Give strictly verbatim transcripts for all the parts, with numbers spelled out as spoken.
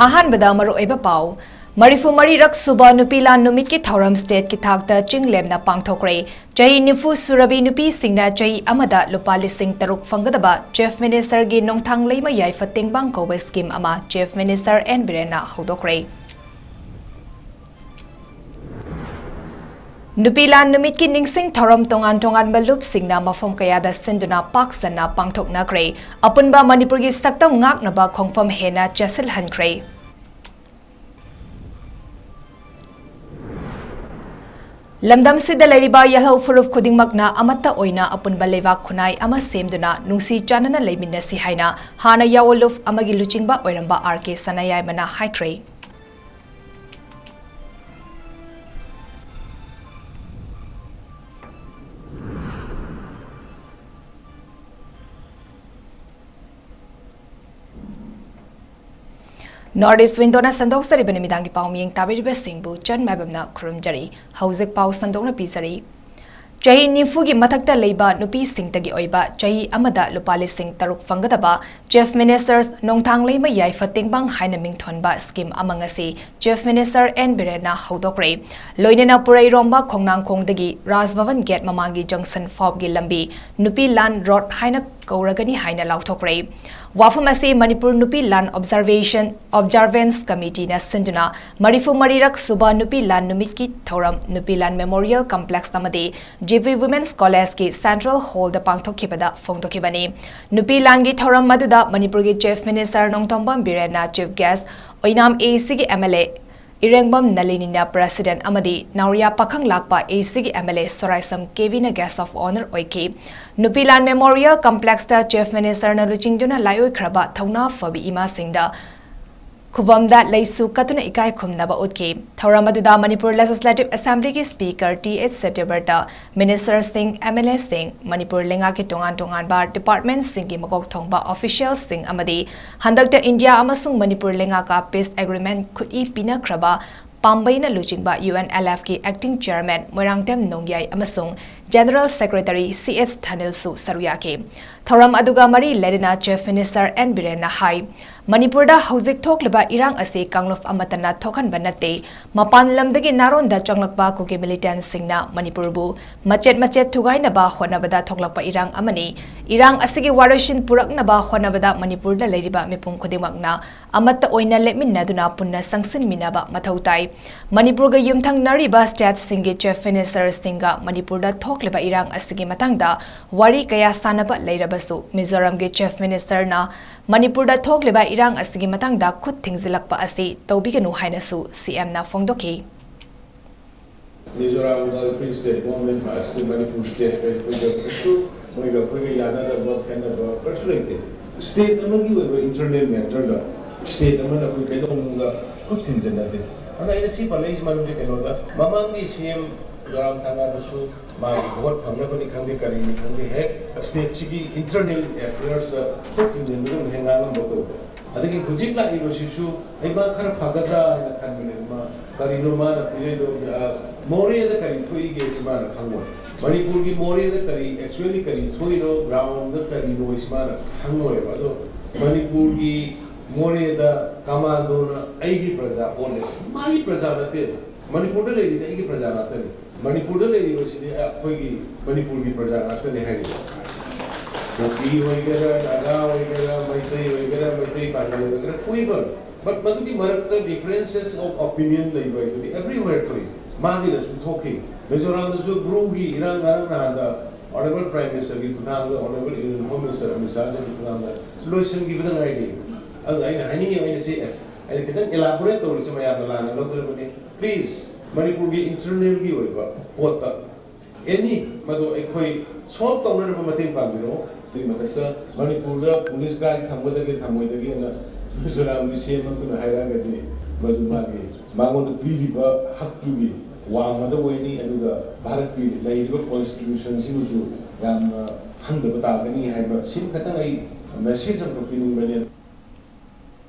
ꯑꯍꯥꯟꯕꯗ ꯃꯔꯨꯑꯣꯏꯕ ꯄꯥꯎ꯫ ꯃꯔꯤꯐꯨ ꯃꯔꯤꯔꯛ ꯁꯨꯕ ꯅꯨꯄꯤ ꯂꯥꯟ ꯅꯨꯃꯤꯠꯀꯤ ꯊꯧꯔꯝ state ꯀꯤ ꯊꯥꯛꯇ ꯆꯤꯡ ꯂꯦꯝꯅ ꯄꯥꯡꯊꯣꯛꯈ꯭ꯔꯦ꯫ ꯆꯍꯤ ꯅꯤꯐꯨ ꯁꯨꯔꯕꯤ ꯅꯨꯄꯤꯁꯤꯡꯅ ꯆꯍꯤ ꯑꯃꯗ ꯂꯨꯄꯥ ꯂꯤꯁꯤꯡ ꯇꯔꯨꯛ ꯐꯪꯒꯗꯕ Chief Minister ꯒꯤ ꯅꯣꯡꯊꯥꯡ ꯂꯩꯃ ꯌꯥꯏꯐ ꯇꯦꯡꯕꯥꯡ ꯀꯧꯕ scheme ꯑꯃ Chief Minister N ꯕꯤꯔꯦꯟꯅ ꯍꯧꯗꯣꯛꯈ꯭ꯔꯦ꯫ ꯅꯨꯄꯤ ꯂꯥꯟ ꯅꯨꯃꯤꯠꯀꯤ ꯅꯤꯡꯁꯤꯡ ꯊꯧꯔꯝ ꯇꯣꯉꯥꯟ ꯇꯣꯉꯥꯟꯕ ꯂꯨꯞꯁꯤꯡꯅ ꯃꯐꯝ ꯀꯌꯥꯗ ꯁꯤꯟꯗꯨꯅ ꯄꯥꯛ ꯁꯟꯅ ꯄꯥꯡꯊꯣꯛꯅꯈ꯭ꯔꯦ꯫ ꯑꯄꯨꯟꯕ ꯃꯅꯤꯄꯨꯔꯒꯤ ꯁꯛꯇꯝ ꯉꯥꯛꯅꯕ ꯈꯣꯡꯐꯝ ꯍꯦꯟꯅ ꯆꯦꯠꯁꯤꯜꯍꯟꯈ꯭ꯔꯦ꯫ ꯂꯝꯗꯝꯁꯤꯗ ꯂꯩꯔꯤꯕ ꯌꯦꯜꯍꯧ ꯐꯨꯔꯨꯞ ꯈꯨꯗꯤꯡꯃꯛꯅ ꯑꯃꯠꯇ ꯑꯣꯏꯅ ꯑꯄꯨꯟꯕ ꯂꯩꯕꯥꯛ ꯈꯨꯟꯅꯥꯏ ꯑꯃ ꯁꯦꯝꯗꯨꯅ ꯅꯨꯡꯁꯤ ꯆꯥꯟꯅꯅ ꯂꯩꯃꯤꯟꯅꯁꯤ ꯍꯥꯏꯅ ꯍꯥꯟꯅ ꯌꯥꯑꯣ ꯂꯨꯞ ꯑꯃꯒꯤ ꯂꯨꯆꯤꯡꯕ ꯑꯣꯏꯔꯝꯕ ꯑꯥꯔ ꯀꯦ ꯁꯅꯥꯌꯥꯏꯃꯅ ꯍꯥꯏꯈ꯭ꯔꯦ꯫ North East Window ꯅ ꯁꯟꯗꯣꯛꯆꯔꯤꯕ ꯅꯨꯃꯤꯗꯥꯡꯒꯤ ꯄꯥꯎ ꯃꯤꯌꯦꯡ ꯇꯥꯕꯤꯔꯤꯕꯁꯤꯡꯕꯨ ꯆꯟ ꯃꯥꯏꯕꯝꯅ ꯈꯨꯔꯨꯝꯖꯔꯤ꯫ ꯍꯧꯖꯤꯛ ꯄꯥꯎ ꯁꯟꯗꯣꯛꯅ ꯄꯤꯖꯔꯤ꯫ ꯆꯍꯤ ꯅꯤꯐꯨꯒꯤ ꯃꯊꯛꯇ ꯂꯩꯕ ꯅꯨꯄꯤꯁꯤꯡꯇꯒꯤ ꯑꯣꯏꯕ ꯆꯍꯤ ꯑꯃꯗ ꯂꯨꯄꯥ ꯂꯤꯁꯤꯡ ꯇꯔꯨꯛ ꯐꯪꯒꯗꯕ Chief Minister's ꯅꯣꯡꯊꯥꯡ ꯂꯩꯃ ꯌꯥꯏꯐ ꯇꯦꯡꯕꯥꯡ ꯍꯥꯏꯅ ꯃꯤꯡꯊꯣꯟꯕ scheme ꯑꯃ ꯉꯁꯤ Chief Minister N ꯕꯤꯔꯦꯟꯅ ꯍꯧꯗꯣꯛꯈ꯭ꯔꯦ꯫ ꯂꯣꯏꯅꯅ ꯄꯨꯔꯩꯔꯣꯝꯕ ꯈꯣꯡꯅꯥꯡꯈꯣꯡꯗꯒꯤ ꯔꯥꯖ ꯚꯕꯟ gate ꯃꯃꯥꯡꯒꯤ junction ꯐꯥꯎꯕꯒꯤ ꯂꯝꯕꯤ ꯅꯨꯄꯤ ꯂꯥꯟ road ꯍꯥꯏꯅ ꯀꯧꯔꯒꯅꯤ ꯍꯥꯏꯅ ꯂꯥꯎꯊꯣꯛꯈ꯭ꯔꯦ꯫ ꯋꯥꯐꯝ ꯑꯁꯤ ꯃꯅꯤꯄꯨꯔ ꯅꯨꯄꯤ ꯂꯥꯟ observation, Observance Committee ꯅ ꯁꯤꯟꯗꯨꯅ ꯃꯔꯤꯐꯨ ꯃꯔꯤꯔꯛ ꯁꯨꯕ ꯅꯨꯄꯤ ꯂꯥꯟ ꯅꯨꯃꯤꯠꯀꯤ ꯊꯧꯔꯝ ꯅꯨꯄꯤ ꯂꯥꯟ Memorial Complex ꯑꯃꯗꯤ G B Women's College ꯀꯤ Central Hall ꯗ ꯄꯥꯡꯊꯣꯛꯈꯤꯕꯗ ꯐꯣꯡꯗꯣꯛꯈꯤꯕꯅꯤ꯫ ꯅꯨꯄꯤ ꯂꯥꯟꯒꯤ ꯊꯧꯔꯝ ꯑꯗꯨꯗ ꯃꯅꯤꯄꯨꯔꯒꯤ Chief Minister Nongthombam ꯕꯤꯔꯦꯟꯅ chief guest, Oinam A C ꯒꯤ M L A ꯏꯔꯦꯡꯕꯝ ꯅꯂꯤꯅꯤꯅ president ꯑꯃꯗꯤ ꯅꯥꯎꯔꯤꯌꯥ ꯄꯥꯈꯪꯂꯥꯛꯄ A C ꯒꯤ M L A ꯁꯣꯔꯥꯏꯁꯝ ꯀꯦꯕꯤꯅ guest of honour ꯑꯣꯏꯈꯤ꯫ ꯅꯨꯄꯤ ꯂꯥꯟ Memorial Complex ꯇ Chief Minister ꯅ ꯂꯨꯆꯤꯡꯗꯨꯅ ꯂꯥꯏꯑꯣꯏꯈ꯭ꯔꯕ ꯊꯧꯅꯥ ꯐꯕꯤ ꯏꯃꯥꯁꯤꯡꯗ ꯈꯨꯕꯝꯗ ꯂꯩꯁꯨ ꯀꯠꯇꯨꯅ ꯏꯀꯥꯏ ꯈꯨꯝꯅꯕ ꯎꯠꯈꯤ꯫ ꯊꯧꯔꯝ ꯑꯗꯨꯗ ꯃꯅꯤꯄꯨꯔ Legislative Assembly ꯒꯤ Speaker T H ꯁꯇ꯭ꯌꯕ꯭ꯔꯇ, Minister ꯁꯤꯡ, M L A ꯁꯤꯡ, ꯃꯅꯤꯄꯨꯔ ꯂꯩꯉꯥꯛꯀꯤ ꯇꯣꯉꯥꯟ ꯇꯣꯉꯥꯟꯕ department ꯁꯤꯡꯒꯤ ꯃꯀꯣꯛ ꯊꯣꯡꯕ official ꯁꯤꯡ ꯑꯃꯗꯤ ꯍꯟꯗꯛꯇ ꯏꯟꯗꯤꯌꯥ ꯑꯃꯁꯨꯡ ꯃꯅꯤꯄꯨꯔ ꯂꯩꯉꯥꯛꯀ peace agreement ꯈꯨꯠꯏ ꯄꯤꯅꯈ꯭ꯔꯕ ꯄꯥꯝꯕꯩꯅ ꯂꯨꯆꯤꯡꯕ U N L F ꯀꯤ acting chairman ꯃꯣꯏꯔꯥꯡꯊꯦꯝ ꯅꯣꯡꯌꯥꯏ ꯑꯃꯁꯨꯡ General Secretary C H ꯊꯥꯅꯤꯜꯁꯨ ꯁꯔꯨꯛ ꯌꯥꯈꯤ꯫ ꯊꯧꯔꯝ ꯑꯗꯨꯒ ꯃꯔꯤ ꯂꯩꯅꯅ Chief Minister N ꯕꯤꯔꯦꯟꯅ ꯍꯥꯏ, ꯃꯅꯤꯄꯨꯔꯗ ꯍꯧꯖꯤꯛ ꯊꯣꯛꯂꯤꯕ ꯏꯔꯥꯡ ꯑꯁꯤ ꯀꯥꯡꯂꯨꯞ ꯑꯃꯠꯇꯅ ꯊꯣꯛꯍꯟꯕ ꯅꯠꯇꯦ꯫ ꯃꯄꯥꯟ ꯂꯝꯗꯒꯤ ꯅꯥꯔꯣꯟꯗ ꯆꯪꯂꯛꯄ ꯀꯨꯀꯤ militantꯁꯤꯡꯅ ꯃꯅꯤꯄꯨꯔꯕꯨ ꯃꯆꯦꯠ ꯃꯆꯦꯠ ꯊꯨꯒꯥꯏꯅꯕ ꯍꯣꯠꯅꯕꯗ ꯊꯣꯛꯂꯛꯄ ꯏꯔꯥꯡ ꯑꯃꯅꯤ꯫ ꯏꯔꯥꯡ ꯑꯁꯤꯒꯤ ꯋꯥꯔꯣꯏꯁꯤꯟ ꯄꯨꯔꯛꯅꯕ ꯍꯣꯠꯅꯕꯗ ꯃꯅꯤꯄꯨꯔꯗ ꯂꯩꯔꯤꯕ ꯃꯤꯄꯨꯝ ꯈꯨꯗꯤꯡꯃꯛꯅ ꯑꯃꯠꯇ ꯑꯣꯏꯅ ꯂꯦꯞꯃꯤꯟꯅꯗꯨꯅ ꯄꯨꯟꯅ ꯆꯪꯁꯤꯟꯃꯤꯟꯅꯕ ꯃꯊꯧ ꯇꯥꯏ꯫ ꯃꯅꯤꯄꯨꯔꯒ ꯌꯨꯝꯊꯪꯅꯔꯤꯕ stateꯁꯤꯡꯒꯤ Chief Ministerꯁꯤꯡꯒ ꯃꯅꯤꯄꯨꯔꯗ ꯊꯣꯛꯂꯤꯕ ꯏꯔꯥꯡ ꯑꯁꯤꯒꯤ ꯃꯇꯥꯡꯗ ꯋꯥꯔꯤ ꯀꯌꯥ ꯁꯥꯟꯅꯕ ꯂꯩꯔꯕꯁꯨ, ꯃꯤꯖꯣꯔꯥꯝꯒꯤ Chief Ministerꯅ ꯃꯅꯤꯄꯨꯔꯗ ꯊꯣꯛꯂꯤꯕ ꯏꯔꯥꯡ ꯑꯁꯤꯒꯤ ꯃꯇꯥꯡꯗ ꯈꯨꯠ ꯊꯤꯡꯖꯤꯜꯂꯛꯄ ꯑꯁꯤ ꯇꯧꯕꯤꯒꯅꯨ ꯍꯥꯏꯅꯁꯨ CMꯅ ꯐꯣꯡꯗꯣꯛꯈꯤ꯫ ꯃꯤꯖꯣꯔꯥꯝꯒ ꯑꯩꯈꯣꯏ state government ꯑꯁꯤꯗ ꯃꯅꯤꯄꯨꯔ stateꯀ ꯑꯩꯈꯣꯏꯒ ꯀꯩꯁꯨ ꯃꯣꯏꯒ ꯑꯩꯈꯣꯏꯒ ꯌꯥꯅꯗꯕ ꯈꯦꯠꯅꯕ ꯀꯔꯤꯁꯨ ꯂꯩꯇꯦ꯫ State ꯑꯃꯒꯤ ꯑꯣꯏꯕ internal matterꯗ state ꯑꯃꯅ ꯑꯩꯈꯣꯏ ꯀꯩꯗꯧꯅꯨꯡꯗ ꯈꯨꯠ ꯊꯤꯟꯖꯤꯟꯅꯗꯦ꯫ ꯑꯗ ꯑꯩꯅ ꯁꯤ ꯄꯜꯂꯛꯏꯁꯤ ꯃꯔꯝꯗꯤ ꯀꯩꯅꯣꯗ, ꯃꯃꯥꯡꯒꯤ CM ꯖꯣꯔꯥꯝ ꯊꯪꯒꯥꯗꯁꯨ ꯃꯥꯒꯤ vote ꯐꯪꯅꯕꯅꯤ ꯈꯪꯗꯦ, ꯀꯔꯤꯅꯤ ꯈꯪꯗꯦ, ꯍꯦꯛ stateꯁꯤꯒꯤ internal affairsꯇ ꯈꯨꯠ ꯊꯤꯟꯖꯤꯟꯕꯒꯨꯝ ꯍꯦꯛ ꯉꯥꯡꯉꯝꯕ ꯇꯧꯕ꯫ ꯑꯗꯒꯤ ꯍꯧꯖꯤꯛ ꯂꯥꯛꯏꯕꯁꯤꯁꯨ ꯑꯩ ꯃꯥ ꯈꯔ ꯐꯒꯗ꯭ꯔꯥ ꯍꯥꯏꯅ ꯈꯟꯕꯅꯦ꯫ ꯃꯥ ꯀꯔꯤꯅꯣ ꯃꯥꯅ ꯄꯤꯔꯛꯏꯗꯣ? ꯑ, ꯃꯣꯔꯦꯗ ꯀꯔꯤ ꯊꯣꯛꯏꯒꯦ ꯁꯤ ꯃꯥꯅ ꯈꯪꯉꯣꯏ꯫ ꯃꯅꯤꯄꯨꯔꯒꯤ ꯃꯣꯔꯦꯗ ꯀꯔꯤ, actually ꯀꯔꯤ ꯊꯣꯛꯏꯅꯣ, groundꯗ ꯀꯔꯤꯅꯣ ꯁꯤ ꯃꯥꯅ ꯈꯪꯉꯣꯏꯕ꯫ ꯑꯗꯣ ꯃꯅꯤꯄꯨꯔꯒꯤ ꯃꯣꯔꯦꯗ commandoꯅ ꯑꯩꯒꯤ ꯄ꯭ꯔꯖꯥ ꯑꯣꯜꯂꯦ꯫ ꯃꯥꯒꯤ ꯄ꯭ꯔꯖꯥ ꯅꯠꯇꯦ꯫ ꯃꯅꯤꯄꯨꯔꯗ ꯂꯩꯔꯤꯗꯤ ꯑꯩꯒꯤ ꯄ꯭ꯔꯖꯥ ꯉꯥꯛꯇꯅꯤ꯫ ꯃꯅꯤꯄꯨꯔꯗ ꯂꯩꯔꯤꯕꯁꯤꯗꯤ ꯑꯩꯈꯣꯏꯒꯤ ꯃꯅꯤꯄꯨꯔꯒꯤ ꯄ꯭ꯔꯖꯥ ꯉꯥꯛꯇꯅꯤ ꯍꯥꯏꯔꯤꯕ꯫ ꯀꯨꯀꯤ ꯑꯣꯏꯒꯦꯔꯥ, ꯅꯥꯒꯥ ꯑꯣꯏꯒꯦꯔꯥ, ꯃꯩꯇꯩ ꯑꯣꯏꯒꯦꯔꯥ, ꯃꯩꯇꯩ ꯄꯥꯉꯜ ꯑꯣꯏꯒꯦꯔꯥ, whoever, but ꯃꯗꯨꯒꯤ ꯃꯔꯛꯇ differences of opinion ꯂꯩꯕ ꯍꯥꯏꯕꯗꯤ everywhere ꯊꯣꯛꯏ꯫ ꯃꯥꯒꯤꯗꯁꯨ ꯊꯣꯛꯈꯤ꯫ ꯃꯤꯖꯣꯔꯥꯝꯗꯁꯨ ꯕ꯭ꯔꯨꯒꯤ ꯏꯔꯥꯡ ꯉꯔꯥꯡ ꯅꯍꯥꯟꯗ Honourable Prime Ministerꯒꯤ ꯈꯨꯊꯥꯡꯗ, Honourable Union Home Minister Amit ꯁꯥꯍꯒꯤ ꯈꯨꯊꯥꯡꯗ ꯂꯣꯏꯁꯤꯟꯈꯤꯕꯗ ꯉꯥꯏꯔꯤ꯫ ꯑꯗꯨꯅ ꯑꯩꯅ ꯍꯥꯏꯅꯤꯡꯉꯤꯕ, ꯑꯩꯅ ꯁꯤ, ꯑꯦꯁ, ꯑꯩꯅ ꯈꯤꯇꯪ elaborate ꯇꯧꯔꯤꯁꯦ ꯃꯌꯥꯝꯅ ꯂꯥꯟꯅ ꯂꯧꯗꯅꯕꯅꯤ꯫ Please, ꯃꯅꯤꯄꯨꯔꯒꯤ internalꯒꯤ ꯑꯣꯏꯕ ꯄꯣꯠꯇ any ꯃꯗꯨ ꯑꯩꯈꯣꯏ solve ꯇꯧꯅꯅꯕ ꯃꯇꯦꯡ ꯄꯥꯡꯕꯤꯔꯛꯑꯣ꯫ ꯑꯗꯨꯒꯤ ꯃꯊꯛꯇ ꯃꯅꯤꯄꯨꯔꯗ police guard ꯊꯝꯒꯗꯒꯦ ꯊꯝꯃꯣꯏꯗꯒꯦꯅ ꯃꯤꯖꯣꯔꯥꯝꯒꯤ CM ꯑꯃꯗꯨꯅ ꯍꯥꯏꯔꯛꯑꯒꯗꯤ ꯃꯗꯨ ꯃꯥꯒꯤ ꯃꯉꯣꯟꯗ ꯄꯤꯔꯤꯕ ꯍꯛꯇꯨꯒꯤ ꯋꯥꯡꯃꯗ ꯑꯣꯏꯅꯤ꯫ ꯑꯗꯨꯒ ꯚꯥꯔꯠꯀꯤ ꯂꯩꯔꯤꯕ constitutionꯁꯤꯕꯨꯁꯨ ꯌꯥꯝꯅ ꯈꯪꯗꯕ ꯇꯥꯒꯅꯤ ꯍꯥꯏꯕ ꯁꯤꯃ ꯈꯛꯇꯪ ꯑꯩ message ꯑꯃꯈꯛ ꯄꯤꯅꯤꯡꯕꯅꯤ꯫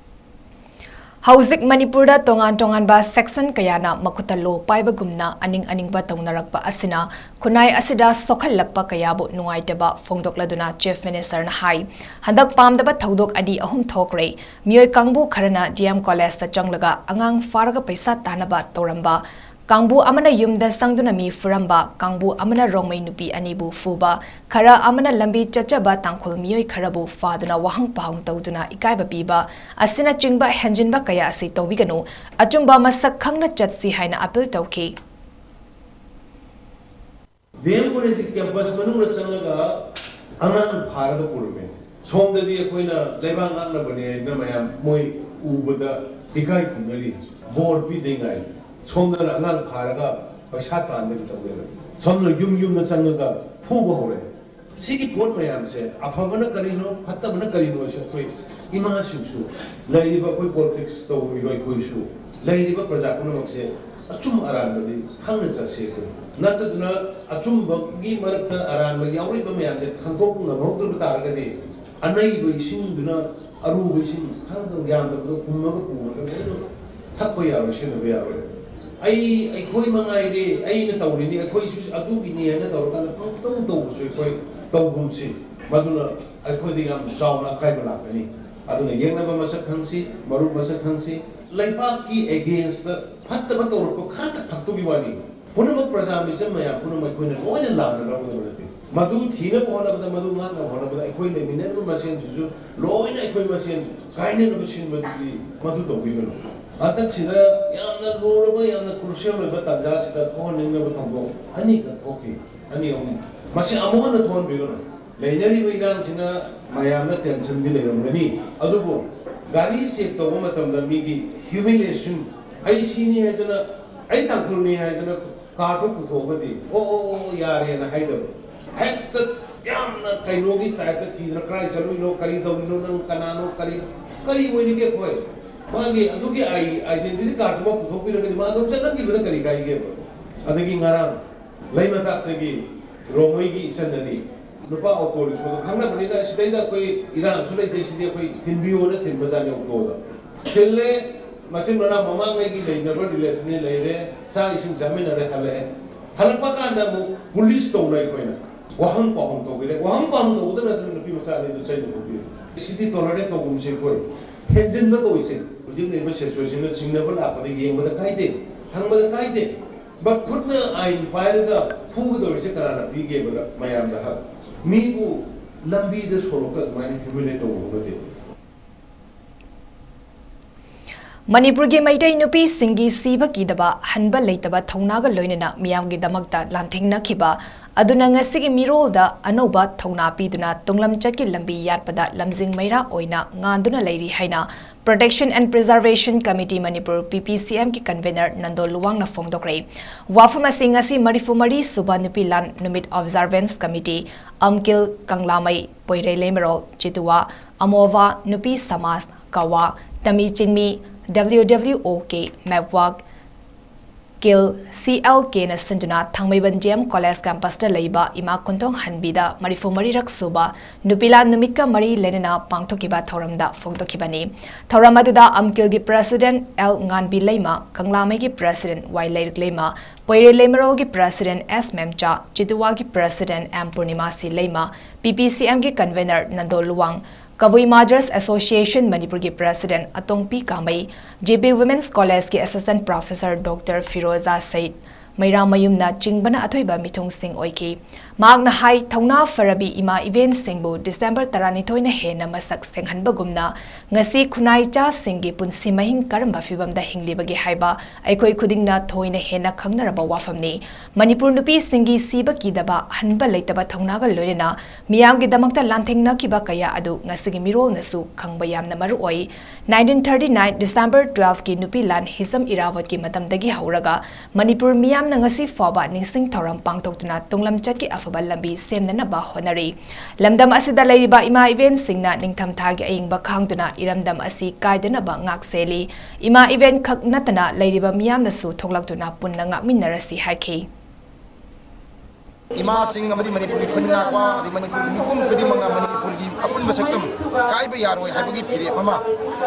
ꯍꯧꯖꯤꯛ ꯃꯅꯤꯄꯨꯔꯗ ꯇꯣꯉꯥꯟ ꯇꯣꯉꯥꯟꯕ section ꯀꯌꯥꯅ ꯃꯈꯨꯠꯇ ꯂꯣ ꯄꯥꯏꯕꯒꯨꯝꯅ ꯑꯅꯤꯡ ꯑꯅꯤꯡꯕ ꯇꯧꯅꯔꯛꯄ ꯑꯁꯤꯅ ꯈꯨꯟꯅꯥꯏ ꯑꯁꯤꯗ ꯁꯣꯛꯍꯜꯂꯛꯄ ꯀꯌꯥꯕꯨ ꯅꯨꯡꯉꯥꯏꯇꯕ ꯐꯣꯡꯗꯣꯛꯂꯗꯨꯅ Chief Ministerꯅ ꯍꯥꯏ꯫ ꯍꯟꯗꯛ ꯄꯥꯝꯗꯕ ꯊꯧꯗꯣꯛ ꯑꯅꯤ ꯑꯍꯨꯝ ꯊꯣꯛꯈ꯭ꯔꯦ꯫ ꯃꯤꯑꯣꯏ ꯀꯥꯡꯕꯨ ꯈꯔꯅ D M Collegeꯇ ꯆꯪꯂꯒ ꯑꯉꯥꯡ ꯐꯥꯔꯒ ꯄꯩꯁꯥ ꯇꯥꯅꯕ ꯇꯧꯔꯝꯕ, ꯀꯥꯡꯕꯨ ꯑꯃꯅ ꯌꯨꯝꯗ ꯆꯪꯗꯨꯅ ꯃꯤ ꯐꯨꯔꯝꯕ, ꯀꯥꯡꯕꯨ ꯑꯃꯅ ꯔꯣꯡꯃꯩ ꯅꯨꯄꯤ ꯑꯅꯤꯕꯨ ꯐꯨꯕ, ꯈꯔ ꯑꯃꯅ ꯂꯝꯕꯤ ꯆꯠꯆꯕ ꯇꯥꯡꯈꯨꯜ ꯃꯤꯑꯣꯏ ꯈꯔꯕꯨ ꯐꯥꯗꯨꯅ ꯋꯥꯍꯪ ꯄꯥꯎꯍꯪ ꯇꯧꯗꯨꯅ ꯏꯀꯥꯏꯕ ꯄꯤꯕ ꯑꯁꯤꯅꯆꯤꯡꯕ ꯍꯦꯟꯖꯤꯟꯕ ꯀꯌꯥ ꯑꯁꯤ ꯇꯧꯕꯤꯒꯅꯨ, ꯑꯆꯨꯝꯕ ꯃꯁꯛ ꯈꯪꯅ ꯆꯠꯁꯤ ꯍꯥꯏꯅ appeal ꯇꯧꯈꯤ꯫ D M Collegeꯀꯤ campus ꯃꯅꯨꯡꯗ ꯆꯪꯂꯒ ꯑꯉꯥꯡ ꯐꯥꯔꯒ ꯄꯨꯔꯝꯃꯦ꯫ ꯁꯣꯝꯗꯗꯤ ꯑꯩꯈꯣꯏꯅ ꯂꯩꯕꯥꯛ ꯉꯥꯛꯅꯕꯅꯦ ꯍꯥꯏꯅ ꯃꯌꯥꯝ ꯃꯣꯏ ꯎꯕꯗ ꯏꯀꯥꯏ ꯈꯨꯝꯅꯔꯤ꯫ ꯕꯣꯔ ꯄꯤꯗ꯭ꯔꯤꯉꯥꯏ ꯁꯣꯝꯗꯅ ꯑꯉꯥꯡ ꯐꯥꯔꯒ ꯄꯩꯁꯥ ꯇꯥꯟꯕꯒꯤ ꯇꯧꯖꯔꯦ꯫ ꯁꯣꯝꯗ ꯌꯨꯝ ꯌꯨꯝꯗ ꯆꯪꯉꯒ ꯐꯨꯕ ꯍꯧꯔꯦ꯫ ꯁꯤꯒꯤ ꯄꯣꯠ ꯃꯌꯥꯝꯁꯦ ꯑꯐꯕꯅ ꯀꯔꯤꯅꯣ, ꯐꯠꯇꯕꯅ ꯀꯔꯤꯅꯣꯁꯦ ꯑꯩꯈꯣꯏ ꯏꯃꯥꯁꯤꯡꯁꯨ, ꯂꯩꯔꯤꯕ ꯑꯩꯈꯣꯏ politics ꯇꯧꯔꯤꯕ ꯑꯩꯈꯣꯏꯁꯨ, ꯂꯩꯔꯤꯕ ꯄ꯭ꯔꯖꯥ ꯄꯨꯝꯅꯃꯛꯁꯦ ꯑꯆꯨꯝ ꯑꯔꯥꯟꯕꯗꯤ ꯈꯪꯅ ꯆꯠꯁꯦ꯫ ꯑꯩꯈꯣꯏ ꯅꯠꯇꯗꯨꯅ ꯑꯆꯨꯝꯕꯒꯤ ꯃꯔꯛꯇ ꯑꯔꯥꯟꯕ ꯌꯥꯎꯔꯤꯕ ꯃꯌꯥꯝꯁꯦ ꯈꯪꯗꯣꯛꯄ ꯉꯝꯍꯧꯗꯕ ꯇꯥꯔꯒꯗꯤ ꯑꯅꯩꯕ ꯏꯁꯤꯡꯗꯨꯅ ꯑꯔꯨꯕ ꯏꯁꯤꯡ ꯈꯔꯗꯪ ꯌꯥꯝꯗꯕꯗꯣ ꯍꯨꯝꯃꯒ ꯄꯨꯔꯒ ꯂꯣꯏꯅ ꯊꯛꯄ ꯌꯥꯔꯣꯏ, ꯁꯤꯖꯤꯟꯅꯕ ꯌꯥꯔꯣꯏ꯫ ꯑꯩ, ꯑꯩꯈꯣꯏ ꯃꯉꯥꯏꯔꯦ, ꯑꯩꯅ ꯇꯧꯔꯤꯅꯤ, ꯑꯩꯈꯣꯏꯁꯨ ꯑꯗꯨꯒꯤꯅꯤ ꯍꯥꯏꯅ ꯇꯧꯔꯀꯥꯟꯗ ꯄꯪꯇꯧ ꯇꯧꯕꯁꯨ ꯑꯩꯈꯣꯏ ꯇꯧꯒꯨꯝꯁꯤ꯫ ꯃꯗꯨꯅ ꯑꯩꯈꯣꯏꯗ ꯌꯥꯝ ꯆꯥꯎꯅ ꯑꯀꯥꯏꯕ ꯂꯥꯛꯀꯅꯤ꯫ ꯑꯗꯨꯅ ꯌꯦꯛꯅꯕ ꯃꯁꯛ ꯈꯪꯁꯤ, ꯃꯔꯨꯞ ꯃꯁꯛ ꯈꯪꯁꯤ꯫ ꯂꯩꯕꯥꯛꯀꯤ againstꯇ ꯐꯠꯇꯕ ꯇꯧꯔꯛꯄ ꯈꯔꯈꯛ ꯈꯛꯇꯨꯒꯤ ꯋꯥꯅꯤ꯫ ꯄꯨꯝꯅꯃꯛ ꯄ꯭ꯔꯖꯥ ꯃꯤꯆꯝ ꯃꯌꯥꯝ ꯄꯨꯝꯅꯃꯛ ꯑꯩꯈꯣꯏꯅ ꯂꯣꯏꯅ ꯂꯥꯟꯅ ꯂꯧꯒꯗꯕ ꯅꯠꯇꯦ꯫ ꯃꯗꯨ ꯊꯤꯅꯕ ꯍꯣꯠꯅꯕꯗ, ꯃꯗꯨ ꯉꯥꯛꯅꯕ ꯍꯣꯠꯅꯕꯗ ꯑꯩꯈꯣꯏ ꯂꯩꯃꯤꯟꯅꯔꯤꯕ ꯃꯁꯦꯟꯁꯤꯁꯨ ꯂꯣꯏꯅ ꯑꯩꯈꯣꯏ ꯃꯁꯦꯟ ꯀꯥꯏꯅꯅꯕ ꯁꯤꯟꯕꯗꯨꯗꯤ ꯃꯗꯨ ꯇꯧꯕꯤꯒꯅꯨ꯫ ꯍꯟꯗꯛꯁꯤꯗ ꯌꯥꯝꯅ ꯂꯨꯔꯕ, ꯌꯥꯝꯅ crucial ꯑꯣꯏꯕ ꯇꯥꯟꯖꯥꯁꯤꯗ ꯊꯣꯛꯍꯟꯅꯤꯡꯗꯕ ꯊꯧꯗꯣꯛ ꯑꯅꯤꯈꯛ ꯊꯣꯛꯈꯤ, ꯑꯅꯤ ꯑꯍꯨꯝ꯫ ꯃꯁꯤ ꯑꯃꯨꯛ ꯍꯟꯅ ꯊꯣꯛꯍꯟꯕꯤꯒꯅꯨ꯫ ꯂꯩꯅꯔꯤꯕ ꯏꯔꯥꯡꯁꯤꯅ ꯃꯌꯥꯝꯅ tensionꯗꯤ ꯂꯩꯔꯝꯒꯅꯤ, ꯑꯗꯨꯕꯨ ꯒꯥꯔꯤ check ꯇꯧꯕ ꯃꯇꯝꯗ ꯃꯤꯒꯤ humiliation, ꯑꯩ ꯁꯤꯅꯤ ꯍꯥꯏꯗꯅ, ꯑꯩ ꯇꯥꯡꯈꯨꯜꯅꯤ ꯍꯥꯏꯗꯅ cardꯗꯨ ꯄꯨꯊꯣꯛꯑꯒꯗꯤ, "ꯑꯣ, ꯑꯣ, ꯑꯣ, ꯌꯥꯔꯦꯅ" ꯍꯥꯏꯗꯕ꯫ ꯍꯦꯛꯇ ꯌꯥꯝꯅ ꯀꯩꯅꯣꯒꯤ typeꯇ ꯊꯤꯗꯅ, "ꯀꯗꯥꯏ ꯆꯠꯂꯨꯏꯅꯣ, ꯀꯔꯤ ꯇꯧꯔꯤꯅꯣ, ꯅꯪ ꯀꯅꯥꯅꯣ, ꯀꯔꯤ, ꯀꯔꯤ ꯑꯣꯏꯔꯤꯒꯦ ꯑꯩꯈꯣꯏ?" ꯃꯥꯒꯤ ꯑꯗꯨꯒꯤ identity cardꯇꯨꯃ ꯄꯨꯊꯣꯛꯄꯤꯔꯒꯗꯤ ꯃꯥ ꯑꯗꯨꯝ ꯆꯠꯍꯟꯈꯤꯕꯗ ꯀꯔꯤ ꯀꯥꯏꯒꯦꯕ? ꯑꯗꯒꯤ ꯉꯔꯥꯡ ꯂꯩꯃꯇꯥꯛꯇꯒꯤ ꯔꯣꯡꯃꯩꯒꯤ ꯏꯆꯟ ꯑꯅꯤ, ꯅꯨꯄꯥ auto rickshaw ꯈꯪꯅꯕꯅꯤꯅ ꯁꯤꯗꯩꯗ ꯑꯩꯈꯣꯏ ꯏꯔꯥꯡꯁꯨ ꯂꯩꯇꯦ, ꯁꯤꯗꯤ ꯑꯩꯈꯣꯏ ꯊꯤꯟꯕꯤꯌꯣꯅ ꯊꯤꯟꯕꯖꯥꯠꯅꯤ autoꯗ꯫ ꯊꯤꯜꯂꯦ꯫ ꯃꯆꯤꯟ ꯃꯅꯥꯎ ꯃꯃꯥꯡꯉꯩꯒꯤ ꯂꯩꯅꯕ ꯔꯤꯂꯦꯁꯟꯅꯤ, ꯂꯩꯔꯦ, ꯆꯥꯛ ꯏꯁꯤꯡ ꯆꯥꯃꯤꯟꯅꯔꯦ, ꯍꯜꯂꯛꯑꯦ꯫ ꯍꯜꯂꯛꯄ ꯀꯥꯟꯗ ꯑꯃꯨꯛ ꯄꯨꯂꯤꯁ ꯇꯧꯅ ꯑꯩꯈꯣꯏꯅ ꯋꯥꯍꯪ ꯄꯥꯎꯍꯪ ꯇꯧꯕꯤꯔꯦ꯫ ꯋꯥꯍꯪ ꯄꯥꯎꯍꯪ ꯇꯧꯕꯗ ꯅꯠꯇꯅ ꯅꯨꯄꯤ ꯃꯆꯥ ꯑꯅꯤꯗꯨ ꯆꯩꯅ ꯐꯨꯕꯤꯔꯦ꯫ ꯁꯤꯗꯤ ꯇꯣꯂꯔꯦꯠ ꯇꯧꯒꯨꯝꯁꯦ ꯑꯩꯈꯣꯏ꯫ ꯍꯦꯟꯖꯤꯟꯕ ꯀꯧꯏꯁꯦ꯫ ꯍꯧꯖꯤꯛ ꯂꯩꯔꯤꯕ ꯁꯤꯆꯨꯋꯦꯁꯟꯗ ꯆꯤꯡꯅꯕ ꯂꯥꯛꯄꯗ ꯌꯦꯡꯕꯗ ꯀꯥꯏꯗꯦ, ꯍꯪꯕꯗ ꯀꯥꯏꯗꯦ꯫ ꯕꯠ ꯈꯨꯠꯅ ꯑꯥꯏꯟ ꯄꯥꯏꯔꯒ ꯐꯨꯒꯗꯧꯔꯤꯁꯦ ꯀꯅꯥꯅ ꯄꯤꯒꯦꯕꯗ ꯃꯌꯥꯝꯗ ꯍꯛ? ꯃꯤꯕꯨ ꯂꯝꯕꯤꯗ ꯁꯣꯔꯣꯛꯇ ꯑꯗꯨꯃꯥꯏꯅ ꯍ꯭ꯌꯨꯃꯤꯂꯦꯠ ꯇꯧꯕ ꯍꯧꯅꯗꯦ꯫ ꯃꯅꯤꯄꯨꯔꯒꯤ ꯃꯩꯇꯩ ꯅꯨꯄꯤꯁꯤꯡꯒꯤ ꯁꯤꯕ ꯀꯤꯗꯕ, ꯍꯟꯕ ꯂꯩꯇꯕ ꯊꯧꯅꯥꯒ ꯂꯣꯏꯅꯅ ꯃꯤꯌꯥꯝꯒꯤꯗꯃꯛꯇ ꯂꯥꯟꯊꯦꯡꯅꯈꯤꯕ ꯑꯗꯨꯅ ꯉꯁꯤꯒꯤ ꯃꯤꯔꯣꯜꯗ ꯑꯅꯧꯕ ꯊꯧꯅꯥ ꯄꯤꯗꯨꯅ ꯇꯨꯡꯂꯝꯆꯠꯀꯤ ꯂꯝꯕꯤ ꯌꯥꯠꯄꯗ ꯂꯝꯖꯤꯡ ꯃꯩꯔꯥ ꯑꯣꯏꯅ ꯉꯥꯟꯗꯨꯅ ꯂꯩꯔꯤ ꯍꯥꯏꯅ Protection and Preservation Committee Manipur, P P C M, ꯒꯤ ꯀꯟꯚꯦꯅꯔ ꯅꯟꯗꯣ ꯂꯨꯋꯥꯡꯅ ꯐꯣꯡꯗꯣꯛꯈ꯭ꯔꯦ꯫ ꯋꯥꯐꯝ ꯑꯁꯤ ꯉꯁꯤ ꯃꯔꯤꯐꯨ ꯃꯔꯤ ꯁꯨꯕ ꯅꯨꯄꯤ ꯂꯥꯟ ꯅꯨꯃꯤꯠ ꯑꯣꯕꯖꯥꯔꯚꯦꯟꯁ ꯀꯃꯤꯇꯤ, ꯑꯝꯀꯤꯜ, ꯀꯪꯂꯥꯃꯩ, ꯄꯣꯏꯔꯩ ꯂꯩꯃꯔꯣꯜ, ꯆꯤꯇꯨꯋꯥ, ꯑꯃꯣꯋꯥ, ꯅꯨꯄꯤ ꯁꯃꯥꯖ, ꯀꯋꯥ, ꯇꯃꯤ ꯆꯤꯡꯃꯤ, W W O K, ꯃꯦꯞꯋꯥꯛ, ꯀꯤꯜ, C L K ꯅ ꯁꯤꯟꯗꯨꯅ ꯊꯥꯡꯃꯩꯕꯟ D M College campus ꯇ ꯂꯩꯕ ꯏꯃꯥ ꯀꯣꯟꯊꯣꯡ ꯍꯟꯕꯤꯗ ꯃꯔꯤꯐꯨ ꯃꯔꯤꯔꯛ ꯁꯨꯕ ꯅꯨꯄꯤꯂꯥꯟ ꯅꯨꯃꯤꯠꯀ ꯃꯔꯤ ꯂꯩꯅꯅ ꯄꯥꯡꯊꯣꯛꯈꯤꯕ ꯊꯧꯔꯝꯗ ꯐꯣꯡꯗꯣꯛꯈꯤꯕꯅꯤ꯫ ꯊꯧꯔꯝ ꯑꯗꯨꯗ ꯑꯝꯀꯤꯜꯒꯤ President L ꯉꯥꯟꯕꯤ ꯂꯩꯃ, ꯀꯪꯂꯥꯃꯩꯒꯤ President Y ꯂꯩꯔꯤꯛ ꯂꯩꯃ, ꯄꯣꯏꯔꯩ ꯂꯩꯃꯔꯣꯜꯒꯤ President S ꯃꯦꯝꯆꯥ, ꯆꯤꯇꯨꯋꯥꯒꯤ President M ꯄꯨꯔꯅꯤꯃꯥꯁꯤ ꯂꯩꯃ, P P C M ꯒꯤ convener ꯅꯟꯗꯣ ꯂꯨꯋꯥꯡ, ꯀꯕꯨꯏ Mothers Association ꯃꯅꯤꯄꯨꯔꯒꯤ President ꯑꯇꯣꯡꯄꯤ ꯀꯥꯃꯩ, J P Women's College ꯀꯤ Assistant Professor Doctor Firoza Sayed, ꯃꯩꯔꯥꯃꯌꯨꯝꯅ ꯆꯤꯡꯕꯅ ꯑꯊꯣꯏꯕ ꯃꯤꯊꯨꯡꯁꯤꯡ ꯑꯣꯏꯈꯤ꯫ ꯃꯍꯥꯛꯅ ꯍꯥꯏ, ꯊꯧꯅꯥ ꯐꯔꯕꯤ ꯏꯃꯥ ꯏꯕꯦꯟꯁꯤꯡꯕꯨ ꯗꯤꯁꯦꯝꯕꯔ ꯇꯔꯥꯅꯤꯊꯣꯏꯅ ꯍꯦꯟꯅ ꯃꯁꯛ ꯁꯦꯡꯍꯟꯕꯒꯨꯝꯅ, ꯉꯁꯤ ꯈꯨꯟꯅꯥꯏ ꯏꯆꯥꯁꯤꯡꯒꯤ ꯄꯨꯟꯁꯤ ꯃꯍꯤꯡ ꯀꯔꯝꯕ ꯐꯤꯚꯝꯗ ꯍꯤꯡꯂꯤꯕꯒꯦ ꯍꯥꯏꯕ ꯑꯩꯈꯣꯏ ꯈꯨꯗꯤꯡꯅ ꯊꯣꯏꯅ ꯍꯦꯟꯅ ꯈꯪꯅꯔꯕ ꯋꯥꯐꯝꯅꯤ꯫ ꯃꯅꯤꯄꯨꯔ ꯅꯨꯄꯤꯁꯤꯡꯒꯤ ꯁꯤꯕ ꯀꯤꯗꯕ, ꯍꯟꯕ ꯂꯩꯇꯕ ꯊꯧꯅꯥꯒ ꯂꯣꯏꯅꯅ ꯃꯤꯌꯥꯝꯒꯤꯗꯃꯛꯇ ꯂꯥꯟꯊꯦꯡꯅꯈꯤꯕ ꯀꯌꯥ ꯑꯗꯨ ꯉꯁꯤꯒꯤ ꯃꯤꯔꯣꯜꯅꯁꯨ ꯈꯪꯕ ꯌꯥꯝꯅ ꯃꯔꯨ ꯑꯣꯏ꯫ Nineteen thirty nine December twelve ꯀꯤ ꯅꯨꯄꯤ ꯂꯥꯟ ꯍꯤꯖꯝ ꯏꯔꯥꯕꯣꯠꯀꯤ ꯃꯇꯝꯗꯒꯤ ꯍꯧꯔꯒ ꯃꯅꯤꯄꯨꯔ ꯃꯤꯌꯥꯝꯅ ꯉꯁꯤ ꯐꯥꯎꯕ ꯅꯤꯡꯁꯤꯡ ꯊꯧꯔꯝ ꯄꯥꯡꯊꯣꯛꯇꯨꯅ ꯇꯨꯡꯂꯝꯆꯠꯀꯤ ꯑꯐꯕ ꯂꯝꯕꯤ ꯁꯦꯝꯅꯅꯕ ꯍꯣꯠꯅꯔꯤ꯫ ꯂꯝꯗꯝ ꯑꯁꯤꯗ ꯂꯩꯔꯤꯕ ꯏꯃꯥ ꯏꯕꯦꯟꯁꯤꯡꯅ ꯅꯤꯡꯊꯝꯊꯥꯒꯤ ꯑꯏꯪꯕ ꯈꯥꯡꯗꯨꯅ ꯏꯔꯝꯗꯝ ꯑꯁꯤ ꯀꯥꯏꯗꯅꯕ ꯉꯥꯛ ꯁꯦꯜꯂꯤ꯫ ꯏꯃꯥ ꯏꯕꯦꯟ ꯈꯛ ꯅꯠꯇꯅ ꯂꯩꯔꯤꯕ ꯃꯤꯌꯥꯝꯅꯁꯨ ꯊꯣꯛꯂꯛꯇꯨꯅ ꯄꯨꯟꯅ ꯉꯥꯛꯃꯤꯟꯅꯔꯁꯤ ꯍꯥꯏꯈꯤ꯫ ꯏꯃꯥꯁꯤꯡ ꯑꯃꯗꯤ ꯃꯅꯤꯄꯨꯔꯒꯤ ꯈꯨꯟ ꯉꯥꯛꯄ, ꯑꯗꯩ ꯃꯅꯤꯄꯨꯔꯒꯤ ꯃꯤꯄꯨꯝ ꯈꯨꯗꯤꯡꯃꯛꯅ ꯃꯅꯤꯄꯨꯔꯒꯤ ꯑꯄꯨꯟꯕ ꯁꯛꯇꯝ ꯀꯥꯏꯕ ꯌꯥꯔꯣꯏ ꯍꯥꯏꯕꯒꯤ ꯐꯤꯔꯦꯞ ꯑꯃ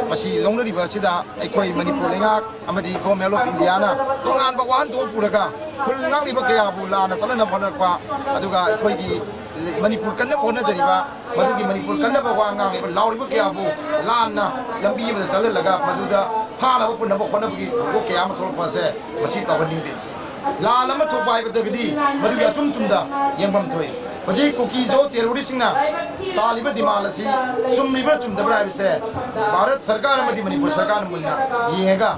ꯃꯁꯤ ꯂꯧꯅꯔꯤꯕ ꯑꯁꯤꯗ ꯑꯩꯈꯣꯏ ꯃꯅꯤꯄꯨꯔ ꯂꯩꯉꯥꯛ ꯑꯃꯗꯤ Government of Indiaꯅ ꯇꯣꯉꯥꯟꯕ ꯋꯥꯍꯟꯊꯣꯛ ꯄꯨꯔꯒ ꯈꯨꯜ ꯉꯥꯛꯂꯤꯕ ꯀꯌꯥꯕꯨ ꯂꯥꯟꯅ ꯆꯠꯍꯟꯅꯕ ꯍꯣꯠꯅꯔꯛꯄ, ꯑꯗꯨꯒ ꯑꯩꯈꯣꯏꯒꯤ ꯃꯅꯤꯄꯨꯔ ꯀꯟꯅꯕ ꯍꯣꯠꯅꯖꯔꯤꯕ, ꯃꯗꯨꯒꯤ ꯃꯅꯤꯄꯨꯔ ꯀꯟꯅꯕ ꯋꯥ ꯉꯥꯡꯂꯤꯕ, ꯂꯥꯎꯔꯤꯕ ꯀꯌꯥꯕꯨ ꯂꯥꯟꯅ ꯂꯝꯕꯤ ꯑꯃꯗ ꯆꯠꯍꯜꯂꯒ ꯃꯗꯨꯗ ꯐꯥꯅꯕ ꯄꯨꯅꯕ ꯍꯣꯠꯅꯕꯒꯤ ꯊꯧꯗꯣꯛ ꯀꯌꯥ ꯑꯃ ꯊꯣꯛꯂꯛꯄ ꯑꯁꯦ ꯃꯁꯤ ꯇꯧꯍꯟꯅꯤꯡꯗꯦ꯫ ꯂꯥꯟ ꯑꯃ ꯊꯣꯛꯄ ꯍꯥꯏꯕꯗꯒꯤꯗꯤ ꯃꯗꯨꯒꯤ ꯑꯆꯨꯝ ꯆꯨꯝꯗ ꯌꯦꯡꯐꯝ ꯊꯣꯛꯏ꯫ ꯍꯧꯖꯤꯛ ꯀꯨꯀꯤ ꯖꯣ terroristꯁꯤꯡꯅ ꯇꯥꯜꯂꯤꯕ demand ꯑꯁꯤ ꯆꯨꯝꯂꯤꯕ꯭ꯔꯥ ꯆꯨꯝꯗꯕ꯭ꯔꯥ ꯍꯥꯏꯕꯁꯦ ꯚꯥꯔꯠ ꯁꯔꯀꯥꯔ ꯑꯃꯗꯤ ꯃꯅꯤꯄꯨꯔ ꯁꯔꯀꯥꯔꯅ ꯃꯨꯟꯅ ꯌꯦꯡꯉꯒ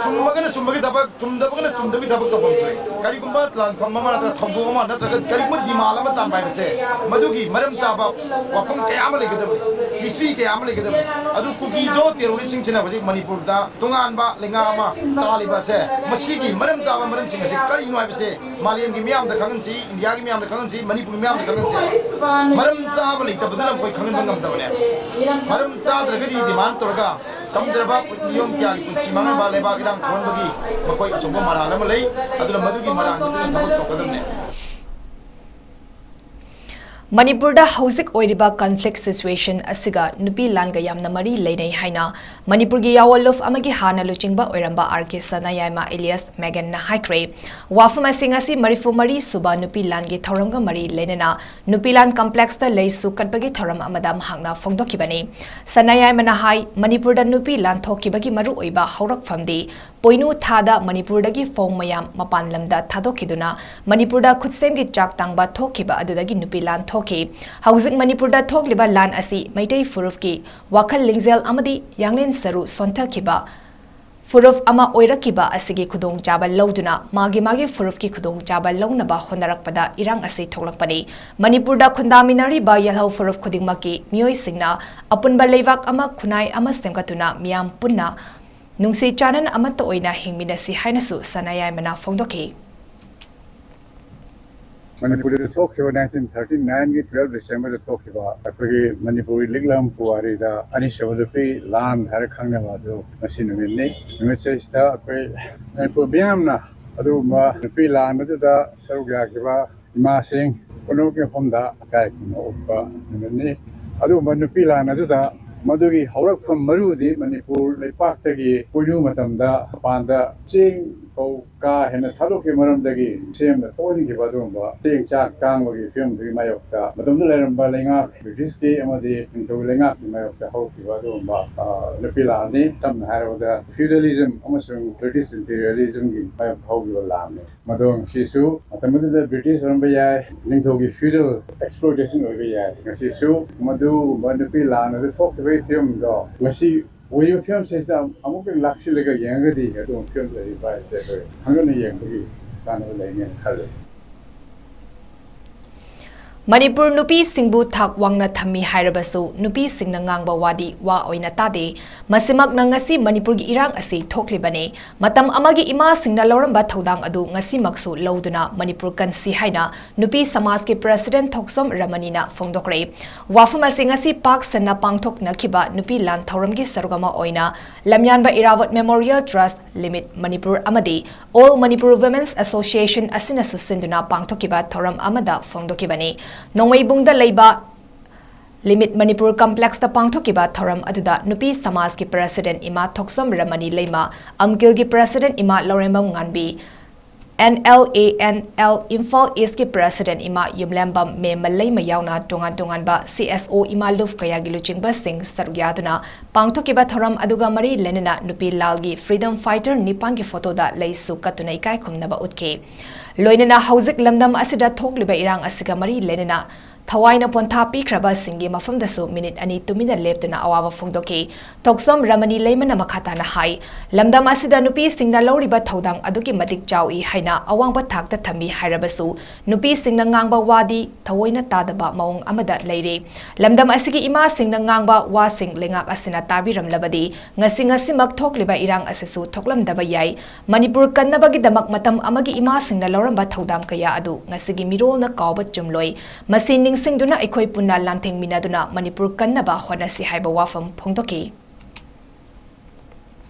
ꯆꯨꯝꯃꯒꯅ ꯆꯨꯝꯕꯒꯤ ꯊꯕꯛ, ꯆꯨꯝꯗꯕꯒꯅ ꯆꯨꯝꯗꯕꯒꯤ ꯊꯕꯛ ꯇꯧꯐꯝ ꯊꯣꯛꯏ꯫ ꯀꯔꯤꯒꯨꯝꯕ ꯂꯥꯟꯐꯝ ꯑꯃ ꯅꯠꯇ꯭ꯔꯒ ꯊꯧꯗꯣꯛ ꯑꯃ ꯅꯠꯇ꯭ꯔꯒ ꯀꯔꯤꯒꯨꯝꯕ demand ꯑꯃ ꯇꯥꯟꯕ ꯍꯥꯏꯕꯁꯦ ꯃꯗꯨꯒꯤ ꯃꯔꯝ ꯆꯥꯕ ꯋꯥꯐꯝ ꯀꯌꯥ ꯑꯃ ꯂꯩꯒꯗꯕꯅꯤ, history ꯀꯌꯥ ꯑꯃ ꯂꯩꯒꯗꯕꯅꯤ꯫ ꯑꯗꯨ ꯀꯨꯀꯤ ꯖꯣ terroristꯁꯤꯡꯁꯤꯅ ꯍꯧꯖꯤꯛ ꯃꯅꯤꯄꯨꯔꯗ ꯇꯣꯉꯥꯟꯕ ꯂꯩꯉꯥꯛ ꯑꯃ ꯇꯥꯜꯂꯤꯕ ꯑꯁꯦ ꯃꯁꯤꯒꯤ ꯃꯔꯝ ꯆꯥꯕ ꯃꯔꯝꯁꯤꯡ ꯑꯁꯤ ꯀꯔꯤꯅꯣ ꯍꯥꯏꯕꯁꯦ ꯃꯥꯂꯦꯝꯒꯤ ꯃꯤꯌꯥꯝꯗ ꯈꯪꯍꯟꯁꯤ, ꯏꯟꯗꯤꯌꯥꯒꯤ ꯃꯤꯌꯥꯝꯗ ꯈꯪꯍꯟꯁꯤ, ꯃꯅꯤꯄꯨꯔꯒꯤ ꯃꯤꯌꯥꯝꯗ ꯈꯪꯍꯟꯁꯤ꯫ ꯃꯔꯝ ꯆꯥꯕ ꯂꯩꯇꯕꯗꯨꯅ ꯑꯩꯈꯣꯏ ꯈꯪꯍꯟꯕ ꯉꯝꯗꯕꯅꯦ꯫ ꯃꯔꯝ ꯆꯥꯗ꯭ꯔꯒꯗꯤ demand ꯇꯧꯔꯒ ꯆꯪꯗ꯭ꯔꯕ ꯃꯤꯑꯣꯏ ꯀꯌꯥꯒꯤ ꯄꯨꯟꯁꯤ ꯃꯥꯡꯍꯟꯕ, ꯂꯩꯕꯥꯛ ꯏꯔꯥꯡ ꯊꯣꯛꯍꯟꯕꯒꯤ ꯃꯈꯣꯏ ꯑꯆꯧꯕ ꯃꯔꯥꯜ ꯑꯃ ꯂꯩ꯫ ꯑꯗꯨꯅ ꯃꯗꯨꯒꯤ ꯃꯔꯥꯜꯗꯨꯗ ꯊꯕꯛ ꯇꯧꯒꯗꯕꯅꯦ꯫ ꯃꯅꯤꯄꯨꯔꯗ ꯍꯧꯖꯤꯛ ꯑꯣꯏꯔꯤꯕ conflict situation ꯑꯁꯤꯒ ꯅꯨꯄꯤ ꯂꯥꯟꯒ ꯌꯥꯝꯅ ꯃꯔꯤ ꯂꯩꯅꯩ ꯍꯥꯏꯅ ꯃꯅꯤꯄꯨꯔꯒꯤ ꯌꯥꯑꯣꯜꯂꯨꯞ ꯑꯃꯒꯤ ꯍꯥꯟꯅ ꯂꯨꯆꯤꯡꯕ ꯑꯣꯏꯔꯝꯕ ꯑꯥꯔ ꯀꯦ ꯁꯅꯥꯌꯥꯏꯃ alias ꯃꯦꯒꯟꯅ ꯍꯥꯏꯈ꯭ꯔꯦ꯫ ꯋꯥꯐꯝ ꯑꯁꯤ ꯉꯁꯤ ꯃꯔꯤꯐꯨ ꯃꯔꯤ ꯁꯨꯕ ꯅꯨꯄꯤ ꯂꯥꯟꯒꯤ ꯊꯧꯔꯝꯒ ꯃꯔꯤ ꯂꯩꯅꯅ ꯅꯨꯄꯤ ꯂꯥꯟ complexꯇ ꯂꯩꯁꯨ ꯀꯠꯄꯒꯤ ꯊꯧꯔꯝ ꯑꯃꯗ ꯃꯍꯥꯛꯅ ꯐꯣꯡꯗꯣꯛꯈꯤꯕꯅꯤ꯫ ꯁꯅꯥꯌꯥꯏꯃꯅ ꯍꯥꯏ, ꯃꯅꯤꯄꯨꯔꯗ ꯅꯨꯄꯤ ꯂꯥꯟ ꯊꯣꯛꯈꯤꯕꯒꯤ ꯃꯔꯨꯑꯣꯏꯕ ꯍꯧꯔꯛꯐꯝꯗꯤ ꯄꯣꯏꯅꯨ ꯊꯥꯗ ꯃꯅꯤꯄꯨꯔꯗꯒꯤ ꯐꯧ ꯃꯌꯥꯝ ꯃꯄꯥꯟ ꯂꯝꯗ ꯊꯥꯗꯣꯛꯈꯤꯗꯨꯅ ꯃꯅꯤꯄꯨꯔꯗ ꯈꯨꯠꯁꯦꯝꯒꯤ ꯆꯥꯛ ꯇꯥꯡꯕ ꯊꯣꯛꯈꯤꯕ ꯑꯗꯨꯗꯒꯤ ꯅꯨꯄꯤ ꯂꯥꯟ ꯊꯣꯛꯈꯤ꯫ ꯍꯧꯖꯤꯛ ꯃꯅꯤꯄꯨꯔꯗ ꯊꯣꯛꯂꯤꯕ ꯂꯥꯟ ꯑꯁꯤ ꯃꯩꯇꯩ ꯐꯨꯔꯨꯞꯀꯤ ꯋꯥꯈꯜ ꯂꯤꯡꯖꯦꯜ ꯑꯃꯗꯤ ꯌꯥꯡꯂꯦꯟ ꯁꯔꯨ ꯁꯣꯟꯊꯈꯤꯕ ꯐꯨꯔꯨꯞ ꯑꯃ ꯑꯣꯏꯔꯛꯈꯤꯕ ꯑꯁꯤꯒꯤ ꯈꯨꯗꯣꯡꯆꯥꯕ ꯂꯧꯗꯨꯅ ꯃꯥꯒꯤ ꯃꯥꯒꯤ ꯐꯨꯔꯨꯞꯀꯤ ꯈꯨꯗꯣꯡꯆꯥꯕ ꯂꯧꯅꯕ ꯍꯣꯠꯅꯔꯛꯄꯗ ꯏꯔꯥꯡ ꯑꯁꯤ ꯊꯣꯛꯂꯛꯄꯅꯤ꯫ ꯃꯅꯤꯄꯨꯔꯗ ꯈꯨꯟꯗꯥꯃꯤꯟꯅꯔꯤꯕ ꯌꯦꯜꯍꯧ ꯐꯨꯔꯨꯞ ꯈꯨꯗꯤꯡꯃꯛꯀꯤ ꯃꯤꯑꯣꯏꯁꯤꯡꯅ ꯑꯄꯨꯟꯕ ꯂꯩꯕꯥꯛ ꯑꯃ, ꯈꯨꯟꯅꯥꯏ ꯑꯃ ꯁꯦꯝꯒꯠꯇꯨꯅ ꯃꯤꯌꯥꯝ ꯄꯨꯟꯅ ꯅꯨꯡꯁꯤ ꯆꯥꯟꯅꯅ ꯑꯃꯠꯇ ꯑꯣꯏꯅ ꯍꯤꯡꯃꯤꯟꯅꯁꯤ ꯍꯥꯏꯅꯁꯨ ꯁꯅꯥꯌꯥꯏꯃꯅ ꯐꯣꯡꯗꯣꯛꯈꯤ꯫ ꯃꯅꯤꯄꯨꯔꯗ ꯊꯣꯛꯈꯤꯕ nineteen thirty nineꯒꯤ twelve Decemberꯗ ꯊꯣꯛꯈꯤꯕ ꯑꯩꯈꯣꯏꯒꯤ ꯃꯅꯤꯄꯨꯔꯒꯤ ꯂꯤꯛꯂꯝ ꯄꯨꯋꯥꯔꯤꯗ ꯑꯅꯤꯁꯨꯕ ꯅꯨꯄꯤ ꯂꯥꯟ ꯍꯥꯏꯔ ꯈꯪꯅꯕ ꯑꯗꯨ ꯉꯁꯤ ꯅꯨꯃꯤꯠꯅꯤ꯫ ꯅꯨꯃꯤꯠꯁꯤꯗꯩꯁꯤꯗ ꯑꯩꯈꯣꯏ ꯃꯅꯤꯄꯨꯔ ꯃꯤꯌꯥꯝꯅ ꯑꯗꯨꯒꯨꯝꯕ ꯅꯨꯄꯤ ꯂꯥꯟ ꯑꯗꯨꯗ ꯁꯔꯨꯛ ꯌꯥꯈꯤꯕ ꯏꯃꯥꯁꯤꯡ ꯄꯨꯝꯅꯃꯛꯀꯤ ꯃꯐꯝꯗ ꯏꯀꯥꯏ ꯈꯨꯝꯅꯕ ꯎꯠꯄ ꯅꯨꯃꯤꯠꯅꯤ꯫ ꯑꯗꯨꯒꯨꯝꯕ ꯅꯨꯄꯤ ꯂꯥꯟ ꯑꯗꯨꯗ ꯃꯗꯨꯒꯤ ꯍꯧꯔꯛꯐꯝ ꯃꯔꯨꯗꯤ ꯃꯅꯤꯄꯨꯔ ꯂꯩꯄꯥꯛꯇꯒꯤ ꯄꯣꯏꯅꯨ ꯃꯇꯝꯗ ꯃꯄꯥꯟꯗ ꯆꯦꯡ ꯐꯧ ꯀꯥ ꯍꯦꯟꯅ ꯊꯥꯗꯣꯛꯈꯤꯕ ꯃꯔꯝꯗꯒꯤ ꯁꯦꯝꯅ ꯊꯣꯛꯍꯟꯈꯤꯕ ꯑꯗꯨꯒꯨꯝꯕ ꯆꯦꯡ ꯆꯥꯛ ꯇꯥꯡꯕꯒꯤ ꯐꯤꯕꯝꯗꯨꯒꯤ ꯃꯥꯌꯣꯛꯇ ꯃꯇꯝꯗꯨꯗ ꯂꯩꯔꯝꯕ ꯂꯩꯉꯥꯛ ꯕ꯭ꯔꯤꯇꯤꯁꯀꯤ ꯑꯃꯗꯤ ꯅꯤꯡꯊꯧ ꯂꯩꯉꯥꯛꯀꯤ ꯃꯥꯌꯣꯛꯇ ꯍꯧꯈꯤꯕ ꯑꯗꯨꯒꯨꯝꯕ, ꯑ, ꯅꯨꯄꯤ ꯂꯥꯟꯅꯤ꯫ ꯁꯝꯅ ꯍꯥꯏꯔꯕꯗ feudalism ꯑꯃꯁꯨꯡ British imperialismꯒꯤ ꯃꯥꯌꯣꯛꯇ ꯍꯧꯈꯤꯕ ꯂꯥꯟꯅꯤ꯫ ꯃꯗꯣ ꯉꯁꯤꯁꯨ ꯃꯇꯝ ꯑꯗꯨꯗ ꯕ꯭ꯔꯤꯇꯤꯁ ꯑꯣꯏꯔꯝꯕ ꯌꯥꯏ, ꯅꯤꯡꯊꯧꯒꯤ feudal exploitation ꯑꯣꯏꯕ ꯌꯥꯏ꯫ ꯉꯁꯤꯁꯨ ꯃꯗꯨꯒꯨꯝꯕ ꯅꯨꯄꯤ ꯂꯥꯟ ꯑꯗꯨ ꯊꯣꯛꯈꯤꯕꯒꯤ ꯐꯤꯕꯝꯗꯣ ꯉꯁꯤ ꯑꯣꯏꯔꯤꯕ ꯐꯤꯕꯝꯁꯤꯗ ꯑꯃꯨꯛꯀ ꯂꯥꯛꯁꯤꯜꯂꯒ ꯌꯦꯡꯉꯒꯗꯤ ꯑꯗꯨꯒꯨꯝꯕ ꯐꯤꯕꯝꯗ ꯂꯩꯔꯤꯕ ꯍꯥꯏꯁꯦ ꯑꯩꯈꯣꯏ ꯈꯪꯒꯠꯅ ꯌꯦꯡꯕꯒꯤ ꯀꯥꯟꯅꯕ ꯂꯩꯅꯦꯅ ꯈꯜꯂꯤ꯫ ꯃꯅꯤꯄꯨꯔ ꯅꯨꯄꯤꯁꯤꯡꯕꯨ ꯊꯥꯛ ꯋꯥꯡꯅ ꯊꯝꯃꯤ ꯍꯥꯏꯔꯕꯁꯨ ꯅꯨꯄꯤꯁꯤꯡꯅ ꯉꯥꯡꯕ ꯋꯥꯗꯤ ꯋꯥ ꯑꯣꯏꯅ ꯇꯥꯗꯦ꯫ ꯃꯁꯤꯃꯛꯅ ꯉꯁꯤ ꯃꯅꯤꯄꯨꯔꯒꯤ ꯏꯔꯥꯡ ꯑꯁꯤ ꯊꯣꯛꯂꯤꯕꯅꯤ꯫ ꯃꯇꯝ ꯑꯃꯒꯤ ꯏꯃꯥꯁꯤꯡꯅ ꯂꯧꯔꯝꯕ ꯊꯧꯗꯥꯡ ꯑꯗꯨ ꯉꯁꯤꯃꯛꯁꯨ ꯂꯧꯗꯨꯅ ꯃꯅꯤꯄꯨꯔ ꯀꯟꯁꯤ ꯍꯥꯏꯅ ꯅꯨꯄꯤ ꯁꯃꯥꯖꯀꯤ president ꯊꯣꯛꯆꯣꯝ ꯔꯃꯅꯤꯅ ꯐꯣꯡꯗꯣꯛꯈ꯭ꯔꯦ꯫ ꯋꯥꯐꯝ ꯑꯁꯤ ꯉꯁꯤ ꯄꯥꯛ ꯁꯟꯅ ꯄꯥꯡꯊꯣꯛꯅꯈꯤꯕ ꯅꯨꯄꯤ ꯂꯥꯟ ꯊꯧꯔꯝꯒꯤ ꯁꯔꯨꯛ ꯑꯃ ꯑꯣꯏꯅ ꯂꯝꯌꯥꯟꯕ ꯏꯔꯥꯕꯣꯠ Memorial Trust Limited ꯃꯅꯤꯄꯨꯔ ꯑꯃꯗꯤ All Manipur Women's Association ꯑꯁꯤꯅꯁꯨ ꯁꯤꯟꯗꯨꯅ ꯄꯥꯡꯊꯣꯛꯈꯤꯕ ꯊꯧꯔꯝ ꯑꯃꯗ ꯐꯣꯡꯗꯣꯛꯈꯤꯕꯅꯤ꯫ ꯅꯣꯡꯃꯩꯕꯨꯡꯗ ꯂꯩꯕ Limited ꯃꯅꯤꯄꯨꯔ complexꯇ ꯄꯥꯡꯊꯣꯛꯈꯤꯕ ꯊꯧꯔꯝ ꯑꯗꯨꯗ ꯅꯨꯄꯤ ꯁꯃꯥꯖꯀꯤ president ꯏꯃꯥ ꯊꯣꯛꯆꯣꯝ ꯔꯃꯅꯤ ꯂꯩꯃ, ꯑꯝꯀꯤꯜꯒꯤ president ꯏꯃꯥ ꯂꯧꯔꯦꯝꯕꯝ ꯉꯥꯟꯕꯤ, N L A N L Imphal Eastꯀꯤ president ꯏꯃꯥ ꯌꯨꯝꯂꯦꯝꯕꯝ ꯃꯦꯝꯃ ꯂꯩꯃ ꯌꯥꯎꯅ ꯇꯣꯉꯥꯟ ꯇꯣꯉꯥꯟꯕ C S O ꯏꯃꯥ ꯂꯨꯞ ꯀꯌꯥꯒꯤ ꯂꯨꯆꯤꯡꯕꯁꯤꯡ ꯁꯔꯨꯛ ꯌꯥꯗꯨꯅ ꯄꯥꯡꯊꯣꯛꯈꯤꯕ ꯊꯧꯔꯝ ꯑꯗꯨꯒ ꯃꯔꯤ ꯂꯩꯅꯅ ꯅꯨꯄꯤ ꯂꯥꯜꯒꯤ freedom fighter ꯅꯤꯄꯥꯟꯒꯤ photoꯗ ꯂꯩꯁꯨ ꯀꯠꯇꯨꯅ ꯏꯀꯥꯏ ꯈꯨꯝꯅꯕ ꯎꯠꯈꯤ꯫ ꯂꯣꯏꯅꯅ ꯍꯧꯖꯤꯛ ꯂꯝꯗꯝ ꯑꯁꯤꯗ ꯊꯣꯛꯂꯤꯕ ꯏꯔꯥꯡ ꯑꯁꯤꯒ ꯃꯔꯤ ꯂꯩꯅꯅ ꯊꯋꯥꯏꯅ ꯄꯣꯟꯊꯥ ꯄꯤꯈ꯭ꯔꯕꯁꯤꯡꯒꯤ ꯃꯐꯝꯗꯁꯨ minute ꯑꯅꯤ ꯇꯨꯃꯤꯟꯅ ꯂꯦꯞꯇꯨꯅ ꯑꯋꯥꯕ ꯐꯣꯡꯗꯣꯛꯈꯤ꯫ ꯊꯣꯛꯆꯣꯝ ꯔꯃꯅꯤ ꯂꯩꯃꯅ ꯃꯈꯥ ꯇꯥꯅ ꯍꯥꯏ, ꯂꯝꯗꯝ ꯑꯁꯤꯗ ꯅꯨꯄꯤꯁꯤꯡꯅ ꯂꯧꯔꯤꯕ ꯊꯧꯗꯥꯡ ꯑꯗꯨꯛꯀꯤ ꯃꯇꯤꯛ ꯆꯥꯎꯏ ꯍꯥꯏꯅ ꯑꯋꯥꯡꯕ ꯊꯥꯛꯇ ꯊꯝꯃꯤ ꯍꯥꯏꯔꯕꯁꯨ, ꯅꯨꯄꯤꯁꯤꯡꯅ ꯉꯥꯡꯕ ꯋꯥꯗꯤ ꯊꯑꯣꯏꯅ ꯇꯥꯗꯕ ꯃꯑꯣꯡ ꯑꯃꯗ ꯂꯩꯔꯦ꯫ ꯂꯝꯗꯝ ꯑꯁꯤꯒꯤ ꯏꯃꯥꯁꯤꯡꯅ ꯉꯥꯡꯕ ꯋꯥꯁꯤꯡ ꯂꯩꯉꯥꯛ ꯑꯁꯤꯅ ꯇꯥꯕꯤꯔꯝꯂꯕꯗꯤ ꯉꯁꯤ ꯉꯁꯤꯃꯛ ꯊꯣꯛꯂꯤꯕ ꯏꯔꯥꯡ ꯑꯁꯤꯁꯨ ꯊꯣꯛꯂꯝꯗꯕ ꯌꯥꯏ꯫ ꯃꯅꯤꯄꯨꯔ ꯀꯟꯅꯕꯒꯤꯗꯃꯛ ꯃꯇꯝ ꯑꯃꯒꯤ ꯏꯃꯥꯁꯤꯡꯅ ꯂꯧꯔꯝꯕ ꯊꯧꯗꯥꯡ ꯀꯌꯥ ꯑꯗꯨ ꯉꯁꯤꯒꯤ ꯃꯤꯔꯣꯜꯅ ꯀꯥꯎꯕ ꯆꯨꯝꯂꯣꯏ꯫ ꯃꯁꯤ ꯅꯤꯡꯁꯤꯡꯗꯨꯅ ꯑꯩꯈꯣꯏ ꯄꯨꯟꯅ ꯂꯥꯟꯊꯦꯡꯃꯤꯟꯅꯗꯨꯅ ꯃꯅꯤꯄꯨꯔ ꯀꯟꯅꯕ ꯍꯣꯠꯅꯁꯤ ꯍꯥꯏꯕ ꯋꯥꯐꯝ ꯐꯣꯡꯗꯣꯛꯈꯤ꯫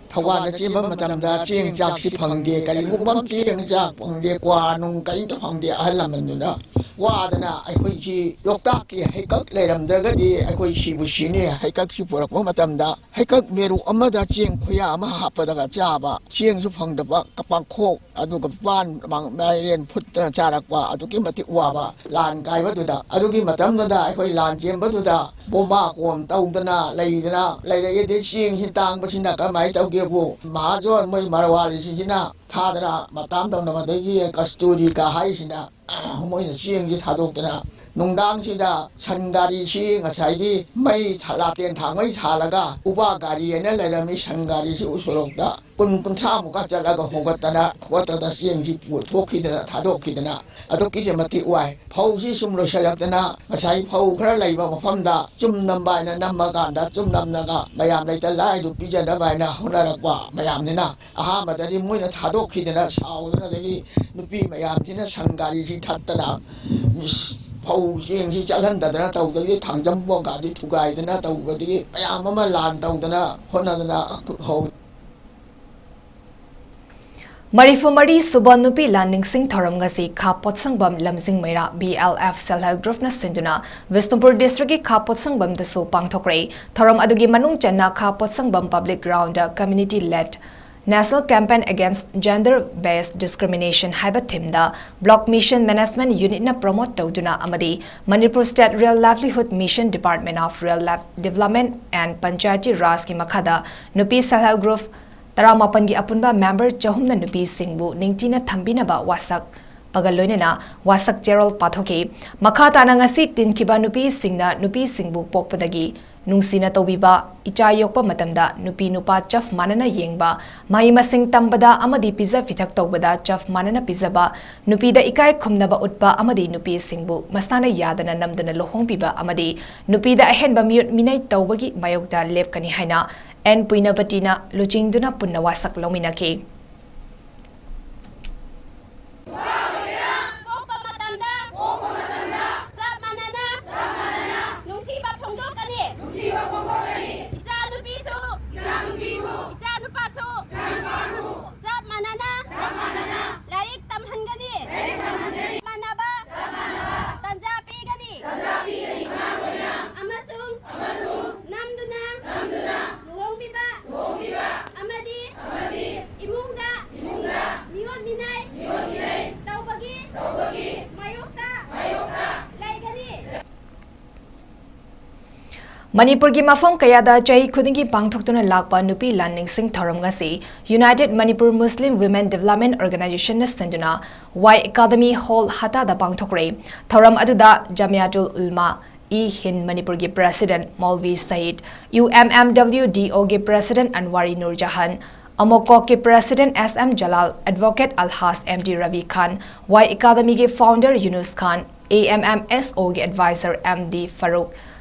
ꯊꯧꯕꯥꯜꯗ ꯆꯦꯟꯕ ꯃꯇꯝꯗ ꯆꯦꯡ ꯆꯥꯛꯁꯤ ꯐꯪꯗꯦ, ꯀꯔꯤꯒꯨꯝꯕ ꯑꯃ ꯆꯦꯡ ꯆꯥꯛ ꯐꯪꯗꯦ, ꯀ꯭ꯋꯥ ꯅꯨꯡ ꯀꯔꯤꯝꯇ ꯐꯪꯗꯦ꯫ ꯑꯍꯜ ꯂꯃꯟꯗꯨꯅ ꯋꯥꯗꯅ ꯑꯩꯈꯣꯏꯁꯤ ꯂꯣꯛꯇꯥꯛꯀꯤ ꯍꯩꯀꯛ ꯂꯩꯔꯝꯗ꯭ꯔꯒꯗꯤ ꯑꯩꯈꯣꯏ ꯁꯤꯕꯨ ꯁꯤꯅꯤ꯫ ꯍꯩꯀꯛꯁꯤ ꯄꯨꯔꯛꯄ ꯃꯇꯝꯗ ꯍꯩꯀꯛ ꯃꯦꯔꯨꯛ ꯑꯃꯗ ꯆꯦꯡ ꯈꯨꯌꯥ ꯑꯃ ꯍꯥꯞꯄꯗꯒ ꯆꯥꯕ, ꯆꯦꯡꯁꯨ ꯐꯪꯗꯕ, ꯄꯥꯡꯈꯣꯛ ꯑꯗꯨꯒ ꯄꯥꯟ, ꯃꯥꯏꯔꯦꯟ ꯐꯨꯠꯇꯅ ꯆꯥꯔꯛꯄ, ꯑꯗꯨꯛꯀꯤ ꯃꯇꯤꯛ ꯋꯥꯕ ꯂꯥꯟ ꯀꯥꯏꯕꯗꯨꯗ꯫ ꯑꯗꯨꯒꯤ ꯃꯇꯝꯗꯨꯗ ꯑꯩꯈꯣꯏ ꯂꯥꯟ ꯆꯦꯟꯕꯗꯨꯗ ꯕꯣꯝꯕꯥ ꯀꯣꯝ ꯇꯧꯗꯅ ꯂꯩꯗꯅ ꯂꯩꯔꯛꯏ꯫ ꯑꯗꯩ ꯆꯦꯡꯁꯤ ꯇꯥꯡꯕꯁꯤꯅ ꯀꯔꯝꯍꯥꯏꯅ ꯇꯧꯒꯦꯕꯨ, ꯃꯍꯥꯖꯣꯟ ꯃꯣꯏ ꯃꯔꯋꯥꯔꯤꯁꯤꯡꯁꯤꯅ ꯊꯥꯗꯅ ꯃꯇꯥꯝ ꯇꯧꯅꯕꯗꯒꯤ ꯀꯁꯇꯨꯔꯤꯀꯥ ꯍꯥꯏꯁꯤꯅ ꯃꯣꯏꯅ ꯆꯦꯡꯁꯤ ꯊꯥꯗꯣꯛꯇꯅ, ꯅꯨꯡꯗꯥꯡꯁꯤꯗ ꯁꯟ ꯒꯥꯔꯤꯁꯤ ꯉꯁꯥꯏꯒꯤ ꯃꯩ ꯊ-, ꯂꯥꯇꯦꯟ ꯊꯥ ꯃꯩ ꯊꯥꯜꯂꯒ ꯎꯄꯥ ꯒꯥꯔꯤ ꯍꯥꯏꯅ ꯂꯩꯔꯝꯃꯤ꯫ ꯁꯟ ꯒꯥꯔꯤꯁꯤ ꯎꯁꯣꯔꯣꯛꯇ ꯀꯨꯟ ꯀꯨꯟꯊ꯭ꯔꯥꯃꯨꯛꯀ ꯆꯠꯂꯒ ꯍꯣꯡꯒꯠꯇꯅ ꯈꯣꯠꯇꯅ ꯆꯦꯡꯁꯤ ꯄꯨ-, ꯊꯣꯛꯈꯤꯗꯅ ꯊꯥꯗꯣꯛꯈꯤꯗꯅ ꯑꯗꯨꯛꯀꯤ ꯃꯇꯤꯛ ꯋꯥꯏ꯫ ꯐꯧꯁꯤ ꯁꯨꯝ ꯂꯣꯏꯁꯤꯜꯂꯛꯇꯅ ꯉꯁꯥꯏ ꯐꯧ ꯈꯔ ꯂꯩꯕ ꯃꯐꯝꯗ ꯆꯨꯝ ꯅꯝꯕ ꯍꯥꯏꯅ ꯅꯝꯃꯀꯥꯟꯗ ꯆꯨꯝ ꯅꯝꯂꯒ ꯃꯌꯥꯝ ꯂꯩꯇ ꯂꯥꯏꯔꯗꯨ ꯄꯤꯖꯅꯕ ꯍꯥꯏꯅ ꯍꯣꯠꯅꯔꯛꯄ ꯃꯌꯥꯝꯅꯤꯅ ꯑꯍꯥꯟꯕꯗꯗꯤ ꯃꯣꯏꯅ ꯊꯥꯗꯣꯛꯈꯤꯗꯅ ꯁꯥꯎꯗꯅ, ꯑꯗꯒꯤ ꯅꯨꯄꯤ ꯃꯌꯥꯝꯁꯤꯅ ꯁꯟ ꯒꯥꯔꯤꯁꯤ ꯊꯠꯇꯅ ꯐꯧ ꯆꯦꯡꯁꯤ ꯆꯠꯍꯟꯗꯗꯅ ꯇꯧꯗꯒꯤ ꯊꯥꯡꯖꯝ ꯕꯣꯡꯒꯥꯁꯤ ꯊꯨꯒꯥꯏꯗꯅ ꯇꯧꯕꯗꯒꯤ ꯃꯌꯥꯝ ꯑꯃ ꯂꯥꯟ ꯇꯧꯗꯅ ꯍꯣꯠꯅꯗꯅ ꯍꯧ-, ꯃꯔꯤꯐꯨ ꯃꯔꯤ ꯁꯨꯕ ꯅꯨꯄꯤ ꯂꯥꯟ ꯅꯤꯡꯁꯤꯡ ꯊꯧꯔꯝ ꯉꯁꯤ ꯈꯥ ꯄꯣꯠꯁꯪꯕꯝ ꯂꯝꯖꯤꯡ ꯃꯩꯔꯥ B L F Self Help Groupꯅ ꯁꯤꯟꯗꯨꯅ ꯕꯤꯁꯅꯨꯄꯨꯔ districtꯀꯤ ꯈꯥ ꯄꯣꯠꯁꯪꯕꯝꯗꯁꯨ ꯄꯥꯡꯊꯣꯛꯈ꯭ꯔꯦ꯫ ꯊꯧꯔꯝ ꯑꯗꯨꯒꯤ ꯃꯅꯨꯡ ꯆꯟꯅ ꯈꯥ ꯄꯣꯠꯁꯪꯕꯝ public groundꯗ community led National Campaign Against Gender Based Discrimination ꯍꯥꯏꯕ themeꯗ Block Mission Management Unitꯅ promote ꯇꯧꯗꯨꯅ ꯑꯃꯗꯤ Manipur State Rural Livelihood Mission, Department of Rural Life Development and Panchayati Rajꯀꯤ ꯃꯈꯥꯗ ꯅꯨꯄꯤ self help group ꯇꯔꯥꯃꯥꯄꯟꯒꯤ ꯑꯄꯨꯟꯕ member ꯆꯍꯨꯝꯅ ꯅꯨꯄꯤꯁꯤꯡꯕꯨ ꯅꯤꯡꯊꯤꯅ ꯊꯝꯕꯤꯅꯕ ꯋꯥꯁꯛ ꯄꯒ ꯂꯣꯏꯅꯅ ꯋꯥꯁꯛ ꯆꯦꯔꯣꯜ ꯄꯥꯊꯣꯛꯈꯤ꯫ ꯃꯈꯥ ꯇꯥꯅ ꯉꯁꯤ ꯇꯤꯟꯈꯤꯕ ꯅꯨꯄꯤꯁꯤꯡꯅ ꯅꯨꯄꯤꯁꯤꯡꯕꯨ ꯄꯣꯛꯄꯗꯒꯤ ꯅꯨꯡꯁꯤꯅ ꯇꯧꯕꯤꯕ, ꯏꯆꯥ ꯌꯣꯛꯄ ꯃꯇꯝꯗ ꯅꯨꯄꯤ ꯅꯨꯄꯥ ꯆꯞ ꯃꯥꯟꯅꯅ ꯌꯦꯡꯕ, ꯃꯍꯩ ꯃꯁꯤꯡ ꯇꯝꯕꯗ ꯑꯃꯗꯤ ꯄꯤꯖ ꯄꯤꯊꯛ ꯇꯧꯕꯗ ꯆꯞ ꯃꯥꯟꯅꯅ ꯄꯤꯖꯕ, ꯅꯨꯄꯤꯗ ꯏꯀꯥꯏ ꯈꯨꯝꯅꯕ ꯎꯠꯄ ꯑꯃꯗꯤ ꯅꯨꯄꯤꯁꯤꯡꯕꯨ ꯃꯁꯥꯅ ꯌꯥꯗꯅ ꯅꯝꯗꯨꯅ ꯂꯨꯍꯣꯡꯕꯤꯕ ꯑꯃꯗꯤ ꯅꯨꯄꯤꯗ ꯑꯍꯦꯟꯕ ꯃꯤꯑꯣꯠ ꯃꯤꯅꯩ ꯇꯧꯕꯒꯤ ꯃꯥꯌꯣꯛꯇ ꯂꯦꯞꯀꯅꯤ ꯍꯥꯏꯅ N ꯄꯨꯏꯅꯕꯇꯤꯅ ꯂꯨꯆꯤꯡꯗꯨꯅ ꯄꯨꯟꯅ ꯋꯥꯁꯛ ꯂꯧꯃꯤꯟꯅꯈꯤ꯫ ꯄꯣꯛꯄ ꯃꯇꯝꯗ, ꯄꯣꯛꯄ ꯃꯇꯝꯗ ꯆꯞ ꯃꯥꯟꯅꯅ, ꯆꯞ ꯃꯥꯟꯅꯅ ꯅꯨꯡꯁꯤꯕ ꯐꯣꯡꯗꯣꯛꯀꯅꯤ, ꯅꯨꯡꯁꯤꯕ ꯐꯣꯡꯗꯣꯛꯀꯅꯤ꯫ ꯏꯆꯥ ꯅꯨꯄꯤꯁꯨ, ꯏꯆꯥ ꯅꯨꯄꯤꯁꯨ ꯏꯆꯥ ꯅꯨꯄꯥ ꯃꯅꯤꯄꯨꯔꯒꯤ ꯃꯐꯝ ꯀꯌꯥꯗ ꯆꯍꯤ ꯈꯨꯗꯤꯡꯒꯤ ꯄꯥꯡꯊꯣꯛꯇꯨꯅ ꯂꯥꯛꯄ ꯅꯨꯄꯤ ꯂꯥꯟ ꯅꯤꯡꯁꯤꯡ ꯊꯧꯔꯝ ꯉꯁꯤ United Manipur Muslim Women Development Organization ꯅ ꯁꯤꯟꯗꯨꯅ ꯋꯥꯏ ꯑꯦꯀꯥꯗꯃꯤ ꯍꯣꯜ ꯍꯇꯥꯗ ꯄꯥꯡꯊꯣꯛꯈ꯭ꯔꯦ꯫ ꯊꯧꯔꯝ ꯑꯗꯨꯗ ꯖꯥꯃꯤꯌꯥꯇꯨꯜ ꯎꯂꯃꯥ ꯏ ꯍꯤꯟꯗ ꯃꯅꯤꯄꯨꯔꯒꯤ president Maulvi Syed, U M M W D ꯑꯣꯒꯤ ꯄ꯭ꯔꯦꯁꯤꯗꯦꯟꯠ ꯑꯟꯋꯥꯔꯤ ꯅꯨꯔꯖꯍꯥꯟ, ꯑꯃꯣꯀꯣꯛꯀꯤ president S M Jalal, advocate Alhaj M D Rabi Khan, Y ꯑꯦꯀꯥꯗꯃꯤꯒꯤ founder Yunus Khan, A M M S ꯑꯣꯒꯤ advisor M D Faruk,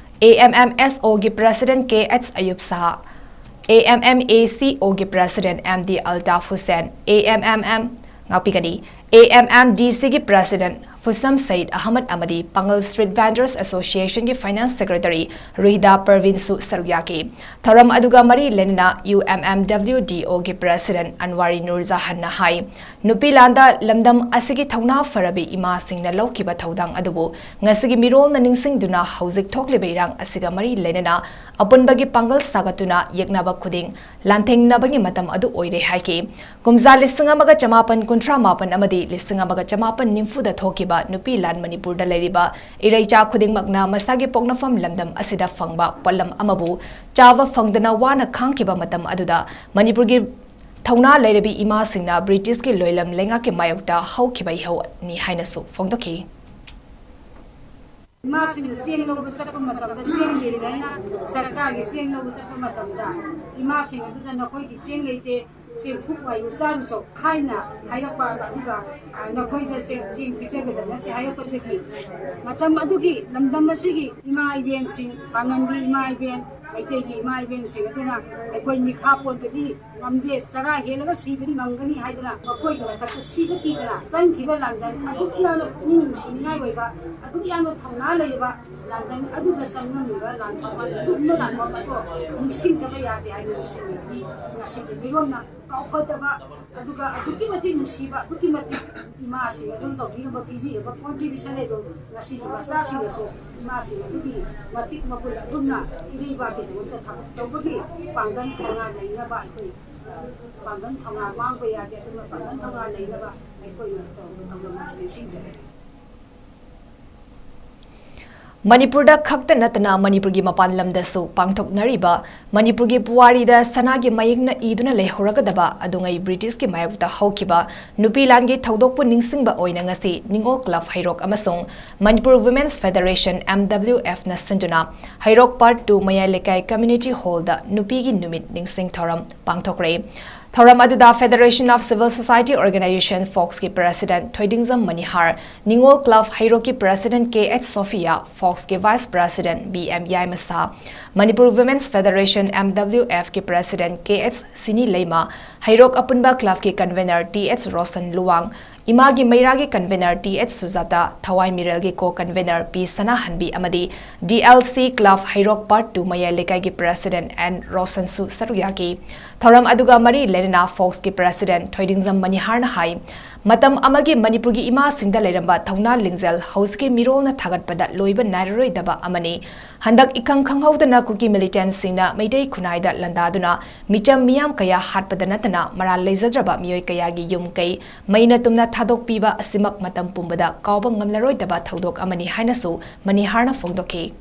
A M M S ꯑꯣꯒꯤ president K H Ayub Shah, A M M A C ꯑꯣꯒꯤ president M D Altaf Hussain, A M M M, ꯉꯥꯛꯄꯤꯒꯅꯤ, A M M D ꯁꯤꯒꯤ president ꯐꯨꯁꯝ Sayed Ahmad ꯑꯃꯗꯤ ꯄꯥꯡꯒꯜ street vendors ꯑꯦꯁꯣꯁꯤꯌꯦꯁꯟꯒꯤ finance secretary ꯔꯨꯍꯤꯗꯥ ꯄꯔꯚꯤꯟꯁꯨ ꯁꯔꯨꯛ ꯌꯥꯈꯤ꯫ ꯊꯧꯔꯝ ꯑꯗꯨꯒ ꯃꯔꯤ ꯂꯩꯅꯅ U M M W D ꯑꯣꯒꯤ ꯄ꯭ꯔꯦꯁꯤꯗꯦꯟꯠ ꯑꯟꯋꯥꯔꯤ ꯅꯨꯔꯖꯍꯥꯟꯅ ꯍꯥꯏ, ꯅꯨꯄꯤ ꯂꯥꯟꯗ ꯂꯝꯗꯝ ꯑꯁꯤꯒꯤ ꯊꯧꯅꯥ ꯐꯔꯕꯤ ꯏꯃꯥꯁꯤꯡꯅ ꯂꯧꯈꯤꯕ ꯊꯧꯗꯥꯡ ꯑꯗꯨꯕꯨ ꯉꯁꯤꯒꯤ ꯃꯤꯔꯣꯜꯅ ꯅꯤꯡꯁꯤꯡꯗꯨꯅ ꯍꯧꯖꯤꯛ ꯊꯣꯛꯂꯤꯕ ꯏꯔꯥꯡ ꯑꯁꯤꯒ ꯃꯔꯤ ꯂꯩꯅꯅ ꯑꯄꯨꯟꯕꯒꯤ ꯄꯥꯡꯒꯜ ꯁꯥꯒꯠꯇꯨꯅ ꯌꯦꯛꯅꯕ ꯈꯨꯗꯤꯡ ꯂꯥꯟꯊꯦꯡꯅꯕꯒꯤ ꯃꯇꯝ ꯑꯗꯨ ꯑꯣꯏꯔꯦ ꯍꯥꯏꯈꯤ꯫ ꯀꯨꯝꯖꯥ ꯂꯤꯁꯤꯡ ꯑꯃꯒ ꯆꯃꯥꯄꯟ ꯀꯨꯟꯊ꯭ꯔꯥ ꯃꯥꯄꯟ ꯑꯃꯗꯤ ꯂꯤꯁꯤꯡ ꯑꯃꯒ ꯆꯃꯥꯄꯟ ꯅꯤꯐꯨꯗ ꯊꯣꯛꯈꯤꯕ ꯅꯨꯄꯤ ꯂꯥꯟ ꯃꯅꯤꯄꯨꯔꯗ ꯂꯩꯔꯤꯕ ꯏꯔꯩꯆꯥ ꯈꯨꯗꯤꯡꯃꯛꯅ ꯃꯁꯥꯒꯤ ꯄꯣꯛꯅꯐꯝ ꯂꯝꯗꯝ ꯑꯁꯤꯗ ꯐꯪꯕ ꯄꯣꯠꯂꯝ ꯑꯃꯕꯨ ꯆꯥꯕ ꯐꯪꯗꯅ ꯋꯥꯅ ꯈꯥꯡꯈꯤꯕ ꯃꯇꯝ ꯑꯗꯨꯗ ꯃꯅꯤꯄꯨꯔꯒꯤ ꯊꯧꯅꯥ ꯂꯩꯔꯕꯤ ꯏꯃꯥꯁꯤꯡꯅ ꯕ꯭ꯔꯤꯇꯤꯁꯀꯤ ꯂꯣꯏꯂꯝ ꯂꯩꯉꯥꯛꯀꯤ ꯃꯥꯌꯣꯛꯇ ꯍꯧꯈꯤꯕ ꯏꯍꯧꯅꯤ ꯍꯥꯏꯅꯁꯨ ꯐꯣꯡꯗꯣꯛꯈꯤ꯫ ꯏꯃꯥꯁꯤꯡꯅ ꯆꯦꯡ ꯂꯧꯕ ꯆꯠꯄ ꯃꯇꯝꯗ ꯆꯦꯡ ꯌꯦꯟꯒꯦꯅ ꯁꯔꯀꯥꯔꯒꯤ ꯆꯦꯡ ꯂꯧꯕ ꯆꯠꯄ ꯃꯇꯝꯗ ꯏꯃꯥꯁꯤꯡ ꯑꯗꯨꯅ "ꯅꯈꯣꯏꯒꯤ ꯆꯦꯡ ꯂꯩꯇꯦ, ꯆꯦꯡ ꯀꯨꯞ ꯋꯥꯏꯕ ꯆꯥꯔꯨꯆꯣ" ꯍꯥꯏꯅ ꯍꯥꯏꯔꯛꯄ, ꯑꯗꯨꯒ, ꯑ, "ꯅꯈꯣꯏꯗ ꯆꯦꯡ, ꯆꯦꯡ ꯄꯤꯖꯒꯗꯕ ꯅꯠꯇꯦ" ꯍꯥꯏꯔꯛꯄꯗꯒꯤ ꯃꯇꯝ ꯑꯗꯨꯒꯤ ꯂꯝꯗꯝ ꯑꯁꯤꯒꯤ ꯏꯃꯥ ꯏꯕꯦꯟꯁꯤꯡ, ꯄꯥꯡꯒꯜꯒꯤ ꯏꯃꯥ ꯏꯕꯦꯟ, ꯃꯩꯇꯩꯒꯤ ꯏꯃꯥ ꯏꯕꯦꯟꯁꯤꯡ ꯑꯗꯨꯅ ꯑꯩꯈꯣꯏ ꯃꯤꯈꯥ ꯄꯣꯟꯕꯗꯤ ꯉꯝꯗꯦ, ꯆꯔꯥ ꯍꯦꯜꯂꯒ ꯁꯤꯕꯗꯤ ꯉꯝꯒꯅꯤ ꯍꯥꯏꯗꯨꯅ ꯃꯈꯣꯏꯒꯤ ꯃꯊꯛꯇ ꯁꯤꯕ ꯀꯤꯗꯅ ꯆꯪꯈꯤꯕ ꯂꯥꯟꯖꯪ ꯑꯗꯨꯛ ꯌꯥꯝꯅ ꯄꯨꯛꯅꯤꯡ ꯅꯨꯡꯁꯤꯅꯤꯡꯉꯥꯏ ꯑꯣꯏꯕ, ꯑꯗꯨꯛ ꯌꯥꯝꯅ ꯊꯧꯅꯥ ꯂꯩꯔꯕ ꯂꯥꯟꯖꯪ ꯑꯗꯨꯗ ꯆꯪꯂꯝꯃꯤꯕ ꯂꯥꯟ ꯊꯧꯕꯥꯜ ꯑꯗꯨꯒꯨꯝꯕ ꯂꯥꯟꯐꯝ ꯑꯗꯣ ꯅꯤꯡꯁꯤꯡꯗꯕ ꯌꯥꯗꯦ ꯍꯥꯏꯅ ꯅꯤꯡꯁꯤꯡꯅꯤꯡꯉꯤ꯫ ꯉꯁꯤꯒꯤ ꯃꯤꯔꯣꯜꯅ ꯀꯥꯎꯐꯗꯕ, ꯑꯗꯨꯒ ꯑꯗꯨꯛꯀꯤ ꯃꯇꯤꯛ ꯅꯨꯡꯁꯤꯕ, ꯑꯗꯨꯛꯀꯤ ꯃꯇꯤꯛ ꯏꯃꯥꯁꯤꯡ ꯑꯗꯨꯅ ꯇꯧꯕꯤꯔꯝꯕ, ꯄꯤꯕꯤꯔꯝꯕ contribution ꯑꯗꯨ ꯉꯁꯤꯒꯤ ꯃꯆꯥꯁꯤꯡꯅꯁꯨ ꯏꯃꯥꯁꯤꯡ ꯑꯗꯨꯒꯤ ꯃꯇꯤꯛ ꯃꯒꯨꯟ ꯑꯗꯨꯝꯅ ꯏꯔꯩꯕꯥꯛꯀꯤꯗꯃꯛꯇ ꯊꯕꯛ ꯇꯧꯕꯒꯤ ꯄꯥꯡꯒꯜ ꯊꯧꯅꯥ ꯂꯩꯅꯕ ꯑꯩꯈꯣꯏ ꯄꯥꯡꯒꯜ ꯊꯧꯅꯥ ꯃꯥꯡꯕ ꯌꯥꯗꯦ꯫ ꯑꯗꯨꯅ ꯄꯥꯡꯒꯜ ꯊꯧꯅꯥ ꯂꯩꯅꯕ ꯑꯩꯈꯣꯏꯅ ꯇꯧꯔꯤꯕ ꯊꯧꯔꯝ ꯑꯁꯤ ꯅꯤꯡꯁꯤꯡꯖꯔꯤ꯫ ꯃꯅꯤꯄꯨꯔꯗ ꯈꯛꯇ ꯅꯠꯇꯅ ꯃꯅꯤꯄꯨꯔꯒꯤ ꯃꯄꯥꯟ ꯂꯝꯗꯁꯨ ꯄꯥꯡꯊꯣꯛꯅꯔꯤꯕ ꯃꯅꯤꯄꯨꯔꯒꯤ ꯄꯨꯋꯥꯔꯤꯗ ꯁꯅꯥꯒꯤ ꯃꯌꯦꯛꯅ ꯏꯗꯨꯅ ꯂꯩꯍꯧꯔꯒꯗꯕ ꯑꯗꯨꯉꯩ ꯕ꯭ꯔꯤꯇꯤꯁꯀꯤ ꯃꯥꯌꯣꯛꯇ ꯍꯧꯈꯤꯕ ꯅꯨꯄꯤ ꯂꯥꯟꯒꯤ ꯊꯧꯗꯣꯛꯄꯨ ꯅꯤꯡꯁꯤꯡꯕ ꯑꯣꯏꯅ ꯉꯁꯤ ꯅꯤꯉꯣꯜ ꯀ꯭ꯂꯕ ꯍꯩꯔꯣꯛ ꯑꯃꯁꯨꯡ Manipur women's federation, M W F ꯅ ꯁꯤꯟꯗꯨꯅ ꯍꯩꯔꯣꯛ Part two ꯃꯌꯥꯏ ꯂꯩꯀꯥꯏ Community Hall ꯗ ꯅꯨꯄꯤꯒꯤ ꯅꯨꯃꯤꯠ ꯅꯤꯡꯁꯤꯡ ꯊꯧꯔꯝ ꯄꯥꯡꯊꯣꯛꯈ꯭ꯔꯦ꯫ ꯊꯧꯔꯝ ꯑꯗꯨꯗ Federation of Civil Society Organization, ꯐꯣꯛꯁꯀꯤ ꯄ꯭ꯔꯦꯁꯤꯗꯦꯟꯠ ꯊꯣꯏꯗꯤꯡꯖꯝ ꯃꯅꯤꯍꯥꯔ, ꯅꯤꯉꯣꯜ ꯀ꯭ꯂꯕ ꯍꯩꯔꯣꯛꯀꯤ ꯄ꯭ꯔꯦꯁꯤꯗꯦꯟꯠ ꯀꯦ ꯑꯩꯆ ꯁꯣꯐꯤꯌꯥ, ꯐꯣꯛꯁꯀꯤ vice president B M Yaimasa, Manipur women's federation, M W F ꯀꯤ president K H Sini Leima, Heirok ꯑꯄꯨꯟꯕ ꯀ꯭ꯂꯕꯀꯤ convenor T H Roshan Luwang, ꯏꯃꯥꯒꯤ ꯃꯩꯔꯥꯒꯤ ꯀꯟꯚꯦꯅꯔ ꯇꯤ ꯑꯩꯆ ꯁꯨꯖꯥꯇꯥ, ꯊꯋꯥꯏ ꯃꯤꯔꯦꯜꯒꯤ ꯀꯣ ꯀꯟꯚꯦꯅꯔ ꯄꯤ ꯁꯅꯥꯍꯟꯕꯤ ꯑꯃꯗꯤ D L C club Heirok Part two ꯃꯌꯥꯏ ꯂꯩꯀꯥꯏꯒꯤ ꯄ꯭ꯔꯦꯁꯤꯗꯦꯟꯠ ꯑꯦꯟ ꯔꯣꯁꯟꯁꯨ ꯁꯔꯨꯛ ꯌꯥꯈꯤ꯫ ꯊꯧꯔꯝ ꯑꯗꯨꯒ ꯃꯔꯤ ꯂꯩꯅꯅ ꯐꯣꯛꯁꯀꯤ ꯄ꯭ꯔꯦꯁꯤꯗꯦꯟꯠ ꯊꯣꯏꯗꯤꯡꯖꯝ ꯃꯅꯤꯍꯥꯔꯅ ꯍꯥꯏ, ꯃꯇꯝ ꯑꯃꯒꯤ ꯃꯅꯤꯄꯨꯔꯒꯤ ꯏꯃꯥꯁꯤꯡꯗ ꯂꯩꯔꯝꯕ ꯊꯧꯅꯥ ꯂꯤꯡꯖꯦꯜ ꯍꯧꯖꯤꯛꯀꯤ ꯃꯤꯔꯣꯜꯅ ꯊꯥꯒꯠꯄꯗ ꯂꯣꯏꯕ ꯅꯥꯏꯔꯔꯣꯏꯗꯕ ꯑꯃꯅꯤ꯫ ꯍꯟꯗꯛ ꯏꯈꯪ ꯈꯪꯍꯧꯗꯅ ꯀꯨꯀꯤ ꯃꯤꯂꯤꯇꯦꯟꯠꯁꯤꯡꯅ ꯃꯩꯇꯩ ꯈꯨꯟꯅꯥꯏꯗ ꯂꯥꯟꯗꯥꯗꯨꯅ ꯃꯤꯆꯝ ꯃꯤꯌꯥꯝ ꯀꯌꯥ ꯍꯥꯠꯄꯗ ꯅꯠꯇꯅ ꯃꯔꯥꯜ ꯂꯩꯖꯗ꯭ꯔꯕ ꯃꯤꯑꯣꯏ ꯀꯌꯥꯒꯤ ꯌꯨꯝ ꯀꯩ ꯃꯩꯅ ꯇꯨꯝꯅ ꯊꯥꯗꯣꯛꯄꯤꯕ ꯑꯁꯤꯃꯛ ꯃꯇꯝ ꯄꯨꯝꯕꯗ ꯀꯥꯎꯕ ꯉꯝꯂꯔꯣꯏꯗꯕ ꯊꯧꯗꯣꯛ ꯑꯃꯅꯤ ꯍꯥꯏꯅꯁꯨ ꯃꯅꯤꯍꯥꯔꯅ ꯐꯣꯡꯗꯣꯛꯈꯤ꯫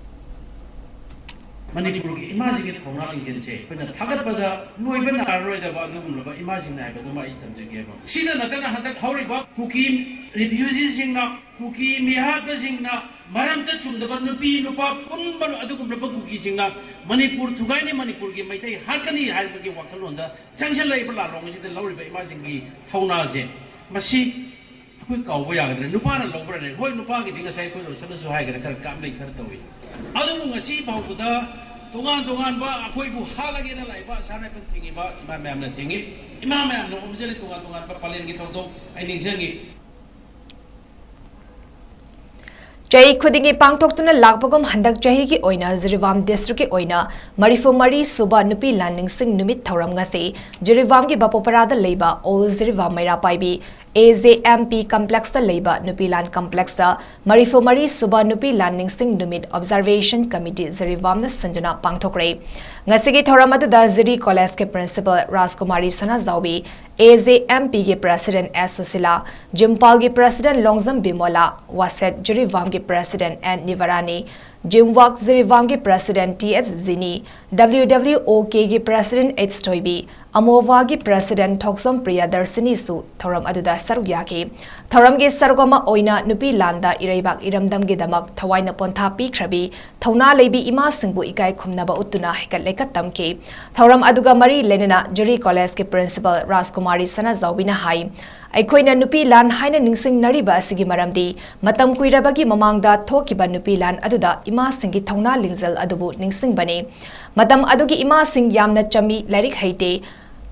ꯃꯅꯤꯄꯨꯔꯒꯤ ꯏꯃꯥꯁꯤꯡꯒꯤ ꯊꯧꯅꯥ ꯂꯤꯡꯖꯦꯜꯁꯦ ꯑꯩꯈꯣꯏꯅ ꯊꯥꯒꯠꯄꯗ ꯂꯣꯏꯕ ꯅꯥꯏꯔꯔꯣꯏꯗꯕ ꯑꯗꯨꯒꯨꯝꯂꯕ ꯏꯃꯥꯁꯤꯡꯅ ꯍꯥꯏꯕꯗꯨꯃ ꯑꯩ ꯊꯝꯖꯒꯦꯕ꯫ ꯁꯤꯗ ꯅꯠꯇꯅ ꯍꯟꯗꯛ ꯍꯧꯔꯤꯕ ꯀꯨꯀꯤ ꯔꯤꯐ꯭ꯌꯨꯖꯤꯁꯤꯡꯅ, ꯀꯨꯀꯤ ꯃꯤꯍꯥꯠꯄꯁꯤꯡꯅ, ꯃꯔꯝꯆꯠ ꯆꯨꯝꯗꯕ ꯅꯨꯄꯤ ꯅꯨꯄꯥ ꯄꯨꯝꯕ ꯑꯗꯨꯒꯨꯝꯂꯕ ꯀꯨꯀꯤꯁꯤꯡꯅ ꯃꯅꯤꯄꯨꯔ ꯊꯨꯒꯥꯏꯅꯤ, ꯃꯅꯤꯄꯨꯔꯒꯤ ꯃꯩꯇꯩ ꯍꯥꯠꯀꯅꯤ ꯍꯥꯏꯕꯒꯤ ꯋꯥꯈꯜꯂꯣꯟꯗ ꯆꯪꯁꯤꯜꯂꯛꯏꯕ ꯂꯥꯟꯂꯣꯡ ꯑꯁꯤꯗ ꯂꯧꯔꯤꯕ ꯏꯃꯥꯁꯤꯡꯒꯤ ꯊꯧꯅꯥꯁꯦ, ꯃꯁꯤ ꯑꯩꯈꯣꯏ ꯀꯥꯎꯕ ꯌꯥꯒꯗ꯭ꯔꯦ? ꯅꯨꯄꯥꯅ ꯂꯧꯕ꯭ꯔꯅꯦ? ꯍꯣꯏ, ꯅꯨꯄꯥꯒꯤꯗꯤ ꯉꯁꯥꯏ ꯑꯩꯈꯣꯏ ꯔꯣꯁꯟꯅꯁꯨ ꯍꯥꯏꯈ꯭ꯔꯦ, ꯈꯔ ꯀꯥꯞꯅꯩ, ꯈꯔ ꯇꯧꯏ꯫ ꯑꯗꯨꯕꯨ ꯉꯁꯤ ꯐꯥꯎꯕꯗ ꯇꯣꯉꯥꯟ ꯇꯣꯉꯥꯟꯕ ꯑꯩꯈꯣꯏꯕꯨ ꯍꯥꯠꯂꯒꯦꯅ ꯂꯥꯛꯏꯕ ꯑꯁꯥ ꯔꯥꯏꯐꯜ ꯊꯤꯡꯉꯤꯕ ꯏꯃꯥ ꯃꯌꯥꯝꯅ ꯊꯤꯡꯉꯤ꯫ ꯏꯃꯥ ꯃꯌꯥꯝꯅ ꯑꯣꯝꯖꯜꯂꯤ ꯇꯣꯉꯥꯟ ꯇꯣꯉꯥꯟꯕ ꯄꯂꯦꯟꯒꯤ ꯊꯧꯗꯣꯛ ꯑꯩ ꯅꯤꯡꯁꯤꯡꯉꯤ꯫ ꯆꯍꯤ ꯈꯨꯗꯤꯡꯒꯤ ꯄꯥꯡꯊꯣꯛꯇꯨꯅ ꯂꯥꯛꯄꯒꯨꯝ ꯍꯟꯗꯛ ꯆꯍꯤꯒꯤ ꯑꯣꯏꯅ ꯖꯤꯔꯤꯕꯥꯝ ꯗꯤꯁꯇ꯭ꯔꯤꯛꯀꯤ ꯑꯣꯏꯅ ꯃꯔꯤꯐꯨ ꯃꯔꯤ ꯁꯨꯕ ꯅꯨꯄꯤ ꯂꯥꯟ ꯅꯤꯡꯁꯤꯡ ꯅꯨꯃꯤꯠ ꯊꯧꯔꯝ ꯉꯁꯤ ꯖꯤꯔꯤꯕꯥꯝꯒꯤ ꯕꯥꯄꯣꯄꯔꯥꯗ ꯂꯩꯕ ꯑꯣꯜ ꯖꯤꯔꯤꯕꯥꯝ ꯃꯩꯔꯥ ꯄꯥꯏꯕꯤ AJMP complexꯇ ꯂꯩꯕ ꯅꯨꯄꯤ ꯂꯥꯟ complexꯇ ꯃꯔꯤꯐꯨ ꯃꯔꯤ ꯁꯨꯕ ꯅꯨꯄꯤ ꯂꯥꯟ ꯅꯤꯡꯁꯤꯡ ꯅꯨꯃꯤꯠ Observation Committee ꯖꯤꯔꯤꯕꯥꯝꯅ ꯁꯤꯟꯗꯨꯅ ꯄꯥꯡꯊꯣꯛꯈ꯭ꯔꯦ꯫ ꯉꯁꯤꯒꯤ ꯊꯧꯔꯝ ꯑꯗꯨꯗ ꯖꯤꯔꯤ Collegeꯀꯤ Principal ꯔꯥꯖꯀꯨꯃꯥꯔꯤ ꯁꯅꯥꯖꯥꯎꯕꯤ, AJMPꯒꯤ President S Sushila, ꯖꯤꯝꯄꯥꯜꯒꯤ President Longjam ꯕꯤꯃꯣꯂꯥ, ꯋꯥꯁꯦꯠ ꯖꯤꯔꯤꯕꯥꯝꯒꯤ President N ꯅꯤꯚꯥꯔꯥꯅꯤ, ꯖꯤꯝꯋꯥꯛ ꯖꯤꯔꯤꯕꯥꯝꯒꯤ President T H ꯖꯤꯅꯤ, WWOKꯒꯤ President H ꯊꯣꯏꯕꯤ, ꯑꯃꯣꯚꯥꯒꯤ President ꯊꯣꯛꯆꯣꯝ ꯄ꯭ꯔꯤꯌꯥꯗꯔꯁꯤꯅꯤꯁꯨ ꯊꯧꯔꯝ ꯑꯗꯨꯗ ꯁꯔꯨꯛ ꯌꯥꯈꯤ꯫ ꯊꯧꯔꯝꯒꯤ ꯁꯔꯨꯛ ꯑꯃ ꯑꯣꯏꯅ ꯅꯨꯄꯤ ꯂꯥꯟꯗ ꯏꯔꯩꯕꯥꯛ ꯏꯔꯝꯗꯝꯒꯤꯗꯃꯛ ꯊꯋꯥꯏꯅ ꯄꯣꯟꯊꯥ ꯄꯤꯈ꯭ꯔꯕꯤ ꯊꯧꯅꯥ ꯂꯩꯕꯤ ꯏꯃꯥꯁꯤꯡꯕꯨ ꯏꯀꯥꯏ ꯈꯨꯝꯅꯕ ꯎꯠꯇꯨꯅ ꯍꯩꯀꯠ ꯂꯩꯀꯠ ꯇꯝꯈꯤ꯫ ꯊꯧꯔꯝ ꯑꯗꯨꯒ ꯃꯔꯤ ꯂꯩꯅꯅ ꯖꯤꯔꯤ Collegeꯀꯤ Principal ꯔꯥꯖꯀꯨꯃꯥꯔꯤ ꯁꯅꯥꯖꯥꯎꯕꯤꯅ ꯍꯥꯏ, ꯑꯩꯈꯣꯏꯅ ꯅꯨꯄꯤ ꯂꯥꯟ ꯍꯥꯏꯅ ꯅꯤꯡꯁꯤꯡꯅꯔꯤꯕ ꯑꯁꯤꯒꯤ ꯃꯔꯝꯗꯤ ꯃꯇꯝ ꯀꯨꯏꯔꯕꯒꯤ ꯃꯃꯥꯡꯗ ꯊꯣꯛꯈꯤꯕ ꯅꯨꯄꯤ ꯂꯥꯟ ꯑꯗꯨꯗ ꯏꯃꯥꯁꯤꯡꯒꯤ ꯊꯧꯅꯥ ꯂꯤꯡꯖꯦꯜ ꯑꯗꯨꯕꯨ ꯅꯤꯡꯁꯤꯡꯕꯅꯤ꯫ ꯃꯇꯝ ꯑꯗꯨꯒꯤ ꯏꯃꯥꯁꯤꯡ ꯌꯥꯝꯅ ꯆꯝꯃꯤ, ꯂꯥꯏꯔꯤꯛ ꯍꯩꯇꯦ,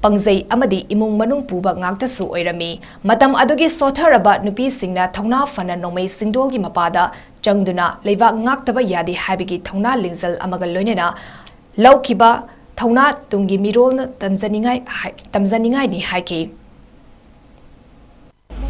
ꯄꯪꯖꯩ ꯑꯃꯗꯤ ꯏꯃꯨꯡ ꯃꯅꯨꯡ ꯄꯨꯕ ꯉꯥꯛꯇꯁꯨ ꯑꯣꯏꯔꯝꯃꯤ꯫ ꯃꯇꯝ ꯑꯗꯨꯒꯤ ꯁꯣꯠꯊꯔꯕ ꯅꯨꯄꯤꯁꯤꯡꯅ ꯊꯧꯅꯥ ꯐꯅ ꯅꯣꯡꯃꯩ ꯁꯤꯡꯗꯣꯜꯒꯤ ꯃꯄꯥꯗ ꯆꯪꯗꯨꯅ ꯂꯩꯕꯥꯛ ꯉꯥꯛꯇꯕ ꯌꯥꯗꯦ ꯍꯥꯏꯕꯒꯤ ꯊꯧꯅꯥ ꯂꯤꯡꯖꯦꯜ ꯑꯃꯒ ꯂꯣꯏꯅꯅ ꯂꯧꯈꯤꯕ ꯊꯧꯅꯥ ꯇꯨꯡꯒꯤ ꯃꯤꯔꯣꯜꯅ ꯇꯝꯖꯅꯤꯡꯉꯥꯏ ꯍꯥꯏ-, ꯇꯝꯖꯅꯤꯡꯉꯥꯏꯅꯤ ꯍꯥꯏꯈꯤ꯫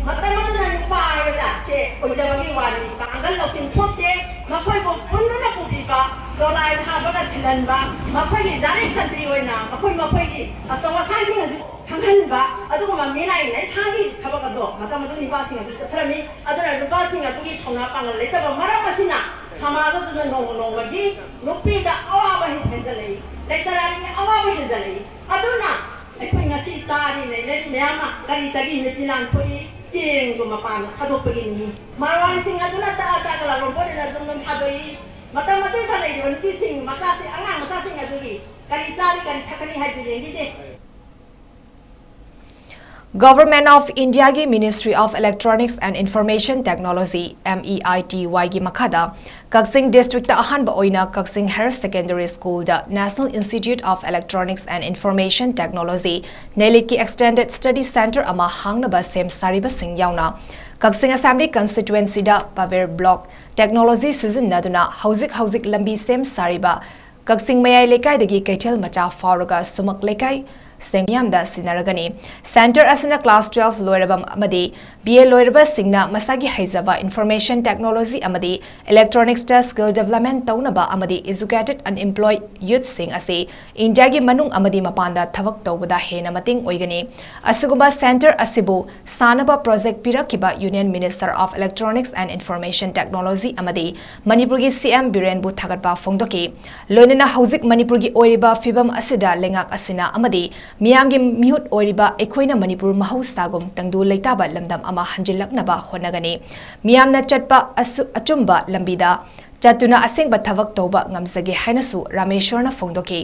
ꯃꯇꯝ ꯑꯗꯨꯗ ꯅꯨꯄꯥ ꯍꯥꯏꯕ ꯖꯥꯠꯁꯦ ꯑꯣꯏꯖꯕꯒꯤ ꯋꯥꯅꯤ, ꯄꯥꯡꯒꯜ ꯂꯧꯁꯤꯡ ꯊꯣꯛꯇꯦ꯫ ꯃꯈꯣꯏꯕꯨ ꯄꯨꯟꯗꯨꯅ ꯄꯨꯕꯤꯕ, ꯗꯣꯂꯥꯏ ꯍꯥꯞꯄꯒ ꯊꯤꯜꯍꯟꯕ, ꯃꯈꯣꯏꯒꯤ ꯖꯥꯔꯤ ꯁꯟꯇ꯭ꯔꯤ ꯑꯣꯏꯅ ꯃꯈꯣꯏ ꯃꯈꯣꯏꯒꯤ ꯑꯆꯧ ꯑꯁꯥꯡꯁꯤꯡ ꯑꯗꯨ ꯁꯪꯍꯟꯕ, ꯑꯗꯨꯒꯨꯝꯕ ꯃꯤꯅꯥꯏ ꯂꯩꯊꯥꯒꯤ ꯊꯕꯛ ꯑꯗꯣ ꯃꯇꯝ ꯑꯗꯨ ꯅꯨꯄꯥꯁꯤꯡ ꯑꯗꯨ ꯆꯠꯊꯔꯝꯃꯤ꯫ ꯑꯗꯨꯅ ꯅꯨꯄꯥꯁꯤꯡ ꯑꯗꯨꯒꯤ ꯊꯧꯅꯥ ꯄꯥꯡꯒꯜ ꯂꯩꯇꯕ ꯃꯔꯝ ꯑꯁꯤꯅ ꯁꯃꯥꯖ ꯑꯗꯨꯗ ꯅꯣꯡꯃ ꯅꯣꯡꯃꯒꯤ ꯅꯨꯄꯤꯗ ꯑꯋꯥꯕ ꯍꯦꯟꯖꯜꯂꯛꯏ, ꯂꯩꯇꯔꯥꯒꯤ ꯑꯋꯥꯕ ꯍꯦꯟꯖꯜꯂꯛꯏ꯫ ꯑꯗꯨꯅ ꯑꯩꯈꯣꯏ ꯉꯁꯤ ꯇꯥꯔꯤ ꯅꯩꯅꯔꯤ ꯃꯌꯥꯝ ꯑꯃ ꯀꯔꯤ ꯇꯒꯤ ꯅꯨꯄꯤ ꯂꯥꯟ ꯊꯣꯛꯏ? ꯆꯦꯡꯗꯨ ꯃꯄꯥꯟꯗ ꯊꯥꯗꯣꯛꯄꯒꯤꯅꯤ꯫ ꯃꯔꯣꯟꯁꯤꯡ ꯑꯗꯨꯅ ꯇꯥ ꯇꯥꯒ ꯂꯥꯛꯂꯝꯕꯣꯏꯅ ꯑꯗꯨꯝ ꯑꯗꯨꯝ ꯊꯥꯗꯣꯛꯏ꯫ ꯃꯇꯝ ꯑꯗꯨꯗ ꯂꯩꯔꯤꯕ ꯅꯨꯄꯤꯁꯤꯡ ꯃꯆꯥꯁꯤꯡ, ꯑꯉꯥꯡ ꯃꯆꯥꯁꯤꯡ ꯑꯗꯨꯒꯤ ꯀꯔꯤ ꯆꯥꯔꯤ ꯀꯔꯤ ꯊꯛꯀꯅꯤ ꯍꯥꯏꯕꯗꯨ ꯌꯦꯡꯕꯤꯗꯦ꯫ Government of Indiaꯒꯤ Ministry of Electronics and Information Technology, MEITYꯒꯤ ꯃꯈꯥꯗ ꯀꯛꯆꯤꯡ districtꯇ ꯑꯍꯥꯟꯕ ꯑꯣꯏꯅ ꯀꯛꯆꯤꯡ Higher Secondary Schoolꯗ National Institute of Electronics and Information Technology, NELITꯀꯤ Extended Study Center ꯑꯃ ꯍꯥꯡꯅꯕ ꯁꯦꯝ ꯁꯥꯔꯤꯕꯁꯤꯡ ꯌꯥꯎꯅ ꯀꯛꯆꯤꯡ Assembly Constituencyꯗ Power Block technology ꯁꯤꯖꯤꯟꯅꯗꯨꯅ ꯍꯧꯖꯤꯛ ꯍꯧꯖꯤꯛ ꯂꯝꯕꯤ ꯁꯦꯝ ꯁꯥꯔꯤꯕ ꯀꯛꯆꯤꯡ ꯃꯌꯥꯏ ꯂꯩꯀꯥꯏꯗꯒꯤ ꯀꯩꯊꯦꯜ ꯃꯆꯥ ꯐꯥꯎꯔꯒ ꯁꯨꯃꯛ ꯂꯩꯀꯥꯏ ꯁꯤꯡ ꯃꯤꯌꯥꯝꯗ ꯁꯤꯟꯅꯔꯒꯅꯤ꯫ Centre ꯑꯁꯤꯅ class twelve ꯂꯣꯏꯔꯕ ꯑꯃꯗꯤ B A ꯂꯣꯏꯔꯕꯁꯤꯡꯅ ꯃꯁꯥꯒꯤ ꯍꯩꯖꯕ information technology ꯑꯃꯗꯤ electronics ꯇ skill development ꯇꯧꯅꯕ ꯑꯃꯗꯤ educated unemployed youth ꯁꯤꯡ ꯑꯁꯤ ꯏꯟꯗꯤꯌꯥꯒꯤ ꯃꯅꯨꯡ ꯑꯃꯗꯤ ꯃꯄꯥꯟꯗ ꯊꯕꯛ ꯇꯧꯕꯗ ꯍꯦꯟꯅ ꯃꯇꯦꯡ ꯑꯣꯏꯒꯅꯤ꯫ ꯑꯁꯤꯒꯨꯝꯕ centre ꯑꯁꯤꯕꯨ ꯁꯥꯅꯕ project ꯄꯤꯔꯛꯈꯤꯕ Union Minister of Electronics and Information Technology ꯑꯃꯗꯤ ꯃꯅꯤꯄꯨꯔꯒꯤ C M ꯕꯤꯔꯦꯟꯕꯨ ꯊꯥꯒꯠꯄ ꯐꯣꯡꯗꯣꯛꯈꯤ꯫ ꯂꯣꯏꯅꯅ ꯍꯧꯖꯤꯛ ꯃꯅꯤꯄꯨꯔꯒꯤ ꯑꯣꯏꯔꯤꯕ ꯐꯤꯕꯝ ꯑꯁꯤꯗ ꯂꯩꯉꯥꯛ ꯑꯁꯤꯅ ꯑꯃꯗꯤ ꯃꯤꯌꯥꯝꯒꯤ ꯃꯤꯍꯨꯠ ꯑꯣꯏꯔꯤꯕ ꯑꯩꯈꯣꯏꯅ ꯃꯅꯤꯄꯨꯔ ꯃꯍꯧꯁꯥꯒꯨꯝ ꯇꯪꯗꯨ ꯂꯩꯇꯥꯕ ꯂꯝꯗꯝ ꯑꯃ ꯍꯟꯖꯤꯜꯂꯛꯅꯕ ꯍꯣꯠꯅꯒꯅꯤ꯫ ꯃꯤꯌꯥꯝꯅ ꯆꯠꯄ ꯑꯁꯨ-, ꯑꯆꯨꯝꯕ ꯂꯝꯕꯤꯗ ꯆꯠꯇꯨꯅ ꯑꯁꯦꯡꯕ ꯊꯕꯛ ꯇꯧꯕ ꯉꯝꯖꯒꯦ ꯍꯥꯏꯅꯁꯨ ꯔꯥꯃꯦꯁ꯭ꯋꯔꯅ ꯐꯣꯡꯗꯣꯛꯈꯤ꯫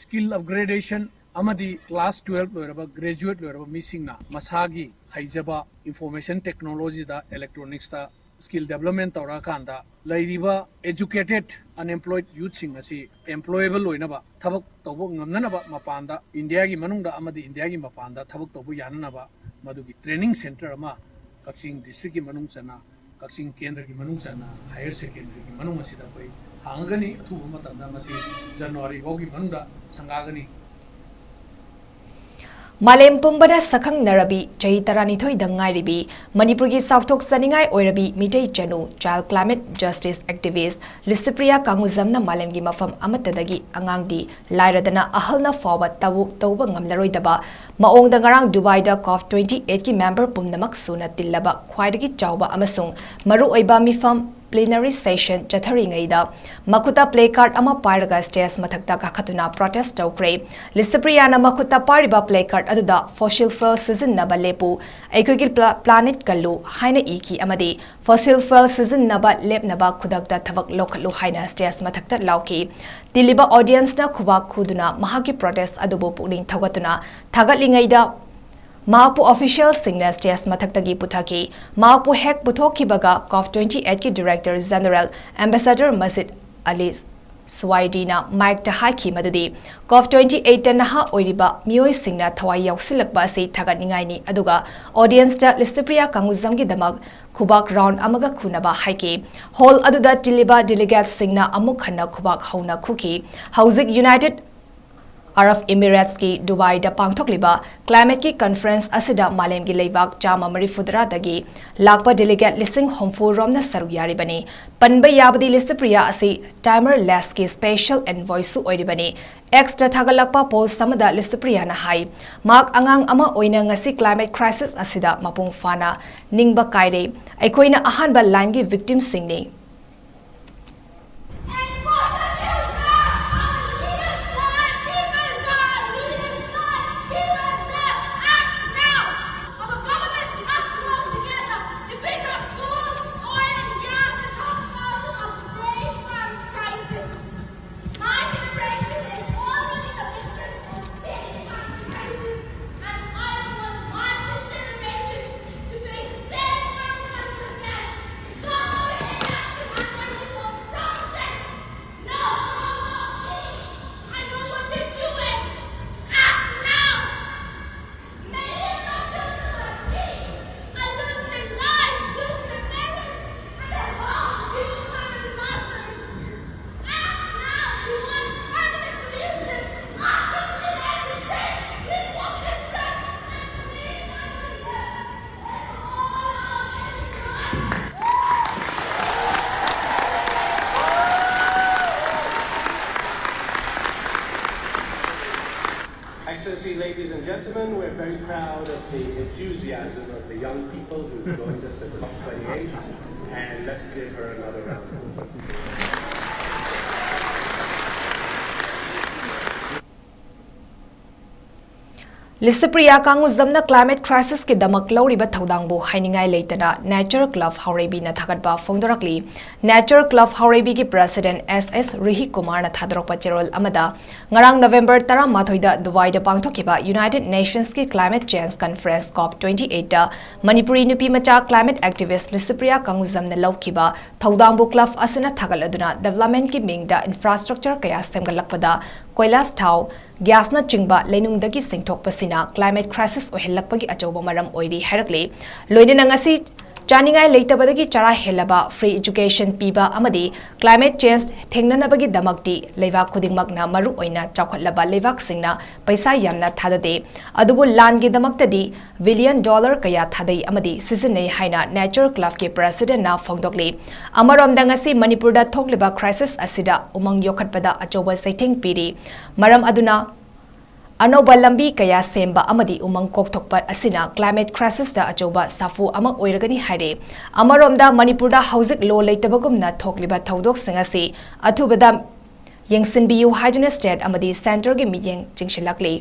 Skill upgradation ꯑꯃꯗꯤ class twelve ꯂꯣꯏꯔꯕ, graduate ꯂꯣꯏꯔꯕ ꯃꯤꯁꯤꯡꯅ ꯃꯁꯥꯒꯤ ꯍꯩꯖꯕ information technology ꯗ, electronics ꯇ skill development ꯇꯧꯔꯛꯑꯀꯥꯟꯗ ꯂꯩꯔꯤꯕ educated unemployed youth ꯁꯤꯡ ꯑꯁꯤ employable ꯑꯣꯏꯅꯕ, ꯊꯕꯛ ꯇꯧꯕ ꯉꯝꯅꯅꯕ ꯃꯄꯥꯟꯗ, ꯏꯟꯗꯤꯌꯥꯒꯤ ꯃꯅꯨꯡꯗ ꯑꯃꯗꯤ ꯏꯟꯗꯤꯌꯥꯒꯤ ꯃꯄꯥꯟꯗ ꯊꯕꯛ ꯇꯧꯕ ꯌꯥꯅꯅꯕ ꯃꯗꯨꯒꯤ training centre ꯑꯃ ꯀꯛꯆꯤꯡ district ꯀꯤ ꯃꯅꯨꯡ ꯆꯟꯅ, ꯀꯛꯆꯤꯡ ꯀꯦꯟꯗ꯭ꯔꯒꯤ ꯃꯅꯨꯡ ꯆꯟꯅ higher secondary ꯒꯤ ꯃꯅꯨꯡ ꯑꯁꯤꯗ ꯑꯩꯈꯣꯏ ꯍꯥꯡꯒꯅꯤ꯫ ꯑꯊꯨꯕ ꯃꯇꯝꯗ ꯃꯁꯤ January ꯐꯥꯎꯒꯤ ꯃꯅꯨꯡꯗ ꯁꯪꯒꯥꯒꯅꯤ꯫ ꯃꯥꯂꯦꯝ ꯄꯨꯝꯕꯅ ꯁꯛꯈꯪꯅꯔꯕꯤ, ꯆꯍꯤ ꯇꯔꯥꯅꯤꯊꯣꯏꯗ ꯉꯥꯏꯔꯤꯕꯤ, ꯃꯅꯤꯄꯨꯔꯒꯤ ꯆꯥꯎꯊꯣꯛꯆꯅꯤꯡꯉꯥꯏ ꯑꯣꯏꯔꯕꯤ ꯃꯤꯇꯩ ꯆꯅꯨ, child climate justice activist ꯂꯨꯁꯤꯄ꯭ꯔꯤꯌꯥ ꯀꯥꯡꯉꯨꯖꯝꯅ ꯃꯥꯂꯦꯝꯒꯤ ꯃꯐꯝ ꯑꯃꯠꯇꯗꯒꯤ ꯑꯉꯥꯡꯗꯤ ꯂꯥꯏꯔꯗꯅ ꯑꯍꯜꯅ ꯐꯥꯎꯕ ꯇꯧ-, ꯇꯧꯕ ꯉꯝꯂꯔꯣꯏꯗꯕ ꯃꯑꯣꯡꯗ ꯉꯔꯥꯡ ꯗꯨꯕꯥꯏꯗ COP twenty eight ꯀꯤ member ꯄꯨꯝꯅꯃꯛ ꯁꯨꯅ ꯇꯤꯜꯂꯕ ꯈ꯭ꯋꯥꯏꯗꯒꯤ ꯆꯥꯎꯕ ꯑꯃꯁꯨꯡ ꯃꯔꯨꯑꯣꯏꯕ ꯃꯤꯐꯝ plenary session ꯆꯠꯊꯔꯤꯉꯩꯗ ꯃꯈꯨꯠꯇ placard ꯑꯃ ꯄꯥꯏꯔꯒ stage ꯃꯊꯛꯇ ꯀꯥꯈꯠꯇꯨꯅ protest ꯇꯧꯈ꯭ꯔꯦ꯫ ꯂꯨꯁꯤꯄ꯭ꯔꯤꯌꯥꯅ ꯃꯈꯨꯠꯇ ꯄꯥꯏꯔꯤꯕ placard ꯑꯗꯨꯗ fossil fuel ꯁꯤꯖꯤꯟꯅꯕ ꯂꯦꯞꯄꯨ, ꯑꯩꯈꯣꯏꯒꯤ pla-, planet ꯀꯜꯂꯨ ꯍꯥꯏꯅ ꯏꯈꯤ ꯑꯃꯗꯤ fossil fuel ꯁꯤꯖꯤꯟꯅꯕ ꯂꯦꯞꯅꯕ ꯈꯨꯗꯛꯇ ꯊꯕꯛ ꯂꯧꯈꯠꯂꯨ ꯍꯥꯏꯅ stage ꯃꯊꯛꯇ ꯂꯥꯎꯈꯤ꯫ ꯇꯤꯜꯂꯤꯕ audience ꯅ ꯈꯨꯕꯥꯛ ꯈꯨꯗꯨꯅ ꯃꯍꯥꯛꯀꯤ protest ꯑꯗꯨꯕꯨ ꯄꯨꯛꯅꯤꯡ ꯊꯧꯒꯠꯇꯨꯅ ꯊꯥꯒꯠꯂꯤꯉꯩꯗ ꯃꯍꯥꯛꯄꯨ official ꯁꯤꯡꯅ stage ꯃꯊꯛꯇꯒꯤ ꯄꯨꯊꯈꯤ꯫ ꯃꯍꯥꯛꯄꯨ ꯍꯦꯛ ꯄꯨꯊꯣꯛꯈꯤꯕꯒ COP twenty eight ꯀꯤ director general ambassador ꯃꯖꯤꯗ ꯑꯂꯤ ꯁꯨꯋꯥꯏꯗꯤꯅ ꯃꯥꯏꯛꯇ ꯍꯥꯏꯈꯤ ꯃꯗꯨꯗꯤ ꯀꯣꯞ ꯇ꯭ꯋꯦꯟꯇꯤ ꯑꯩꯠꯇ ꯅꯍꯥ ꯑꯣꯏꯔꯤꯕ ꯃꯤꯑꯣꯏꯁꯤꯡꯅ ꯊꯋꯥꯏ ꯌꯥꯎꯁꯤꯜꯂꯛꯄ ꯑꯁꯤ ꯊꯥꯒꯠꯅꯤꯡꯉꯥꯏꯅꯤ, ꯑꯗꯨꯒ ꯑꯣꯗꯤꯌꯟꯁꯇ ꯂꯤꯁꯇꯄ꯭ꯔꯤꯌꯥ ꯀꯥꯡꯒꯨꯖꯝꯒꯤꯗꯃꯛ ꯈꯨꯕꯥꯛ ꯔꯥꯎꯟ ꯑꯃꯒ ꯈꯨꯅꯕ ꯍꯥꯏꯈꯤ꯫ ꯍꯣꯜ ꯑꯗꯨꯗ ꯇꯤꯜꯂꯤꯕ ꯗꯦꯂꯤꯒꯦꯠꯁꯤꯡꯅ ꯑꯃꯨꯛ ꯍꯟꯅ ꯈꯨꯕꯥꯛ ꯍꯧꯅ ꯈꯨꯈꯤ꯫ ꯍꯧꯖꯤꯛ ꯌꯨꯅꯥꯏꯇꯦꯗ ꯑꯔꯕ ꯏꯃꯤꯔꯦꯠꯁꯀꯤ ꯗꯨꯕꯥꯏꯗ ꯄꯥꯡꯊꯣꯛꯂꯤꯕ ꯀ꯭ꯂꯥꯏꯃꯦꯠꯀꯤ ꯀꯟꯐꯔꯦꯟꯁ ꯑꯁꯤꯗ ꯃꯥꯂꯦꯝꯒꯤ ꯂꯩꯕꯥꯛ ꯆꯥꯝꯃ ꯃꯔꯤꯐꯨ ꯇꯔꯥꯗꯒꯤ ꯂꯥꯛꯄ ꯗꯦꯂꯤꯒꯦꯠ ꯂꯤꯁꯤꯡ ꯍꯨꯝꯐꯨ ꯔꯣꯝꯅ ꯁꯔꯨꯛ ꯌꯥꯔꯤꯕꯅꯤ꯫ ꯄꯟꯕ ꯌꯥꯕꯗꯤ ꯂꯤꯁꯇꯄ꯭ꯔꯤꯌꯥ ꯑꯁꯤ ꯇꯥꯏꯃꯔ ꯂꯦꯁꯀꯤ ꯁ꯭ꯄꯦꯁꯦꯜ ꯑꯦꯟꯚꯣꯏꯁꯁꯨ ꯑꯣꯏꯔꯤꯕꯅꯤ꯫ ꯑꯦꯛꯁꯇ ꯊꯥꯒꯠꯂꯛꯄ ꯄꯣꯁ ꯑꯃꯗ ꯂꯤꯁꯇꯄ꯭ꯔꯤꯌꯥꯅ ꯍꯥꯏ, ꯃꯍꯥꯛ ꯑꯉꯥꯡ ꯑꯃ ꯑꯣꯏꯅ ꯉꯁꯤ ꯀ꯭ꯂꯥꯏꯃꯦꯠ ꯀ꯭ꯔꯥꯏꯁꯤꯁ ꯑꯁꯤꯗ ꯃꯄꯨꯡ ꯐꯥꯅ ꯅꯤꯡꯕ ꯀꯥꯏꯔꯦ꯫ ꯑꯩꯈꯣꯏꯅ ꯑꯍꯥꯟꯕ ꯂꯥꯏꯟꯒꯤ ꯚꯤꯛꯇꯤꯝꯁꯤꯡꯅꯤ꯫ My generation is already the victims of state crisis, and I want my generations to face the same consequences again. It's not about inaction, I'm waiting for process. No, no, no, please. I know what you're doing. Act now. Millions of children are free, are losing lives, losing marriages, and they're all human disasters. Act now. We want permanent solutions. Not simply everything. We want the truth. Excellency, ladies and gentlemen, we're very proud of the enthusiasm of the young people who joined us at the COP twenty-eight, and let's give her another round of applause. Licypriya ꯀꯥꯡꯉꯨꯖꯝꯅ climate crisisꯀꯤꯗꯃꯛ ꯂꯧꯔꯤꯕ ꯊꯧꯗꯥꯡꯕꯨ ꯍꯥꯏꯅꯤꯡꯉꯥꯏ ꯂꯩꯇꯅ Nature Club ꯍꯥꯎꯔꯩꯕꯤꯅ ꯊꯥꯒꯠꯄ ꯐꯣꯡꯗꯣꯔꯛꯂꯤ꯫ Nature Club ꯍꯥꯎꯔꯩꯕꯤꯒꯤ president S S ꯔꯨꯍꯤ ꯀꯨꯃꯥꯔꯅ ꯊꯥꯗꯣꯔꯛꯄ ꯆꯦꯔꯣꯜ ꯑꯃꯗ, ꯉꯔꯥꯡ November ꯇꯔꯥꯃꯥꯊꯣꯏꯗ ꯗꯨꯕꯥꯏꯗ ꯄꯥꯡꯊꯣꯛꯈꯤꯕ United Nations ꯀꯤ climate change conference COP twenty eight ꯇ ꯃꯅꯤꯄꯨꯔꯤ ꯅꯨꯄꯤ ꯃꯆꯥ climate activist ꯂꯤꯁꯤꯄ꯭ꯔꯤꯌꯥ ꯀꯥꯡꯉꯨꯖꯝꯅ ꯂꯧꯈꯤꯕ ꯊꯧꯗꯥꯡꯕꯨ club ꯑꯁꯤꯅ ꯊꯥꯒꯠꯂꯗꯨꯅ, developmentꯀꯤ ꯃꯤꯡꯗ infrastructure ꯀꯌꯥ ꯁꯦꯝꯒꯠꯂꯛꯄꯗ ꯀꯣꯏꯂꯥꯁ ꯊꯥꯎ, gasꯅꯆꯤꯡꯕ ꯂꯩꯅꯨꯡꯗꯒꯤ ꯆꯤꯡꯊꯣꯛꯄꯁꯤꯅ climate crisis ꯑꯣꯏꯍꯜꯂꯛꯄꯒꯤ ꯑꯆꯧꯕ ꯃꯔꯝ ꯑꯣꯏꯔꯤ ꯍꯥꯏꯔꯛꯂꯤ꯫ ꯂꯣꯏꯅꯅ ꯉꯁꯤ ꯆꯥꯅꯤꯡꯉꯥꯏ ꯂꯩꯇꯕꯗꯒꯤ ꯆꯔꯥ ꯍꯦꯜꯂꯕ, free education ꯄꯤꯕ ꯑꯃꯗꯤ climate change ꯊꯦꯡꯅꯅꯕꯒꯤꯗꯃꯛꯇꯤ ꯂꯩꯕꯥꯛ ꯈꯨꯗꯤꯡꯃꯛꯅ, ꯃꯔꯨ ꯑꯣꯏꯅ ꯆꯥꯎꯈꯠꯂꯕ ꯂꯩꯕꯥꯛꯁꯤꯡꯅ, ꯄꯩꯁꯥ ꯌꯥꯝꯅ ꯊꯥꯗꯗꯦ꯫ ꯑꯗꯨꯕꯨ ꯂꯥꯟꯒꯤꯗꯃꯛꯇꯗꯤ billion dollar ꯀꯌꯥ ꯊꯥꯗꯩ ꯑꯃꯗꯤ ꯁꯤꯖꯤꯟꯅꯩ ꯍꯥꯏꯅ Nature Clubꯀꯤ presidentꯅ ꯐꯣꯡꯗꯣꯛꯂꯤ꯫ ꯑꯃꯔꯣꯝꯗ, ꯉꯁꯤ ꯃꯅꯤꯄꯨꯔꯗ ꯊꯣꯛꯂꯤꯕ crisis ꯑꯁꯤꯗ ꯎꯃꯪ ꯌꯣꯛꯈꯠꯄꯗ ꯑꯆꯧꯕ ꯆꯩꯊꯦꯡ ꯄꯤꯔꯤ꯫ ꯃꯔꯝ ꯑꯗꯨꯅ, ꯑꯅꯧꯕ ꯂꯝꯕꯤ ꯀꯌꯥ ꯁꯦꯝꯕ ꯑꯃꯗꯤ ꯎꯃꯪ ꯀꯣꯛꯊꯣꯛꯄ ꯑꯁꯤꯅ climate crisisꯇ ꯑꯆꯧꯕ ꯁꯥꯐꯨ ꯑꯃ ꯑꯣꯏꯔꯒꯅꯤ ꯍꯥꯏꯔꯤ꯫ ꯑꯃꯔꯣꯝꯗ, ꯃꯅꯤꯄꯨꯔꯗ ꯍꯧꯖꯤꯛ law ꯂꯩꯇꯕꯒꯨꯝꯅ ꯊꯣꯛꯂꯤꯕ ꯊꯧꯗꯣꯛꯁꯤꯡ ꯑꯁꯤ ꯑꯊꯨꯕꯗ ꯌꯦꯡꯁꯤꯟꯕꯤꯌꯨ ꯍꯥꯏꯗꯨꯅ state ꯑꯃꯗꯤ centreꯒꯤ ꯃꯤꯠꯌꯦꯡ ꯆꯤꯡꯁꯤꯜꯂꯛꯂꯤ꯫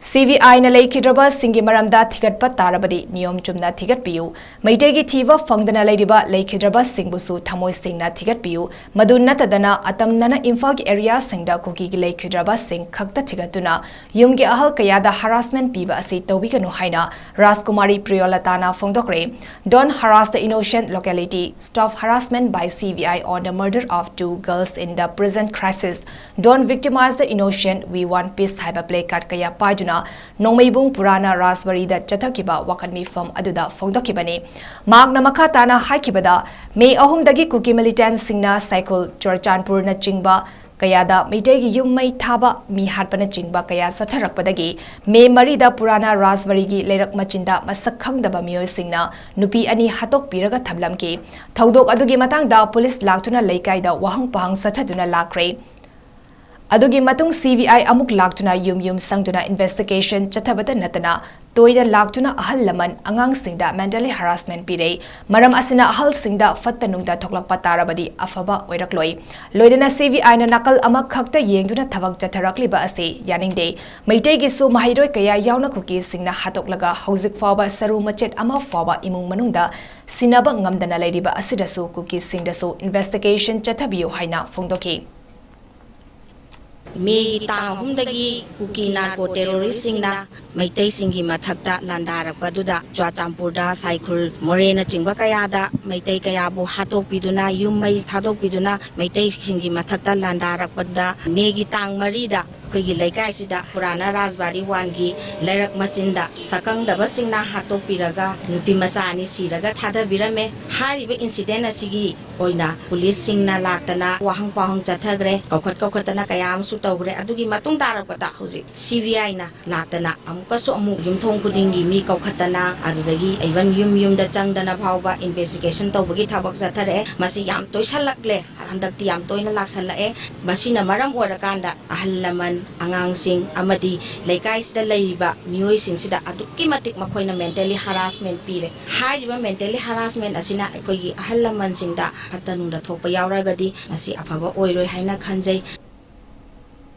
CBIꯅ ꯂꯩꯈꯤꯗ꯭ꯔꯕꯁꯤꯡꯒꯤ ꯃꯔꯝꯗ ꯊꯤꯒꯠꯄ ꯇꯥꯔꯕꯗꯤ ꯅꯤꯌꯣꯝ ꯆꯨꯝꯅ ꯊꯤꯒꯠꯄꯤꯌꯨ꯫ ꯃꯩꯇꯩꯒꯤ ꯊꯤꯕ ꯐꯪꯗꯅ ꯂꯩꯔꯤꯕ ꯂꯩꯈꯤꯗ꯭ꯔꯕꯁꯤꯡꯕꯨꯁꯨ ꯊꯃꯣꯏ ꯁꯦꯡꯅ ꯊꯤꯒꯠꯄꯤꯌꯨ꯫ ꯃꯗꯨ ꯅꯠꯇꯗꯅ, ꯑꯇꯝꯅꯅ ꯏꯝꯐꯥꯜꯒꯤ areaꯁꯤꯡꯗ ꯀꯨꯀꯤꯒꯤ ꯂꯩꯈꯤꯗ꯭ꯔꯕꯁꯤꯡ ꯈꯛꯇ ꯊꯤꯒꯠꯇꯨꯅ ꯌꯨꯝꯒꯤ ꯑꯍꯜ ꯀꯌꯥꯗ harassment ꯄꯤꯕ ꯑꯁꯤ ꯇꯧꯕꯤꯒꯅꯨ ꯍꯥꯏꯅ ꯔꯥꯖꯀꯨꯃꯥꯔꯤ ꯄ꯭ꯔꯤꯌꯣꯂꯇꯥꯅ ꯐꯣꯡꯗꯣꯛꯈ꯭ꯔꯦ꯫ Don't harass the innocent, locality, stop harassment by CBI on the murder of two girls in the present crisis, don't victimize the innocent, we want peace ꯍꯥꯏꯕ placard ꯀꯌꯥ ꯄꯥꯏꯗꯨꯅ ꯅꯣꯡꯃꯩꯕꯨꯡ ꯄꯨꯔꯥꯅ ꯔꯥꯖꯕꯥꯔꯤꯗ ꯆꯠꯊꯈꯤꯕ ꯋꯥꯀꯠ ꯃꯤꯐꯝ ꯑꯗꯨꯗ ꯐꯣꯡꯗꯣꯛꯈꯤꯕꯅꯤ꯫ ꯃꯍꯥꯛꯅ ꯃꯈꯥ ꯇꯥꯅ ꯍꯥꯏꯈꯤꯕꯗ, ꯃꯦ ꯑꯍꯨꯝꯗꯒꯤ ꯀꯨꯀꯤ militantꯁꯤꯡꯅ ꯁꯥꯏꯈꯨꯜ, ꯆꯨꯔꯆꯥꯟꯄꯨꯔꯅꯆꯤꯡꯕ ꯀꯌꯥꯗ ꯃꯩꯇꯩꯒꯤ ꯌꯨꯝ ꯃꯩ ꯊꯥꯕ, ꯃꯤ ꯍꯥꯠꯄꯅꯆꯤꯡꯕ ꯀꯌꯥ ꯆꯠꯊꯔꯛꯄꯗꯒꯤ ꯃꯦ ꯃꯔꯤꯗ ꯄꯨꯔꯥꯅ ꯔꯥꯖꯕꯥꯔꯤꯒꯤ ꯂꯩꯔꯛ ꯃꯆꯤꯟꯗ ꯃꯁꯛ ꯈꯪꯗꯕ ꯃꯤꯑꯣꯏꯁꯤꯡꯅ ꯅꯨꯄꯤ ꯑꯅꯤ ꯍꯥꯠꯇꯣꯛꯄꯤꯔꯒ ꯊꯝꯂꯝꯈꯤ꯫ ꯊꯧꯗꯣꯛ ꯑꯗꯨꯒꯤ ꯃꯇꯥꯡꯗ ꯄꯨꯂꯤꯁ ꯂꯥꯛꯇꯨꯅ ꯂꯩꯀꯥꯏꯗ ꯋꯥꯍꯪ ꯄꯥꯍꯪ ꯆꯠꯊꯗꯨꯅ ꯂꯥꯛꯈ꯭ꯔꯦ꯫ ꯑꯗꯨꯒꯤ ꯃꯇꯨꯡ CBI ꯑꯃꯨꯛ ꯂꯥꯛꯇꯨꯅ ꯌꯨꯝ ꯌꯨꯝ ꯁꯪꯗꯨꯅ investigation ꯆꯠꯊꯕꯇ ꯅꯠꯇꯅ ꯇꯣꯏꯅ ꯂꯥꯛꯇꯨꯅ ꯑꯍꯜ ꯂꯃꯟ ꯑꯉꯥꯡꯁꯤꯡꯗ mentally harassment ꯄꯤꯔꯦ꯫ ꯃꯔꯝ ꯑꯁꯤꯅ ꯑꯍꯜꯁꯤꯡꯗ ꯐꯠꯇ ꯅꯨꯡꯗ ꯊꯣꯛꯂꯛꯄ ꯇꯥꯔꯕꯗꯤ ꯑꯐꯕ ꯑꯣꯏꯔꯛꯂꯣꯏ꯫ ꯂꯣꯏꯅꯅ CBIꯅ ꯅꯥꯀꯜ ꯑꯃꯈꯛꯇ ꯌꯦꯡꯗꯨꯅ ꯊꯕꯛ ꯆꯠꯊꯔꯛꯂꯤꯕ ꯑꯁꯤ ꯌꯥꯅꯤꯡꯗꯦ꯫ ꯃꯩꯇꯩꯒꯤꯁꯨ ꯃꯍꯩꯔꯣꯏ ꯀꯌꯥ ꯌꯥꯎꯅ ꯀꯨꯀꯤꯁꯤꯡꯅ ꯍꯥꯠꯇꯣꯛꯂꯒ ꯍꯧꯖꯤꯛ ꯐꯥꯎꯕ ꯁꯔꯨ ꯃꯆꯦꯠ ꯑꯃ ꯐꯥꯎꯕ ꯏꯃꯨꯡ ꯃꯅꯨꯡꯗ ꯁꯤꯟꯅꯕ ꯉꯝꯗꯅ ꯂꯩꯔꯤꯕ ꯑꯁꯤꯗꯁꯨ ꯀꯨꯀꯤꯁꯤꯡꯗꯁꯨ investigation ꯆꯠꯊꯕꯤꯌꯨ ꯍꯥꯏꯅ ꯐꯣꯡꯗꯣꯛꯈꯤ꯫ ꯃꯦꯒꯤ ꯇꯥꯡ ꯑꯍꯨꯝꯗꯒꯤ ꯀꯨꯀꯤ ꯅꯥꯔꯀꯣ ꯇꯦꯔꯣꯔꯤꯁꯁꯤꯡꯅ ꯃꯩꯇꯩꯁꯤꯡꯒꯤ ꯃꯊꯛꯇ ꯂꯥꯟꯗꯥꯔꯛꯄꯗꯨꯗ ꯆꯨꯔꯆꯥꯟꯄꯨꯔꯗ ꯁꯥꯏꯈꯨꯜ, ꯃꯣꯔꯦꯅꯆꯤꯡꯕ ꯀꯌꯥꯗ ꯃꯩꯇꯩ ꯀꯌꯥꯕꯨ ꯍꯥꯠꯇꯣꯛꯄꯤꯗꯨꯅ, ꯌꯨꯝ ꯃꯩ ꯊꯥꯗꯣꯛꯄꯤꯗꯨꯅ ꯃꯩꯇꯩꯁꯤꯡꯒꯤ ꯃꯊꯛꯇ ꯂꯥꯟꯗꯥꯔꯛꯄꯗ ꯃꯦꯒꯤ ꯇꯥꯡ ꯃꯔꯤꯗ ꯑꯩꯈꯣꯏꯒꯤ ꯂꯩꯀꯥꯏꯁꯤꯗ ꯄꯨꯔꯥꯅ ꯔꯥꯖꯕꯥꯔꯤ ꯋꯥꯟꯒꯤ ꯂꯩꯔꯛ ꯃꯆꯤꯟꯗ ꯁꯛꯈꯪꯗꯕꯁꯤꯡꯅ ꯍꯥꯠꯇꯣꯛꯄꯤꯔꯒ ꯅꯨꯄꯤ ꯃꯆꯥ ꯑꯅꯤ ꯁꯤꯔꯒ ꯊꯥꯗꯕꯤꯔꯝꯃꯦ꯫ ꯍꯥꯏꯔꯤꯕ incident ꯑꯁꯤꯒꯤ ꯑꯣꯏꯅ ꯄꯨꯂꯤꯁꯁꯤꯡꯅ ꯂꯥꯛꯇꯅ ꯋꯥꯍꯪ ꯄꯥꯎꯍꯪ ꯆꯠꯊꯈ꯭ꯔꯦ꯫ ꯀꯧꯈꯠ ꯀꯧꯈꯠꯇꯅ ꯀꯌꯥ ꯑꯃꯁꯨ ꯇꯧꯈ꯭ꯔꯦ꯫ ꯑꯗꯨꯒꯤ ꯃꯇꯨꯡ ꯇꯥꯔꯛꯄꯗ ꯍꯧꯖꯤꯛ CBIꯅ ꯂꯥꯛꯇꯅ ꯑꯃꯨꯛꯀꯁꯨ ꯑꯃꯨꯛ ꯌꯨꯝꯊꯣꯡ ꯈꯨꯗꯤꯡꯒꯤ ꯃꯤ ꯀꯧꯈꯠꯇꯅ ꯑꯗꯨꯗꯒꯤ even ꯌꯨꯝ ꯌꯨꯝꯗ ꯆꯪꯗꯅ ꯐꯥꯎꯕ investigation ꯇꯧꯕꯒꯤ ꯊꯕꯛ ꯆꯠꯊꯔꯛꯑꯦ꯫ ꯃꯁꯤ ꯌꯥꯝ ꯇꯣꯏꯁꯜꯂꯛꯂꯦ꯫ ꯍꯟꯗꯛꯇꯤ ꯌꯥꯝ ꯇꯣꯏꯅ ꯂꯥꯛꯁꯜꯂꯛꯑꯦ꯫ ꯃꯁꯤꯅ ꯃꯔꯝ ꯑꯣꯏꯔꯀꯥꯟꯗ ꯑꯍꯜ ꯂꯃꯟ, ꯑꯉꯥꯡꯁꯤꯡ ꯑꯃꯗꯤ ꯂꯩꯀꯥꯏꯁꯤꯗ ꯂꯩꯔꯤꯕ ꯃꯤꯑꯣꯏꯁꯤꯡꯁꯤꯗ ꯑꯗꯨꯛꯀꯤ ꯃꯇꯤꯛ ꯃꯈꯣꯏꯅ mentally harassment ꯄꯤꯔꯦ꯫ ꯍꯥꯏꯔꯤꯕ mentally harassment ꯑꯁꯤꯅ ꯑꯩꯈꯣꯏꯒꯤ ꯑꯍꯜ ꯂꯃꯟꯁꯤꯡꯗ ꯐꯠꯇ ꯅꯨꯡꯗ ꯊꯣꯛꯄ ꯌꯥꯎꯔꯒꯗꯤ ꯃꯁꯤ ꯑꯐꯕ ꯑꯣꯏꯔꯣꯏ ꯍꯥꯏꯅ ꯈꯟꯖꯩ꯫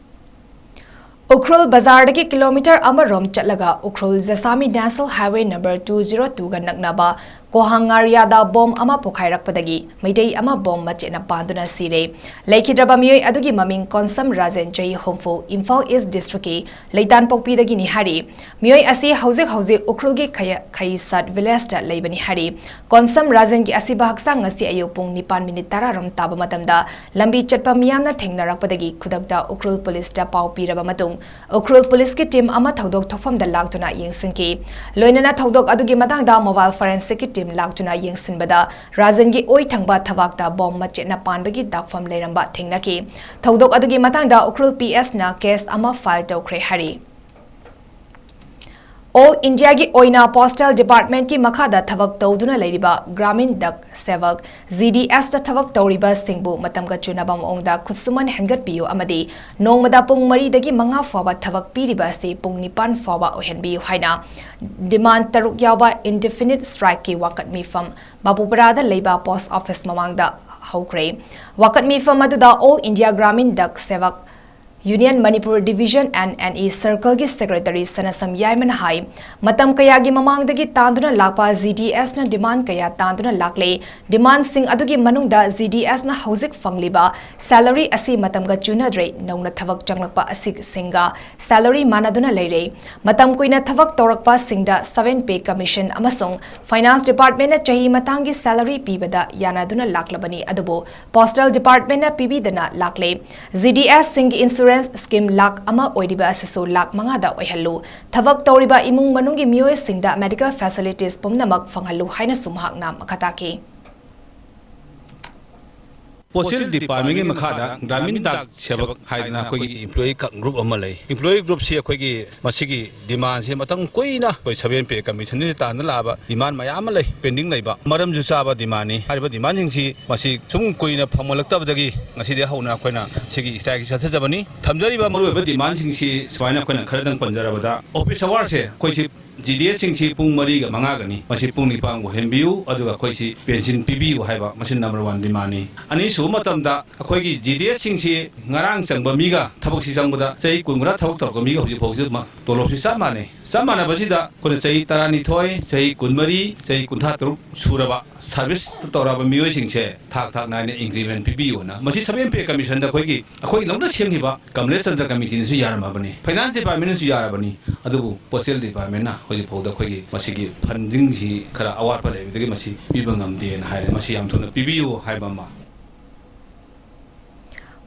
ꯎꯈ꯭ꯔꯨꯜ ꯕꯖꯥꯔꯗꯒꯤ ꯀꯤꯂꯣꯃꯤꯇꯔ ꯑꯃꯔꯣꯝ ꯆꯠꯂꯒ Ukhrul ꯖꯁꯥꯃꯤ National Highway number two zero twoꯒ ꯅꯛꯅꯕ ꯀꯣꯍꯥꯡ ꯉꯥꯔꯤꯌꯥꯗ ꯕꯣꯝ ꯑꯃ ꯄꯣꯈꯥꯏꯔꯛꯄꯗꯒꯤ ꯃꯩꯇꯩ ꯑꯃ ꯕꯣꯝ ꯃꯆꯦꯠꯅ ꯄꯥꯟꯗꯨꯅ ꯁꯤꯔꯦ꯫ ꯂꯩꯈꯤꯗ꯭ꯔꯕ ꯃꯤꯑꯣꯏ ꯑꯗꯨꯒꯤ ꯃꯃꯤꯡ ꯀꯣꯟꯁꯝ ꯔꯥꯖꯦꯟ, ꯆꯍꯤ ꯍꯨꯝꯐꯨ, ꯏꯝꯐꯥꯜ ꯏꯁ ꯗꯤꯁꯇ꯭ꯔꯤꯛꯀꯤ ꯂꯩꯇꯥꯟꯄꯣꯛꯄꯤꯗꯒꯤꯅꯤ ꯍꯥꯏꯔꯤ꯫ ꯃꯤꯑꯣꯏ ꯑꯁꯤ ꯍꯧꯖꯤꯛ ꯍꯧꯖꯤꯛ ꯎꯈ꯭ꯔꯨꯜꯒꯤ ꯈꯌ-, ꯈꯩꯁꯥꯠ ꯚꯤꯂꯦꯖꯇ ꯂꯩꯕꯅꯤ ꯍꯥꯏꯔꯤ꯫ ꯀꯣꯟꯁꯝ ꯔꯥꯖꯦꯟꯒꯤ ꯑꯁꯤꯕ ꯍꯛꯆꯥꯡ ꯉꯁꯤ ꯑꯌꯨꯛ ꯄꯨꯡ ꯅꯤꯄꯥꯟ ꯃꯤꯅꯤꯠ ꯇꯔꯥ ꯔꯣꯝ ꯇꯥꯕ ꯃꯇꯝꯗ ꯂꯝꯕꯤ ꯆꯠꯄ ꯃꯤꯌꯥꯝꯅ ꯊꯦꯡꯅꯔꯛꯄꯗꯒꯤ ꯈꯨꯗꯛꯇ ꯎꯈ꯭ꯔꯨꯜ ꯄꯨꯂꯤꯁꯇ ꯄꯥꯎ ꯄꯤꯔꯕ ꯃꯇꯨꯡ ꯎꯈ꯭ꯔꯨꯜ ꯄꯨꯂꯤꯁꯀꯤ ꯇꯤꯝ ꯑꯃ ꯊꯧꯗꯣꯛ ꯊꯣꯛꯐꯝꯗ ꯂꯥꯛꯇꯨꯅ ꯌꯦꯡꯁꯤꯟꯈꯤ꯫ ꯂꯣꯏꯅꯅ ꯊꯧꯗꯣꯛ ꯑꯗꯨꯒꯤ ꯃꯇꯥꯡꯗ mobile forensic ꯀꯤ ꯇꯤꯝ ꯂꯥꯛꯇꯨꯅ ꯌꯦꯡꯁꯤꯟꯕꯗ ꯔꯥꯖꯟꯒꯤ ꯑꯣꯏ ꯊꯪꯕ ꯊꯕꯥꯛꯇ ꯕꯣꯝ ꯃꯆꯦꯠꯅ ꯄꯥꯟꯕꯒꯤ ꯗꯥꯛꯐꯝ ꯂꯩꯔꯝꯕ ꯊꯦꯡꯅꯈꯤ꯫ ꯊꯧꯗꯣꯛ ꯑꯗꯨꯒꯤ ꯃꯇꯥꯡꯗ ꯎꯈ꯭ꯔꯨꯜ ꯄꯤ ꯑꯦꯁꯅ ꯀꯦꯁ ꯑꯃ ꯐꯥꯏꯜ ꯇꯧꯈ꯭ꯔꯦ ꯍꯥꯏꯔꯤ꯫ ꯑꯣꯜ ꯏꯟꯗꯤꯌꯥꯒꯤ ꯑꯣꯏꯅ ꯄꯣꯁꯇꯦꯜ ꯗꯤꯄꯥꯔꯠꯃꯦꯟꯠꯀꯤ ꯃꯈꯥꯗ ꯊꯕꯛ ꯇꯧꯗꯨꯅ ꯂꯩꯔꯤꯕ ꯒ꯭ꯔꯥꯃꯤꯟ ꯗꯛ ꯁꯦꯚꯛ, ꯖꯤ ꯗꯤ ꯑꯦꯁꯇ ꯊꯕꯛ ꯇꯧꯔꯤꯕꯁꯤꯡꯕꯨ ꯃꯇꯝꯒ ꯆꯨꯅꯕ ꯃꯑꯣꯡꯗ ꯈꯨꯠꯁꯨꯃꯟ ꯍꯦꯟꯒꯠꯄꯤꯌꯨ ꯑꯃꯗꯤ ꯅꯣꯡꯃꯗ ꯄꯨꯡ ꯃꯔꯤꯗꯒꯤ ꯃꯉꯥ ꯐꯥꯎꯕ ꯊꯕꯛ ꯄꯤꯔꯤꯕ ꯑꯁꯤ ꯄꯨꯡ ꯅꯤꯄꯥꯟ ꯐꯥꯎꯕ ꯑꯣꯏꯍꯟꯕꯤꯌꯨ ꯍꯥꯏꯅ ꯗꯤꯃꯥꯟ ꯇꯔꯨꯛ ꯌꯥꯎꯕ indefinite strikeꯀꯤ ꯋꯥꯀꯠ ꯃꯤꯐꯝ ꯕꯥꯕꯨꯄꯔꯥꯗ ꯂꯩꯕ ꯄꯣꯁꯠ ꯑꯣꯐꯤꯁ ꯃꯃꯥꯡꯗ ꯍꯧꯈ꯭ꯔꯦ꯫ ꯋꯥꯀꯠ ꯃꯤꯐꯝ ꯑꯗꯨꯗ all India Gramin Dak Sevak union Manipur division N N E ꯁꯔꯀꯜꯒꯤ ꯁꯦꯀ꯭ꯔꯦꯇꯔꯤ ꯁꯅꯥꯁꯝ ꯌꯥꯏꯃꯅ ꯍꯥꯏ, ꯃꯇꯝ ꯀꯌꯥꯒꯤ ꯃꯃꯥꯡꯗꯒꯤ ꯇꯥꯟꯗꯨꯅ ꯂꯥꯛꯄ ꯖꯤ ꯗꯤ ꯑꯦꯁꯅ ꯗꯤꯃꯥꯟ ꯀꯌꯥ ꯇꯥꯟꯗꯨꯅ ꯂꯥꯛꯂꯦ꯫ ꯗꯤꯃꯥꯟꯁꯤꯡ ꯑꯗꯨꯒꯤ ꯃꯅꯨꯡꯗ ꯖꯤ ꯗꯤ ꯑꯦꯁꯅ ꯍꯧꯖꯤꯛ ꯐꯪꯂꯤꯕ ꯁꯦꯂꯔꯤ ꯑꯁꯤ ꯃꯇꯝꯒ ꯆꯨꯅꯗ꯭ꯔꯦ, ꯅꯧꯅ ꯊꯕꯛ ꯆꯪꯂꯛꯄ ꯑꯁꯤꯁꯤꯡꯒ ꯁꯦꯂꯔꯤ ꯃꯥꯟꯅꯗꯨꯅ ꯂꯩꯔꯦ꯫ ꯃꯇꯝ ꯀꯨꯏꯅ ꯊꯕꯛ ꯇꯧꯔꯛꯄꯁꯤꯡꯗ seven pay commission ꯑꯃꯁꯨꯡ ꯐꯥꯏꯅꯥꯟꯁ ꯗꯤꯄꯥꯔꯠꯃꯦꯟꯅ ꯆꯍꯤ ꯃꯇꯥꯡꯒꯤ ꯁꯦꯂꯔꯤ ꯄꯤꯕꯗ ꯌꯥꯅꯗꯨꯅ ꯂꯥꯛꯂꯕꯅꯤ, ꯑꯗꯨꯕꯨ ꯄꯣꯁꯇꯦꯜ ꯗꯤꯄꯥꯔꯠꯃꯦꯟꯅ ꯄꯤꯕꯤꯗꯅ ꯂꯥꯛꯂꯦ꯫ ꯖꯤ ꯗꯤ ꯑꯦꯁꯁꯤꯡꯒꯤ ꯏꯟꯁꯨꯔꯦꯟꯁ ꯁ꯭ꯀꯤꯝ ꯂꯥꯈ ꯑꯃ ꯑꯣꯏꯔꯤꯕ ꯑꯁꯤꯁꯨ ꯂꯥꯈ ꯃꯉꯥꯗ ꯑꯣꯏꯍꯜꯂꯨ꯫ ꯊꯕꯛ ꯇꯧꯔꯤꯕ ꯏꯃꯨꯡ ꯃꯅꯨꯡꯒꯤ ꯃꯤꯑꯣꯏꯁꯤꯡꯗ ꯃꯦꯗꯤꯀꯦꯜ ꯐꯦꯁꯤꯂꯤꯇꯤꯁ ꯄꯨꯝꯅꯃꯛ ꯐꯪꯍꯜꯂꯨ ꯍꯥꯏꯅꯁꯨ ꯃꯍꯥꯛꯅ ꯃꯈꯥ ꯇꯥꯈꯤ꯫ ꯄꯣꯁꯇꯦꯜ ꯗꯤꯄꯥꯔꯠꯃꯦꯟꯒꯤ ꯃꯈꯥꯗ ꯒ꯭ꯔꯥꯃꯤꯟ ꯗꯥꯛ ꯁꯦꯕꯛ ꯍꯥꯏꯗꯅ ꯑꯩꯈꯣꯏꯒꯤ ꯏꯝꯄ꯭ꯂꯣꯌꯤ ꯒ꯭ꯔꯨꯞ ꯑꯃ ꯂꯩ꯫ ꯏꯝꯄ꯭ꯂꯣꯌꯤ ꯒ꯭ꯔꯨꯞꯁꯤ ꯑꯩꯈꯣꯏꯒꯤ ꯃꯁꯤꯒꯤ ꯗꯤꯃꯥꯟꯁꯦ ꯃꯇꯝ ꯀꯨꯏꯅ ꯑꯩꯈꯣꯏ seven pay commissionꯗꯒꯤ ꯇꯥꯟꯅ ꯂꯥꯛꯑꯕ ꯗꯤꯃꯥꯟ ꯃꯌꯥꯝ ꯑꯃ ꯂꯩ, ꯄꯦꯟꯗꯤꯡ ꯂꯩꯕ, ꯃꯔꯝꯁꯨ ꯆꯥꯕ ꯗꯤꯃꯥꯟꯅꯤ꯫ ꯍꯥꯏꯔꯤꯕ ꯗꯤꯃꯥꯟꯁꯤꯡꯁꯤ ꯃꯁꯤ ꯁꯨꯝ ꯀꯨꯏꯅ ꯐꯪꯂꯛꯇꯕꯗꯒꯤ ꯉꯁꯤꯗꯒꯤ ꯍꯧꯅ ꯑꯩꯈꯣꯏꯅ ꯁꯤꯒꯤ strikeꯁꯤ ꯆꯠꯊꯖꯕꯅꯤ꯫ ꯊꯝꯖꯔꯤꯕ ꯃꯔꯨꯑꯣꯏꯕ ꯗꯤꯃꯥꯟꯁꯤꯡꯁꯤ ꯁꯨꯃꯥꯏꯅ ꯑꯩꯈꯣꯏꯅ ꯈꯔꯗꯪ ꯄꯟꯖꯔꯕꯗ, ꯑꯣꯐꯤꯁ ꯑꯋꯥꯔꯁꯦ ꯑꯩꯈꯣꯏꯁꯤ ꯖꯤ ꯗꯤ ꯑꯦꯁꯁꯤꯡꯁꯤ ꯄꯨꯡ ꯃꯔꯤꯒ ꯃꯉꯥꯒꯅꯤ, ꯃꯁꯤ ꯄꯨꯡ ꯅꯤꯄꯥꯟ ꯑꯣꯏꯍꯟꯕꯤꯌꯨ, ꯑꯗꯨꯒ ꯑꯩꯈꯣꯏꯁꯤ ꯄꯦꯟꯁꯤꯟ ꯄꯤꯕꯤꯌꯨ ꯍꯥꯏꯕ, ꯃꯁꯤ number one demandꯅꯤ꯫ ꯑꯅꯤꯁꯨꯕ ꯃꯇꯝꯗ ꯑꯩꯈꯣꯏꯒꯤ ꯖꯤ ꯗꯤ ꯑꯦꯁꯁꯤꯡꯁꯤ ꯉꯔꯥꯡ ꯆꯪꯕ ꯃꯤꯒ ꯊꯕꯛꯁꯤ ꯆꯪꯕꯗ ꯆꯍꯤ ꯀꯨꯟ ꯃꯉꯥ ꯊꯕꯛ ꯇꯧꯔꯛꯄ ꯃꯤꯒ ꯍꯧꯖꯤꯛ ꯐꯥꯎꯁꯤ ꯃ-, ꯇꯣꯂꯣꯞꯁꯤ ꯆꯞ ꯃꯥꯟꯅꯩ꯫ ꯆꯞ ꯃꯥꯟꯅꯕꯁꯤꯗ ꯑꯩꯈꯣꯏꯅ ꯆꯍꯤ ꯇꯔꯥꯅꯤꯊꯣꯏ, ꯆꯍꯤ ꯀꯨꯟꯃꯔꯤ, ꯆꯍꯤ ꯀꯨꯟꯊ꯭ꯔꯥ ꯇꯔꯨꯛ ꯁꯨꯔꯕ ꯁꯥꯔꯚꯤꯁ ꯇꯧꯔꯕ ꯃꯤꯑꯣꯏꯁꯤꯡꯁꯦ ꯊꯥꯛ ꯊꯥꯛ ꯅꯥꯏꯅ increment ꯄꯤꯕꯤꯌꯨꯅ, ꯃꯁꯤ seven pay commissionꯗ ꯑꯩꯈꯣꯏꯒꯤ, ꯑꯩꯈꯣꯏ ꯅꯧꯅ ꯁꯦꯝꯈꯤꯕ ꯀꯃꯂꯦꯁ ꯆꯟꯗ꯭ꯔ ꯀꯃꯤꯇꯤꯅꯁꯨ ꯌꯥꯔꯝꯃꯕꯅꯤ, ꯐꯥꯏꯅꯥꯟꯁ ꯗꯤꯄꯥꯔꯠꯃꯦꯟꯅꯁꯨ ꯌꯥꯔꯕꯅꯤ, ꯑꯗꯨꯕꯨ ꯄꯣꯁꯇꯦꯜ ꯗꯤꯄꯥꯔꯠꯃꯦꯟꯅ ꯍꯧꯖꯤꯛ ꯐꯥꯎꯗ ꯑꯩꯈꯣꯏꯒꯤ ꯃꯁꯤꯒꯤ ꯐꯟꯗꯤꯡꯁꯤ ꯈꯔ ꯑꯋꯥꯠꯄ ꯂꯩꯕꯗꯒꯤ ꯃꯁꯤ ꯄꯤꯕ ꯉꯝꯗꯦꯅ ꯍꯥꯏꯔꯦ꯫ ꯃꯁꯤ ꯌꯥꯝ ꯊꯨꯅ ꯄꯤꯕꯤꯌꯨ ꯍꯥꯏꯕ ꯑꯃ꯫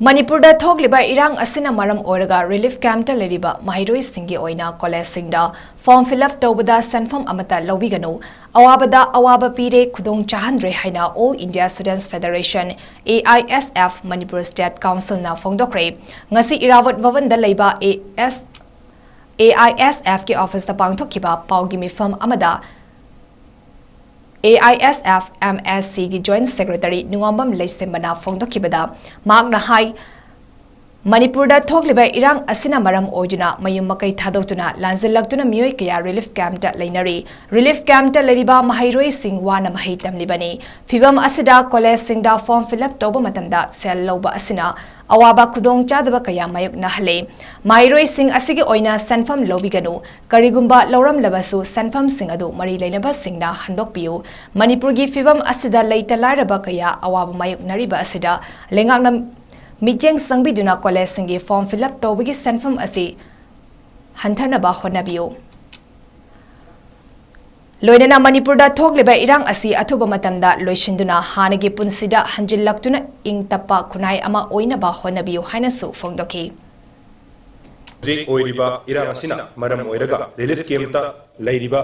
ꯃꯅꯤꯄꯨꯔꯗ ꯊꯣꯛꯂꯤꯕ ꯏꯔꯥꯡ ꯑꯁꯤꯅ ꯃꯔꯝ ꯑꯣꯏꯔꯒ ꯔꯤꯂꯤꯐ ꯀꯦꯝꯞꯇ ꯂꯩꯔꯤꯕ ꯃꯍꯩꯔꯣꯏꯁꯤꯡꯒꯤ ꯑꯣꯏꯅ ꯀꯣꯂꯦꯖꯁꯤꯡꯗ ꯐꯣꯔꯝ ꯐꯤꯜ ꯑꯞ ꯇꯧꯕꯗ ꯁꯦꯟꯐꯝ ꯑꯃꯠꯇ ꯂꯧꯕꯤꯒꯅꯨ, ꯑꯋꯥꯕꯗ ꯑꯋꯥꯕ ꯄꯤꯔꯦ, ꯈꯨꯗꯣꯡ ꯆꯥꯍꯟꯗ꯭ꯔꯦ ꯍꯥꯏꯅ All India Students Federation, A I S F, Manipur state ꯀꯥꯎꯟꯁꯤꯜꯅ ꯐꯣꯡꯗꯣꯛꯈ꯭ꯔꯦ꯫ ꯉꯁꯤ ꯏꯔꯥꯕꯣꯠ ꯚꯕꯟꯗ ꯂꯩꯕ A S, ꯑꯦ ꯑꯥꯏ ꯑꯦꯁ ꯑꯦꯐꯀꯤ ꯑꯣꯐꯤꯁꯇ ꯄꯥꯡꯊꯣꯛꯈꯤꯕ ꯄꯥꯎꯒꯤ ꯃꯤꯐꯝ ꯑꯃꯗ A I S F M ꯑꯦꯁ ꯁꯤꯒꯤ ꯖꯣꯏꯟꯠ ꯁꯦꯀ꯭ꯔꯦꯇꯔꯤ ꯅꯨꯡꯉꯥꯝꯕꯝ ꯂꯩꯁꯦꯝꯕꯅ ꯐꯣꯡꯗꯣꯛꯈꯤꯕꯗ, ꯃꯍꯥꯛꯅ ꯍꯥꯏ, ꯃꯅꯤꯄꯨꯔꯗ ꯊꯣꯛꯂꯤꯕ ꯏꯔꯥꯡ ꯑꯁꯤꯅ ꯃꯔꯝ ꯑꯣꯏꯗꯨꯅ ꯃꯌꯨꯝ ꯃꯀꯩ ꯊꯥꯗꯣꯛꯇꯨꯅ ꯂꯥꯟꯖꯤꯜꯂꯛꯇꯨꯅ ꯃꯤꯑꯣꯏ ꯀꯌꯥ ꯔꯤꯂꯤꯐ ꯀꯦꯝꯞꯇ ꯂꯩꯅꯔꯤ꯫ ꯔꯤꯂꯤꯐ ꯀꯦꯝꯞꯇ ꯂꯩꯔꯤꯕ ꯃꯍꯩꯔꯣꯏꯁꯤꯡ ꯋꯥꯅ ꯃꯍꯩ ꯇꯝꯂꯤꯕꯅꯤ꯫ ꯐꯤꯚꯝ ꯑꯁꯤꯗ ꯀꯣꯂꯦꯖꯁꯤꯡꯗ ꯐꯣꯔꯝ ꯐꯤꯜ ꯑꯞ ꯇꯧꯕ ꯃꯇꯝꯗ ꯁꯦꯜ ꯂꯧꯕ ꯑꯁꯤꯅ ꯑꯋꯥꯕ ꯈꯨꯗꯣꯡꯆꯥꯗꯕ ꯀꯌꯥ ꯃꯥꯌꯣꯛꯅꯍꯜꯂꯦ꯫ ꯃꯍꯩꯔꯣꯏꯁꯤꯡ ꯑꯁꯤꯒꯤ ꯑꯣꯏꯅ ꯁꯦꯟꯐꯝ ꯂꯧꯕꯤꯒꯅꯨ꯫ ꯀꯔꯤꯒꯨꯝꯕ ꯂꯧꯔꯝꯂꯕꯁꯨ ꯁꯦꯟꯐꯝꯁꯤꯡ ꯑꯗꯨ ꯃꯔꯤ ꯂꯩꯅꯕꯁꯤꯡꯅ ꯍꯟꯗꯣꯛꯄꯤꯌꯨ꯫ ꯃꯅꯤꯄꯨꯔꯒꯤ ꯐꯤꯚꯝ ꯑꯁꯤꯗ ꯂꯩꯇ ꯂꯥꯏꯔꯕ ꯀꯌꯥ ꯑꯋꯥꯕ ꯃꯥꯌꯣꯛꯅꯔꯤꯕ ꯑꯁꯤꯗ ꯂꯩꯉꯥꯛꯅ ꯃꯤꯠꯌꯦꯡ ꯆꯪꯕꯤꯗꯨꯅ ꯀꯣꯂꯦꯖꯁꯤꯡꯒꯤ ꯐꯣꯔꯝ ꯐꯤꯜ ꯑꯞ ꯇꯧꯕꯒꯤ ꯁꯦꯟꯐꯝ ꯑꯁꯤ ꯍꯟꯊꯅꯕ ꯍꯣꯠꯅꯕꯤꯌꯨ꯫ ꯂꯣꯏꯅꯅ ꯃꯅꯤꯄꯨꯔꯗ ꯊꯣꯛꯂꯤꯕ ꯏꯔꯥꯡ ꯑꯁꯤ ꯑꯊꯨꯕ ꯃꯇꯝꯗ ꯂꯣꯏꯁꯤꯟꯗꯨꯅ ꯍꯥꯟꯅꯒꯤ ꯄꯨꯟꯁꯤꯗ ꯍꯟꯖꯤꯜꯂꯛꯇꯨꯅ ꯏꯪ ꯇꯞꯄ ꯈꯨꯟꯅꯥꯏ ꯑꯃ ꯑꯣꯏꯅꯕ ꯍꯣꯠꯅꯕꯤꯌꯨ ꯍꯥꯏꯅꯁꯨ ꯐꯣꯡꯗꯣꯛꯈꯤ꯫ ꯍꯧꯖꯤꯛ ꯑꯣꯏꯔꯤꯕ ꯏꯔꯥꯡ ꯑꯁꯤꯅ ꯃꯔꯝ ꯑꯣꯏꯔꯒ ꯔꯤꯂꯤꯐ ꯀꯦꯝꯞꯇ ꯂꯩꯔꯤꯕ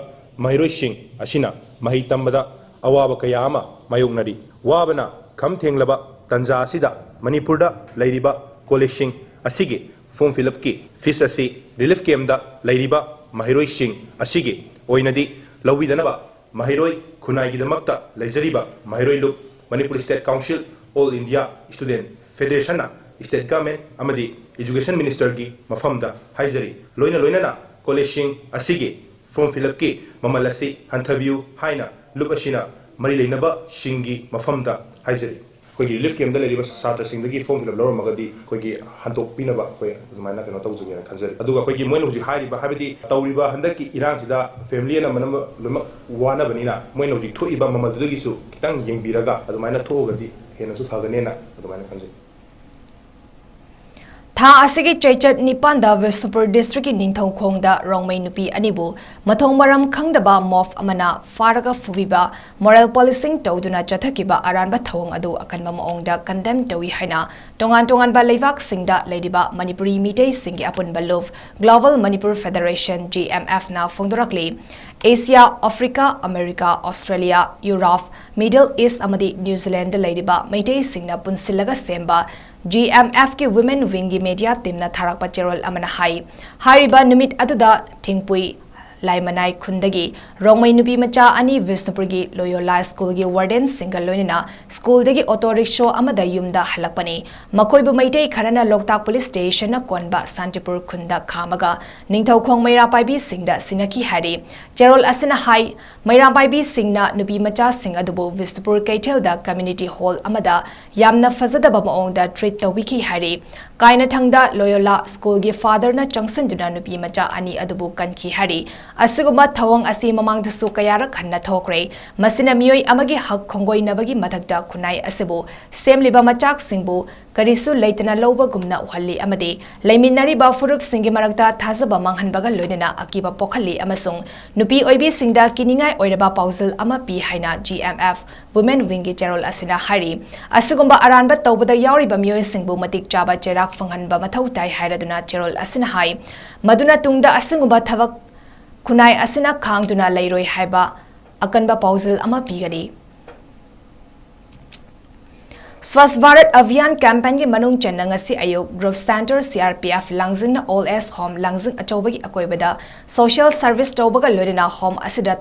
ꯃꯍꯩꯔꯣꯏꯁꯤꯡ ꯑꯁꯤꯅ ꯃꯍꯩ ꯇꯝꯕꯗ ꯑꯋꯥꯕ ꯀꯌꯥ ꯑꯃ ꯃꯥꯌꯣꯛꯅꯔꯤ꯫ ꯋꯥꯕꯅ ꯈꯝ ꯊꯦꯡꯂꯕ ꯇꯥꯟꯖꯥ ꯑꯁꯤꯗ ꯃꯅꯤꯄꯨꯔꯗ ꯂꯩꯔꯤꯕ ꯀꯣꯂꯦꯖꯁꯤꯡ ꯑꯁꯤꯒꯤ ꯐꯣꯔꯝ ꯐꯤꯜ ꯑꯞꯀꯤ ꯐꯤꯁ ꯑꯁꯤ ꯔꯤꯂꯤꯐ ꯀꯦꯝꯞꯇ ꯂꯩꯔꯤꯕ ꯃꯍꯩꯔꯣꯏꯁꯤꯡ ꯑꯁꯤꯒꯤ ꯑꯣꯏꯅꯗꯤ ꯂꯧꯕꯤꯗꯅꯕ ꯃꯍꯩꯔꯣꯏ ꯈꯨꯟꯅꯥꯏꯒꯤꯗꯃꯛꯇ ꯂꯩꯖꯔꯤꯕ ꯃꯍꯩꯔꯣꯏ ꯂꯨꯞ, Manipur state council, all India student ꯐꯦꯗꯔꯦꯁꯟꯅ ꯁ꯭ꯇꯦꯠ ꯒꯚꯔꯟꯃꯦꯟꯠ ꯑꯃꯗꯤ ꯑꯦꯖꯨꯀꯦꯁꯟ ꯃꯤꯅꯤꯁꯇꯔꯒꯤ ꯃꯐꯝꯗ ꯍꯥꯏꯖꯔꯤ꯫ ꯂꯣꯏꯅ ꯂꯣꯏꯅꯅ ꯀꯣꯂꯦꯖꯁꯤꯡ ꯑꯁꯤꯒꯤ ꯐꯣꯔꯝ ꯐꯤꯜ ꯑꯞꯀꯤ ꯃꯃꯜ ꯑꯁꯤ ꯍꯟꯊꯕꯤꯌꯨ ꯍꯥꯏꯅ ꯂꯨꯞ ꯑꯁꯤꯅ ꯃꯔꯤ ꯂꯩꯅꯕꯁꯤꯡꯒꯤ ꯃꯐꯝꯗ ꯍꯥꯏꯖꯔꯤ꯫ ꯑꯩꯈꯣꯏꯒꯤ ꯔꯤꯂꯤꯐ ꯀꯦꯝꯞꯇ ꯂꯩꯔꯤꯕ ꯁꯥꯇ꯭ꯔꯁꯤꯡꯗꯒꯤ ꯐꯣꯔꯝ ꯐꯤꯜ ꯑꯞ ꯂꯧꯔꯝꯃꯒꯗꯤ ꯑꯩꯈꯣꯏꯒꯤ ꯍꯟꯗꯣꯛꯄꯤꯅꯕ ꯑꯩꯈꯣꯏ ꯑꯗꯨꯃꯥꯏꯅ ꯀꯩꯅꯣ ꯇꯧꯖꯒꯦꯅ ꯈꯟꯖꯔꯤ꯫ ꯑꯗꯨꯒ ꯑꯩꯈꯣꯏꯒꯤ ꯃꯣꯏꯅ ꯍꯧꯖꯤꯛ ꯍꯥꯏꯔꯤꯕ, ꯍꯥꯏꯕꯗꯤ ꯇꯧꯔꯤꯕ ꯍꯟꯗꯛꯀꯤ ꯏꯔꯥꯡꯁꯤꯗ ꯐꯦꯃꯤꯂꯤ ꯑꯅꯝꯕꯅ ꯂꯣꯏꯅꯃꯛ ꯋꯥꯅꯕꯅꯤꯅ, ꯃꯣꯏꯅ ꯍꯧꯖꯤꯛ ꯊꯣꯛꯏꯕ ꯃꯃꯜꯗꯨꯗꯒꯤꯁꯨ ꯈꯤꯇꯪ ꯌꯦꯡꯕꯤꯔꯒ ꯑꯗꯨꯃꯥꯏꯅ ꯊꯣꯛꯑꯒꯗꯤ ꯍꯦꯟꯅꯁꯨ ꯐꯒꯅꯦꯅ ꯑꯗꯨꯃꯥꯏꯅ ꯈꯟꯖꯩ꯫ ꯊꯥ ꯑꯁꯤꯒꯤ ꯆꯩꯆꯠ ꯅꯤꯄꯥꯟꯗ ꯕꯤꯁꯅꯨꯄꯨꯔ ꯗꯤꯁꯇ꯭ꯔꯤꯛꯀꯤ ꯅꯤꯡꯊꯧꯈꯣꯡꯗ ꯔꯣꯡꯃꯩ ꯅꯨꯄꯤ ꯑꯅꯤꯕꯨ ꯃꯊꯣꯡ ꯃꯔꯝ ꯈꯪꯗꯕ ꯃꯣꯞ ꯑꯃꯅ ꯐꯥꯔꯒ ꯐꯨꯕꯤꯕ, ꯃꯣꯔꯦꯜ ꯄꯣꯂꯤꯁꯤꯡ ꯇꯧꯗꯨꯅ ꯆꯠꯊꯈꯤꯕ ꯑꯔꯥꯟꯕ ꯊꯧꯑꯣꯡ ꯑꯗꯨ ꯑꯀꯟꯕ ꯃꯑꯣꯡꯗ ꯀꯟꯗꯦꯝ ꯇꯧꯏ ꯍꯥꯏꯅ ꯇꯣꯉꯥꯟ ꯇꯣꯉꯥꯟꯕ ꯂꯩꯕꯥꯛꯁꯤꯡꯗ ꯂꯩꯔꯤꯕ ꯃꯅꯤꯄꯨꯔꯤ ꯃꯤꯇꯩꯁꯤꯡꯒꯤ ꯑꯄꯨꯟꯕ ꯂꯨꯞ, global Manipur federation, G M ꯑꯦꯐꯅ ꯐꯣꯡꯗꯣꯔꯛꯂꯤ꯫ Asia, Africa, America, Australia, Europe, Middle East ꯑꯃꯗꯤ ꯅ꯭ꯌꯨ ꯖꯤꯂꯦꯟꯗ ꯂꯩꯔꯤꯕ ꯃꯩꯇꯩꯁꯤꯡꯅ ꯄꯨꯟꯁꯤꯜꯂꯒ ꯁꯦꯝꯕ ꯖꯤ ꯑꯦꯝ ꯑꯦꯐꯀꯤ ꯋꯨꯃꯦꯟ ꯋꯤꯡꯒꯤ ꯃꯦꯗꯤꯌꯥ ꯇꯤꯝꯅ ꯊꯥꯔꯛꯄ ꯆꯦꯔꯣꯜ ꯑꯃꯅ ꯍꯥꯏ꯫ ꯍꯥꯏꯔꯤꯕ ꯅꯨꯃꯤꯠ ꯑꯗꯨꯗ ꯊꯤꯡꯄꯨꯏ ꯂꯥꯏꯃꯅꯥꯏ ꯈꯨꯟꯗꯒꯤ ꯔꯣꯡꯃꯩ ꯅꯨꯄꯤ ꯃꯆꯥ ꯑꯅꯤ ꯕꯤꯁꯅꯨꯄꯨꯔꯒꯤ ꯂꯣꯌꯣꯂꯥ ꯁ꯭ꯀꯨꯜꯒꯤ ꯋꯥꯔꯗꯦꯟꯁꯤꯡꯒ ꯂꯣꯏꯅꯅ ꯁ꯭ꯀꯨꯜꯗꯒꯤ ꯑꯣꯇꯣ ꯔꯤꯛꯁꯣ ꯑꯃꯗ ꯌꯨꯝꯗ ꯍꯜꯂꯛꯄꯅꯤ꯫ ꯃꯈꯣꯏꯕꯨ ꯃꯩꯇꯩ ꯈꯔꯅ ꯂꯣꯛꯇꯥꯛ ꯄꯨꯂꯤꯁ ꯁ꯭ꯇꯦꯁꯟꯅ ꯀꯣꯟꯕ ꯁꯥꯟꯇꯤꯄꯨꯔ ꯈꯨꯟꯗ ꯈꯥꯝꯃꯒ ꯅꯤꯡꯊꯧꯈꯣꯡ ꯃꯩꯔꯥ ꯄꯥꯏꯕꯤꯁꯤꯡꯗ ꯁꯤꯟꯅꯈꯤ ꯍꯥꯏꯔꯤ꯫ ꯆꯦꯔꯣꯜ ꯑꯁꯤꯅ ꯍꯥꯏ, ꯃꯩꯔꯥ ꯄꯥꯏꯕꯤꯁꯤꯡꯅ ꯅꯨꯄꯤ ꯃꯆꯥꯁꯤꯡ ꯑꯗꯨꯕꯨ ꯕꯤꯁꯅꯨꯄꯨꯔ ꯀꯩꯊꯦꯜꯗ ꯀꯝꯃ꯭ꯌꯨꯅꯤꯇꯤ ꯍꯣꯜ ꯑꯃꯗ ꯌꯥꯝꯅ ꯐꯖꯗꯕ ꯃꯑꯣꯡꯗ ꯇ꯭ꯔꯤꯠ ꯇꯧꯕꯤꯈꯤ ꯍꯥꯏꯔꯤ꯫ ꯀꯥꯏꯅꯊꯪꯗ ꯂꯣꯌꯣꯂꯥ ꯁ꯭ꯀꯨꯜꯒꯤ ꯐꯥꯗꯔꯅ ꯆꯪꯁꯤꯟꯗꯨꯅ ꯅꯨꯄꯤ ꯃꯆꯥ ꯑꯅꯤ ꯑꯗꯨꯕꯨ ꯀꯟꯈꯤ ꯍꯥꯏꯔꯤ꯫ ꯑꯁꯤꯒꯨꯝꯕ ꯊꯧꯑꯣꯡ ꯑꯁꯤ ꯃꯃꯥꯡꯗꯁꯨ ꯀꯌꯥꯔꯛ ꯍꯟꯅ ꯊꯣꯛꯈ꯭ꯔꯦ꯫ ꯃꯁꯤꯅ ꯃꯤꯑꯣꯏ ꯑꯃꯒꯤ ꯍꯛ ꯈꯣꯡꯒꯣꯏꯅꯕꯒꯤ ꯃꯊꯛꯇ ꯈꯨꯟꯅꯥꯏ ꯑꯁꯤꯕꯨ ꯁꯦꯝꯂꯤꯕ ꯃꯆꯥꯛꯁꯤꯡꯕꯨ ꯀꯔꯤꯁꯨ ꯂꯩꯇꯅ ꯂꯧꯕꯒꯨꯝꯅ ꯎꯍꯜꯂꯤ ꯑꯃꯗꯤ ꯂꯩꯃꯤꯟꯅꯔꯤꯕ ꯐꯨꯔꯨꯞꯁꯤꯡꯒꯤ ꯃꯔꯛꯇ ꯊꯥꯖꯕ ꯃꯥꯡꯍꯟꯕꯒ ꯂꯣꯏꯅꯅ ꯑꯀꯤꯕ ꯄꯣꯛꯍꯜꯂꯤ ꯑꯃꯁꯨꯡ ꯅꯨꯄꯤ ꯑꯣꯏꯕꯤꯁꯤꯡꯗ ꯀꯤꯅꯤꯡꯉꯥꯏ ꯑꯣꯏꯔꯕ ꯄꯥꯎꯖꯦꯜ ꯑꯃ ꯄꯤ ꯍꯥꯏꯅ ꯖꯤ ꯑꯦꯝ ꯑꯦꯐ ꯋꯨꯃꯦꯟ ꯋꯤꯡꯒꯤ ꯆꯦꯔꯣꯜ ꯑꯁꯤꯅ ꯍꯥꯏꯔꯤ꯫ ꯑꯁꯤꯒꯨꯝꯕ ꯑꯔꯥꯟꯕ ꯇꯧꯕꯗ ꯌꯥꯎꯔꯤꯕ ꯃꯤꯑꯣꯏꯁꯤꯡꯕꯨ ꯃꯇꯤꯛ ꯆꯥꯕ ꯆꯩꯔꯥꯛ ꯐꯪꯍꯟꯕ ꯃꯊꯧ ꯇꯥꯏ ꯍꯥꯏꯔꯗꯨꯅ ꯆꯦꯔꯣꯜ ꯑꯁꯤꯅ ꯍꯥꯏ꯫ ꯃꯗꯨꯅ ꯇꯨꯡꯗ ꯑꯁꯤꯒꯨꯝꯕ ꯊꯕꯛ ꯈꯨꯟꯅꯥꯏ ꯑꯁꯤꯅ ꯈꯥꯡꯗꯨꯅ ꯂꯩꯔꯣꯏ ꯍꯥꯏꯕ ꯑꯀꯟꯕ ꯄꯥꯎꯖꯦꯜ ꯑꯃ ꯄꯤꯒꯅꯤ꯫ ꯁ꯭ꯋꯥꯁ ꯚꯥꯔꯠ ꯑꯚꯤꯌꯥꯟ ꯀꯦꯝꯄꯦꯟꯒꯤ ꯃꯅꯨꯡ ꯆꯟꯅ ꯉꯁꯤ ꯑꯌꯨꯛ group centre C R P F ꯂꯥꯡꯖꯤꯡꯅ ꯑꯣꯜ ꯑꯦꯖ ꯍꯣꯝ ꯂꯥꯡꯖꯤꯡ ꯑꯆꯧꯕꯒꯤ ꯑꯀꯣꯏꯕꯗ ꯁꯣꯁꯤꯌꯦꯜ ꯁꯔꯚꯤꯁ ꯇꯧꯕꯒ ꯂꯣꯏꯅꯅ ꯍꯣꯝ ꯑꯁꯤꯗ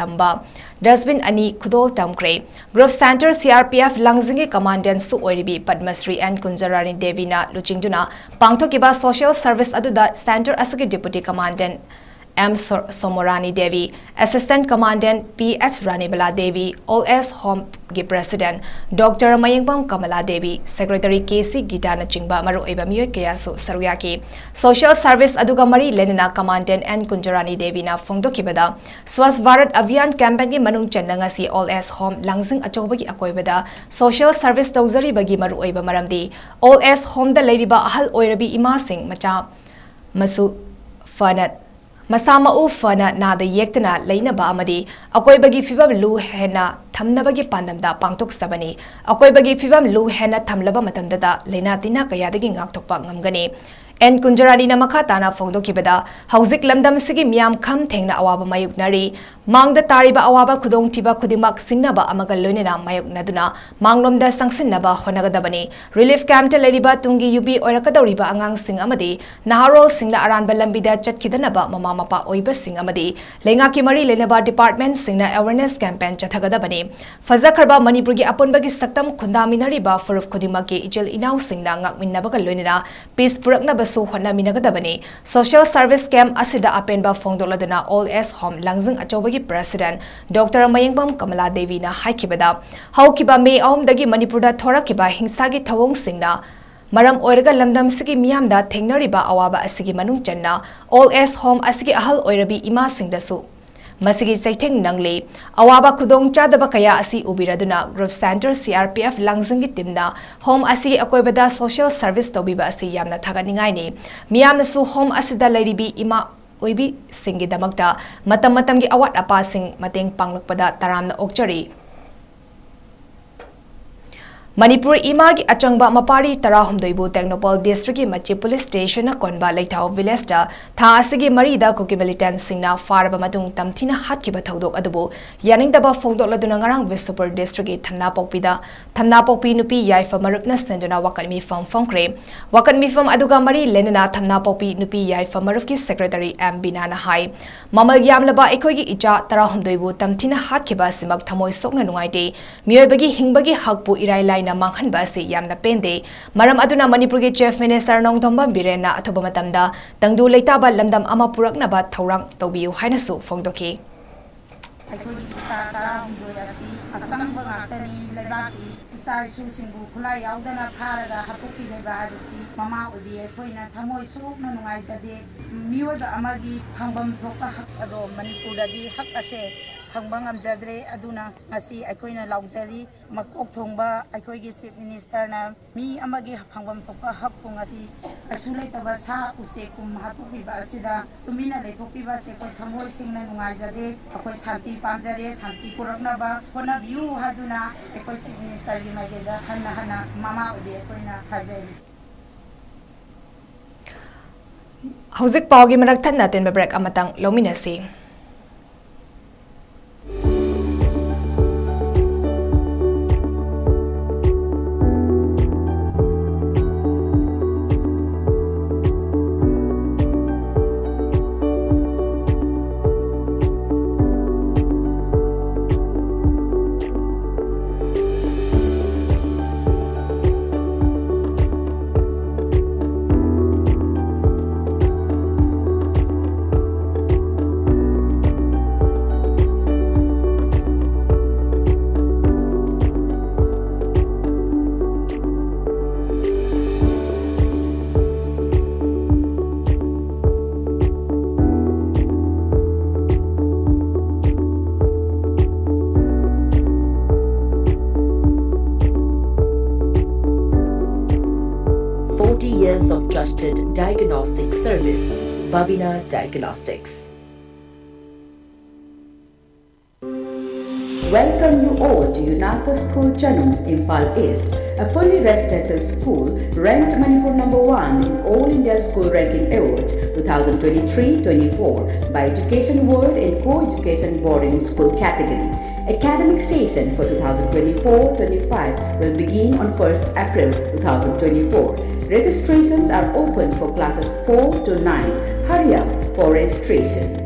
ꯇꯝꯕ ꯗꯁꯕꯤꯟ ꯑꯅꯤ ꯈꯨꯗꯣꯜ ꯇꯝꯈ꯭ꯔꯦ꯫ Group centre C R P F ꯂꯥꯡꯖꯤꯡꯒꯤ ꯀꯃꯥꯟꯗꯦꯟꯁꯨ ꯑꯣꯏꯔꯤꯕꯤ ꯄꯗꯃꯁ꯭ꯔꯤ ꯑꯦꯟ ꯀꯨꯟꯖꯔꯥꯅꯤ ꯗꯦꯕꯤꯅ ꯂꯨꯆꯤꯡꯗꯨꯅ ꯄꯥꯡꯊꯣꯛꯈꯤꯕ ꯁꯣꯁꯤꯌꯦꯜ ꯁꯔꯚꯤꯁ ꯑꯗꯨꯗ ꯁꯦꯟꯇꯔ ꯑꯁꯤꯒꯤ ꯗꯤꯄꯨꯇꯤ ꯀꯃꯥꯟꯗꯦꯟ ꯑꯦꯝ ꯁꯣ-, Somorani Devi, assistant commandant P S Ranibala Devi, all age ꯍꯣꯝꯒꯤ president doctor Mayengbam Kamala Devi, secretary K C ꯒꯤꯇꯥꯅꯆꯤꯡꯕ ꯃꯔꯨꯑꯣꯏꯕ ꯃꯤꯑꯣꯏ ꯀꯌꯥꯁꯨ ꯁꯔꯨꯛ ꯌꯥꯈꯤ꯫ ꯁꯣꯁꯤꯌꯦꯜ ꯁꯔꯚꯤꯁ ꯑꯗꯨꯒ ꯃꯔꯤ ꯂꯩꯅꯅ ꯀꯃꯥꯟꯗꯦꯟꯠ ꯑꯦꯟ ꯀꯨꯟꯖꯔꯥꯅꯤ ꯗꯦꯕꯤꯅ ꯐꯣꯡꯗꯣꯛꯈꯤꯕꯗ, ꯁ꯭ꯋꯥꯁ ꯚꯥꯔꯠ ꯑꯚꯤꯌꯥꯟ ꯀꯦꯝꯄꯦꯟꯒꯤ ꯃꯅꯨꯡ ꯆꯟꯅ ꯉꯁꯤ ꯑꯣꯜ ꯑꯦꯖ ꯍꯣꯝ ꯂꯥꯡꯖꯤꯡ ꯑꯆꯧꯕꯒꯤ ꯑꯀꯣꯏꯕꯗ ꯁꯣꯁꯤꯌꯦꯜ ꯁꯔꯚꯤꯁ ꯇꯧꯖꯔꯤꯕꯒꯤ ꯃꯔꯨꯑꯣꯏꯕ ꯃꯔꯝꯗꯤ, ꯑꯣꯜ ꯑꯦꯖ ꯍꯣꯝꯗ ꯂꯩꯔꯤꯕ ꯑꯍꯜ ꯑꯣꯏꯔꯕꯤ ꯏꯃꯥꯁꯤꯡ ꯃꯆꯥ ꯃꯁꯨ ꯐꯅ ꯃꯁꯥ ꯃꯎ ꯐꯅ ꯅꯥꯗ ꯌꯦꯛꯇꯅ ꯂꯩꯅꯕ ꯑꯃꯗꯤ ꯑꯀꯣꯏꯕꯒꯤ ꯐꯤꯕꯝ ꯂꯨ ꯍꯦꯟꯅ ꯊꯝꯅꯕꯒꯤ ꯄꯥꯟꯗꯝꯗ ꯄꯥꯡꯊꯣꯛꯆꯕꯅꯤ꯫ ꯑꯀꯣꯏꯕꯒꯤ ꯐꯤꯕꯝ ꯂꯨ ꯍꯦꯟꯅ ꯊꯝꯂꯕ ꯃꯇꯝꯗꯇ ꯂꯥꯏꯅꯥ ꯇꯤꯟꯅꯥ ꯀꯌꯥꯗꯒꯤ ꯉꯥꯛꯊꯣꯛꯄ ꯉꯝꯒꯅꯤ꯫ ꯑꯦꯟ ꯀꯨꯟꯖꯔꯥꯅꯤꯅ ꯃꯈꯥ ꯇꯥꯅ ꯐꯣꯡꯗꯣꯛꯈꯤꯕꯗ, ꯍꯧꯖꯤꯛ ꯂꯝꯗꯝꯁꯤꯒꯤ ꯃꯤꯌꯥꯝ ꯈꯝ ꯊꯦꯡꯅ ꯑꯋꯥꯕ ꯃꯥꯌꯣꯛꯅꯔꯤ꯫ ꯃꯥꯡꯗ ꯇꯥꯔꯤꯕ ꯑꯋꯥꯕ ꯈꯨꯗꯣꯡꯊꯤꯕ ꯈꯨꯗꯤꯡꯃꯛ ꯁꯤꯡꯅꯕ ꯑꯃꯒ ꯂꯣꯏꯅꯅ ꯃꯥꯌꯣꯛꯅꯗꯨꯅ ꯃꯥꯡꯂꯣꯝꯗ ꯆꯪꯁꯤꯟꯅꯕ ꯍꯣꯠꯅꯒꯗꯕꯅꯤ꯫ ꯔꯤꯂꯤꯐ ꯀꯦꯝꯞꯇ ꯂꯩꯔꯤꯕ ꯇꯨꯡꯒꯤ ꯌꯨꯝꯕꯤ ꯑꯣꯏꯔꯛꯀꯗꯧꯔꯤꯕ ꯑꯉꯥꯡꯁꯤꯡ ꯑꯃꯗꯤ ꯅꯍꯥꯔꯣꯜꯁꯤꯡꯅ ꯑꯔꯥꯟꯕ ꯂꯝꯕꯤꯗ ꯆꯠꯈꯤꯗꯅꯕ ꯃꯃꯥ ꯃꯄꯥ ꯑꯣꯏꯕꯁꯤꯡ ꯑꯃꯗꯤ ꯂꯩꯉꯥꯛꯀꯤ ꯃꯔꯤ ꯂꯩꯅꯕ ꯗꯤꯄꯥꯔꯠꯃꯦꯟꯠꯁꯤꯡꯅ ꯑꯦꯋꯦꯔꯅꯦꯁ ꯀꯦꯝꯄꯦꯟ ꯆꯠꯊꯒꯗꯕꯅꯤ꯫ ꯐꯖꯈ꯭ꯔꯕ ꯃꯅꯤꯄꯨꯔꯒꯤ ꯑꯄꯨꯟꯕꯒꯤ ꯁꯛꯇꯝ ꯈꯨꯟꯗꯥꯃꯤꯟꯅꯔꯤꯕ ꯐꯨꯔꯨꯞ ꯈꯨꯗꯤꯡꯃꯛꯀꯤ ꯏꯆꯤꯜ ꯏꯅꯥꯎꯁꯤꯡꯅ ꯉꯥꯛꯃꯤꯟꯅꯕꯒ ꯂꯣꯏꯅꯅ ꯄꯤꯁ ꯄꯨꯔꯛꯅꯕꯁꯨ ꯍꯣꯠꯅꯃꯤꯟꯅꯒꯗꯕꯅꯤ꯫ ꯁꯣꯁꯤꯌꯦꯜ ꯁꯔꯚꯤꯁ ꯀꯦꯝꯞ ꯑꯁꯤꯗ ꯑꯄꯦꯟꯕ ꯐꯣꯡꯗꯣꯛꯂꯗꯨꯅ ꯑꯣꯜ ꯑꯦꯖ ꯍꯣꯝ ꯂꯥꯡꯖꯤꯡ ꯑꯆꯧꯕꯒꯤ ꯄ꯭ꯔꯦꯁꯤꯗꯦꯟꯠ ꯗꯣꯛꯇꯔ ꯃꯌꯦꯡꯕꯝ ꯀꯃꯂꯥ ꯗꯦꯕꯤꯅ ꯍꯥꯏꯈꯤꯕꯗ, ꯍꯧꯈꯤꯕ ꯃꯦ ꯑꯍꯨꯝꯗꯒꯤ ꯃꯅꯤꯄꯨꯔꯗ ꯊꯣꯔꯛꯈꯤꯕ ꯍꯤꯡꯁꯥꯒꯤ ꯊꯧꯑꯣꯡꯁꯤꯡꯅ ꯃꯔꯝ ꯑꯣꯏꯔꯒ ꯂꯝꯗꯝꯁꯤꯒꯤ ꯃꯤꯌꯥꯝꯗ ꯊꯦꯡꯅꯔꯤꯕ ꯑꯋꯥꯕ ꯑꯁꯤꯒꯤ ꯃꯅꯨꯡ ꯆꯟꯅ ꯑꯣꯜ ꯑꯦꯖ ꯍꯣꯝ ꯑꯁꯤꯒꯤ ꯑꯍꯜ ꯑꯣꯏꯔꯕꯤ ꯏꯃꯥꯁꯤꯡꯗꯁꯨ ꯃꯁꯤꯒꯤ ꯆꯩꯊꯦꯡ ꯅꯪꯂꯤ꯫ ꯑꯋꯥꯕ ꯈꯨꯗꯣꯡ ꯆꯥꯗꯕ ꯀꯌꯥ ꯑꯁꯤ ꯎꯕꯤꯔꯗꯨꯅ group centre C R P F ꯂꯥꯡꯖꯤꯡꯒꯤ ꯇꯤꯝꯅ ꯍꯣꯝ ꯑꯁꯤꯒꯤ ꯑꯀꯣꯏꯕꯗ ꯁꯣꯁꯤꯌꯦꯜ ꯁꯔꯚꯤꯁ ꯇꯧꯕꯤꯕ ꯑꯁꯤ ꯌꯥꯝꯅ ꯊꯥꯒꯠꯅꯤꯡꯉꯥꯏꯅꯤ꯫ ꯃꯤꯌꯥꯝꯅꯁꯨ ꯍꯣꯝ ꯑꯁꯤꯗ ꯂꯩꯔꯤꯕꯤ ꯏꯃꯥ ꯑꯣꯏꯕꯤꯁꯤꯡꯒꯤꯗꯃꯛꯇ ꯃꯇꯝ ꯃꯇꯝꯒꯤ ꯑꯋꯥꯠ ꯑꯄꯥꯁꯤꯡ ꯃꯇꯦꯡ ꯄꯥꯡꯂꯛꯄꯗ ꯇꯔꯥꯝꯅ ꯑꯣꯛꯆꯔꯤ꯫ ꯃꯅꯤꯄꯨꯔ ꯏꯃꯥꯒꯤ ꯑꯆꯪꯕ ꯃꯄꯥꯔꯤ ꯇꯔꯥꯍꯨꯝꯗꯣꯏꯕꯨ ꯇꯦꯡꯅꯧꯄꯜ ꯗꯤꯁꯇ꯭ꯔꯤꯛꯀꯤ ꯃꯆꯤ ꯄꯨꯂꯤꯁ ꯁ꯭ꯇꯦꯁꯟꯅ ꯀꯣꯟꯕ ꯂꯩꯊꯥꯎ ꯚꯤꯂꯦꯖꯇ ꯊꯥ ꯑꯁꯤꯒꯤ ꯃꯔꯤꯗ ꯀꯨꯀꯤ ꯃꯤꯂꯤꯇꯦꯟꯠꯁꯤꯡꯅ ꯐꯥꯔꯕ ꯃꯇꯨꯡ ꯇꯝꯊꯤꯅ ꯍꯥꯠꯈꯤꯕ ꯊꯧꯗꯣꯛ ꯑꯗꯨꯕꯨ ꯌꯥꯅꯤꯡꯗꯕ ꯐꯣꯡꯗꯣꯛꯂꯗꯨꯅ ꯉꯔꯥꯡ ꯕꯤꯁꯅꯨꯄꯨꯔ ꯗꯤꯁꯇ꯭ꯔꯤꯛꯀꯤ ꯊꯝꯅꯥꯄꯣꯛꯄꯤꯗ ꯊꯝꯅꯥꯄꯣꯛꯄꯤ ꯅꯨꯄꯤ ꯌꯥꯏꯐ ꯃꯔꯨꯞꯅ ꯁꯤꯟꯗꯨꯅ ꯋꯥꯀꯠ ꯃꯤꯐꯝ ꯐꯣꯡꯈ꯭ꯔꯦ꯫ ꯋꯥꯀꯠ ꯃꯤꯐꯝ ꯑꯗꯨꯒ ꯃꯔꯤ ꯂꯩꯅꯅ ꯊꯝꯅꯥꯄꯣꯛꯄꯤ ꯅꯨꯄꯤ ꯌꯥꯏꯐ ꯃꯔꯨꯞꯀꯤ ꯁꯦꯀ꯭ꯔꯦꯇꯔꯤ ꯑꯦꯝ ꯕꯤꯅꯥꯅ ꯍꯥꯏ, ꯃꯃꯜ ꯌꯥꯝꯂꯕ ꯑꯩꯈꯣꯏꯒꯤ ꯏꯆꯥ ꯇꯔꯥꯍꯨꯝꯗꯣꯏꯕꯨ ꯇꯝꯊꯤꯅ ꯍꯥꯠꯈꯤꯕ ꯑꯁꯤꯃꯛ ꯊꯃꯣꯏ ꯁꯣꯛꯅ ꯅꯨꯡꯉꯥꯏꯇꯦ꯫ ꯃꯤꯑꯣꯏꯕꯒꯤ ꯍꯤꯡꯕꯒꯤ ꯍꯛꯄꯨ ꯏꯔꯥꯏ ꯂꯥꯏꯅ ꯃꯥꯡꯍꯟꯕ ꯑꯁꯤ ꯌꯥꯝꯅ ꯄꯦꯟꯗꯦ꯫ ꯃꯔꯝ ꯑꯗꯨꯅ ꯃꯅꯤꯄꯨꯔꯒꯤ ꯆꯤꯐ ꯃꯤꯅꯤꯁꯇꯔ ꯅꯣꯡꯊꯣꯝꯕꯝ ꯕꯤꯔꯦꯟꯅ ꯑꯊꯨꯕ ꯃꯇꯝꯗ ꯇꯪꯗꯨ ꯂꯩꯇꯥꯕ ꯂꯝꯗꯝ ꯑꯃ ꯄꯨꯔꯛꯅꯕ ꯊꯧꯔꯥꯡ ꯇꯧꯕꯤꯌꯨ ꯍꯥꯏꯅꯁꯨ ꯐꯣꯡꯗꯣꯛꯈꯤ꯫ ꯑꯩꯈꯣꯏꯒꯤ ꯏꯆꯥ ꯇꯔꯥꯍꯨꯝꯗꯣꯏ ꯑꯁꯤ ꯑꯆꯪꯕ ꯉꯥꯛꯇꯅꯤ꯫ ꯂꯩꯕꯥꯛꯀꯤ ꯏꯆꯥ ꯏꯁꯨꯁꯤꯡꯕꯨ ꯈꯨꯠꯂꯥꯏ ꯌꯥꯎꯗꯅ ꯐꯥꯔꯒ ꯍꯥꯠꯇꯣꯛꯄꯤꯈꯤꯕ ꯍꯥꯏꯕꯁꯤ ꯃꯃꯥ ꯑꯣꯏꯕꯤ ꯑꯩꯈꯣꯏꯅ ꯊꯃꯣꯏ ꯁꯣꯛꯅ ꯅꯨꯡꯉꯥꯏꯖꯗꯦ꯫ ꯃꯤꯑꯣꯏꯕ ꯑꯃꯒꯤ ꯐꯪꯐꯝ ꯊꯣꯛꯄ ꯍꯛ ꯑꯗꯣ ꯃꯅꯤꯄꯨꯔꯗꯗꯤ ꯍꯛ ꯑꯁꯦ ꯐꯪꯕ ꯉꯝꯖꯗ꯭ꯔꯦ꯫ ꯑꯗꯨꯅ ꯉꯁꯤ ꯑꯩꯈꯣꯏꯅ ꯂꯥꯎꯖꯔꯤ, ꯃꯀꯣꯛ ꯊꯣꯡꯕ ꯑꯩꯈꯣꯏꯒꯤ ꯆꯤꯐ ꯃꯤꯅꯤꯁꯇꯔꯅ ꯃꯤ ꯑꯃꯒꯤ ꯐꯪꯐꯝ ꯊꯣꯛꯄ ꯍꯛꯄꯨ ꯉꯁꯤ ꯀꯩꯁꯨ ꯂꯩꯇꯕ ꯁꯥ ꯎꯆꯦꯛꯀꯨꯝ ꯍꯥꯠꯇꯣꯛꯄꯤꯕ ꯑꯁꯤꯗ ꯇꯨꯃꯤꯟꯅ ꯂꯩꯊꯣꯛꯄꯤꯕ ꯑꯁꯤ ꯑꯩꯈꯣꯏ ꯊꯃꯣꯏ ꯁꯦꯡꯅ ꯅꯨꯡꯉꯥꯏꯖꯗꯦ꯫ ꯑꯩꯈꯣꯏ ꯁꯥꯟꯇꯤ ꯄꯥꯝꯖꯔꯦ, ꯁꯥꯟꯇꯤ ꯄꯨꯔꯛꯅꯕ ꯍꯣꯠꯅꯕꯤꯌꯨ ꯍꯥꯏꯗꯨꯅ ꯑꯩꯈꯣꯏ ꯆꯤꯐ ꯃꯤꯅꯤꯁꯇꯔꯒꯤ ꯃꯥꯏꯀꯩꯗ ꯍꯟꯅ ꯍꯟꯅ ꯃꯃꯥ ꯑꯣꯏꯕꯤ ꯑꯩꯈꯣꯏꯅ ꯍꯥꯏꯖꯔꯤ꯫ ꯍꯧꯖꯤꯛ ꯄꯥꯎꯒꯤ ꯃꯔꯛ ꯊꯠꯅ ꯑꯇꯦꯟꯕ ꯕ꯭ꯔꯦꯛ ꯑꯃꯇꯪ ꯂꯧꯃꯤꯟꯅꯁꯤ꯫ diagnostic service, Babina Diagnostics. Welcome you all to Unaka School Chanung, Imphal East, a fully residential school ranked Manipur number one in All India School Ranking Awards two thousand twenty-three twenty-four by Education World in Co-Education Boarding School category. Academic session for two thousand twenty-four twenty-five will begin on first April two thousand twenty-four. Registrations are open for classes four to nine. Hurry up for registration.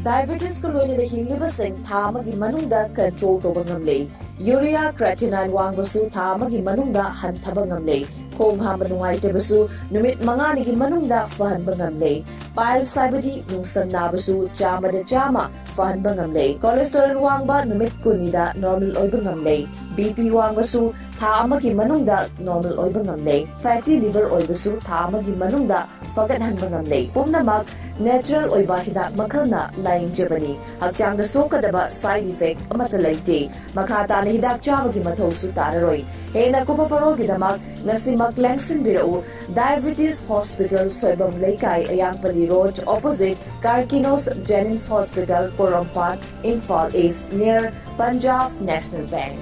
Diabetes ꯀ ꯂꯣꯏꯅꯅ ꯍꯤꯡꯂꯤꯕꯁꯤꯡ ꯊꯥ ꯑꯃꯒꯤ ꯃꯅꯨꯡꯗ control ꯇꯧꯕ ꯉꯝꯂꯦ꯫ Urea creatinine ꯋꯥꯡꯕꯁꯨ ꯊꯥ ꯑꯃꯒꯤ ꯃꯅꯨꯡꯗ ꯍꯟꯊꯕ ꯉꯝꯂꯦ꯫ ꯈꯣꯡ ꯍꯥꯝꯕ ꯅꯨꯡꯉꯥꯏꯇꯕꯁꯨ ꯅꯨꯃꯤꯠ ꯃꯉꯥꯅꯤꯒꯤ ꯃꯅꯨꯡꯗ ꯐꯍꯟꯕ ꯉꯝꯂꯦ꯫ Piles ꯍꯥꯏꯕꯗꯤ ꯅꯨꯡꯁꯪ ꯅꯥꯕꯁꯨ ꯆꯥꯝꯃꯗ ꯆꯥꯝꯃ ꯐꯍꯟꯕ ꯉꯝꯂꯦ꯫ Cholesterol ꯋꯥꯡꯕ ꯅꯨꯃꯤꯠ ꯀꯨꯟꯅꯤꯗ normal ꯑꯣꯏꯕ ꯉꯝꯂꯦ꯫ B P ꯋꯥꯡꯕꯁꯨ ꯊꯥ ꯑꯃꯒꯤ ꯃꯅꯨꯡꯗ normal ꯑꯣꯏꯕ ꯉꯝꯂꯦ꯫ Fatty liver ꯑꯣꯏꯕꯁꯨ ꯊꯥ ꯑꯃꯒꯤ ꯃꯅꯨꯡꯗ ꯐꯒꯠꯍꯟꯕ ꯉꯝꯂꯦ꯫ ꯄꯨꯝꯅꯃꯛ natural ꯑꯣꯏꯕ ꯍꯤꯗꯥꯛ ꯃꯈꯜꯅ ꯂꯥꯌꯦꯡꯖꯕꯅꯤ꯫ ꯍꯛꯆꯥꯡꯗ ꯁꯣꯛꯀꯗꯕ side effect ꯑꯃꯠꯇ ꯂꯩꯇꯦ꯫ ꯃꯈꯥ ꯇꯥꯅ ꯍꯤꯗꯥꯛ ꯆꯥꯕꯒꯤ ꯃꯊꯧꯁꯨ ꯇꯥꯔꯔꯣꯏ꯫ ꯍꯦꯟꯅ ꯀꯨꯞꯄ ꯄꯥꯎꯔꯣꯜꯒꯤꯗꯃꯛ ꯉꯁꯤꯃꯛ ꯂꯦꯡꯁꯤꯟꯕꯤꯔꯛꯎ꯫ Diabetes Hospital, ꯁꯣꯏꯕꯝ ꯂꯩꯀꯥꯏ, ꯑꯌꯥꯡꯄꯜꯂꯤ Road, opposite Carkinos Jennings Hospital, ꯄꯣꯔꯣꯝꯄꯥꯠ, Imphal East, near Punjab National Bank.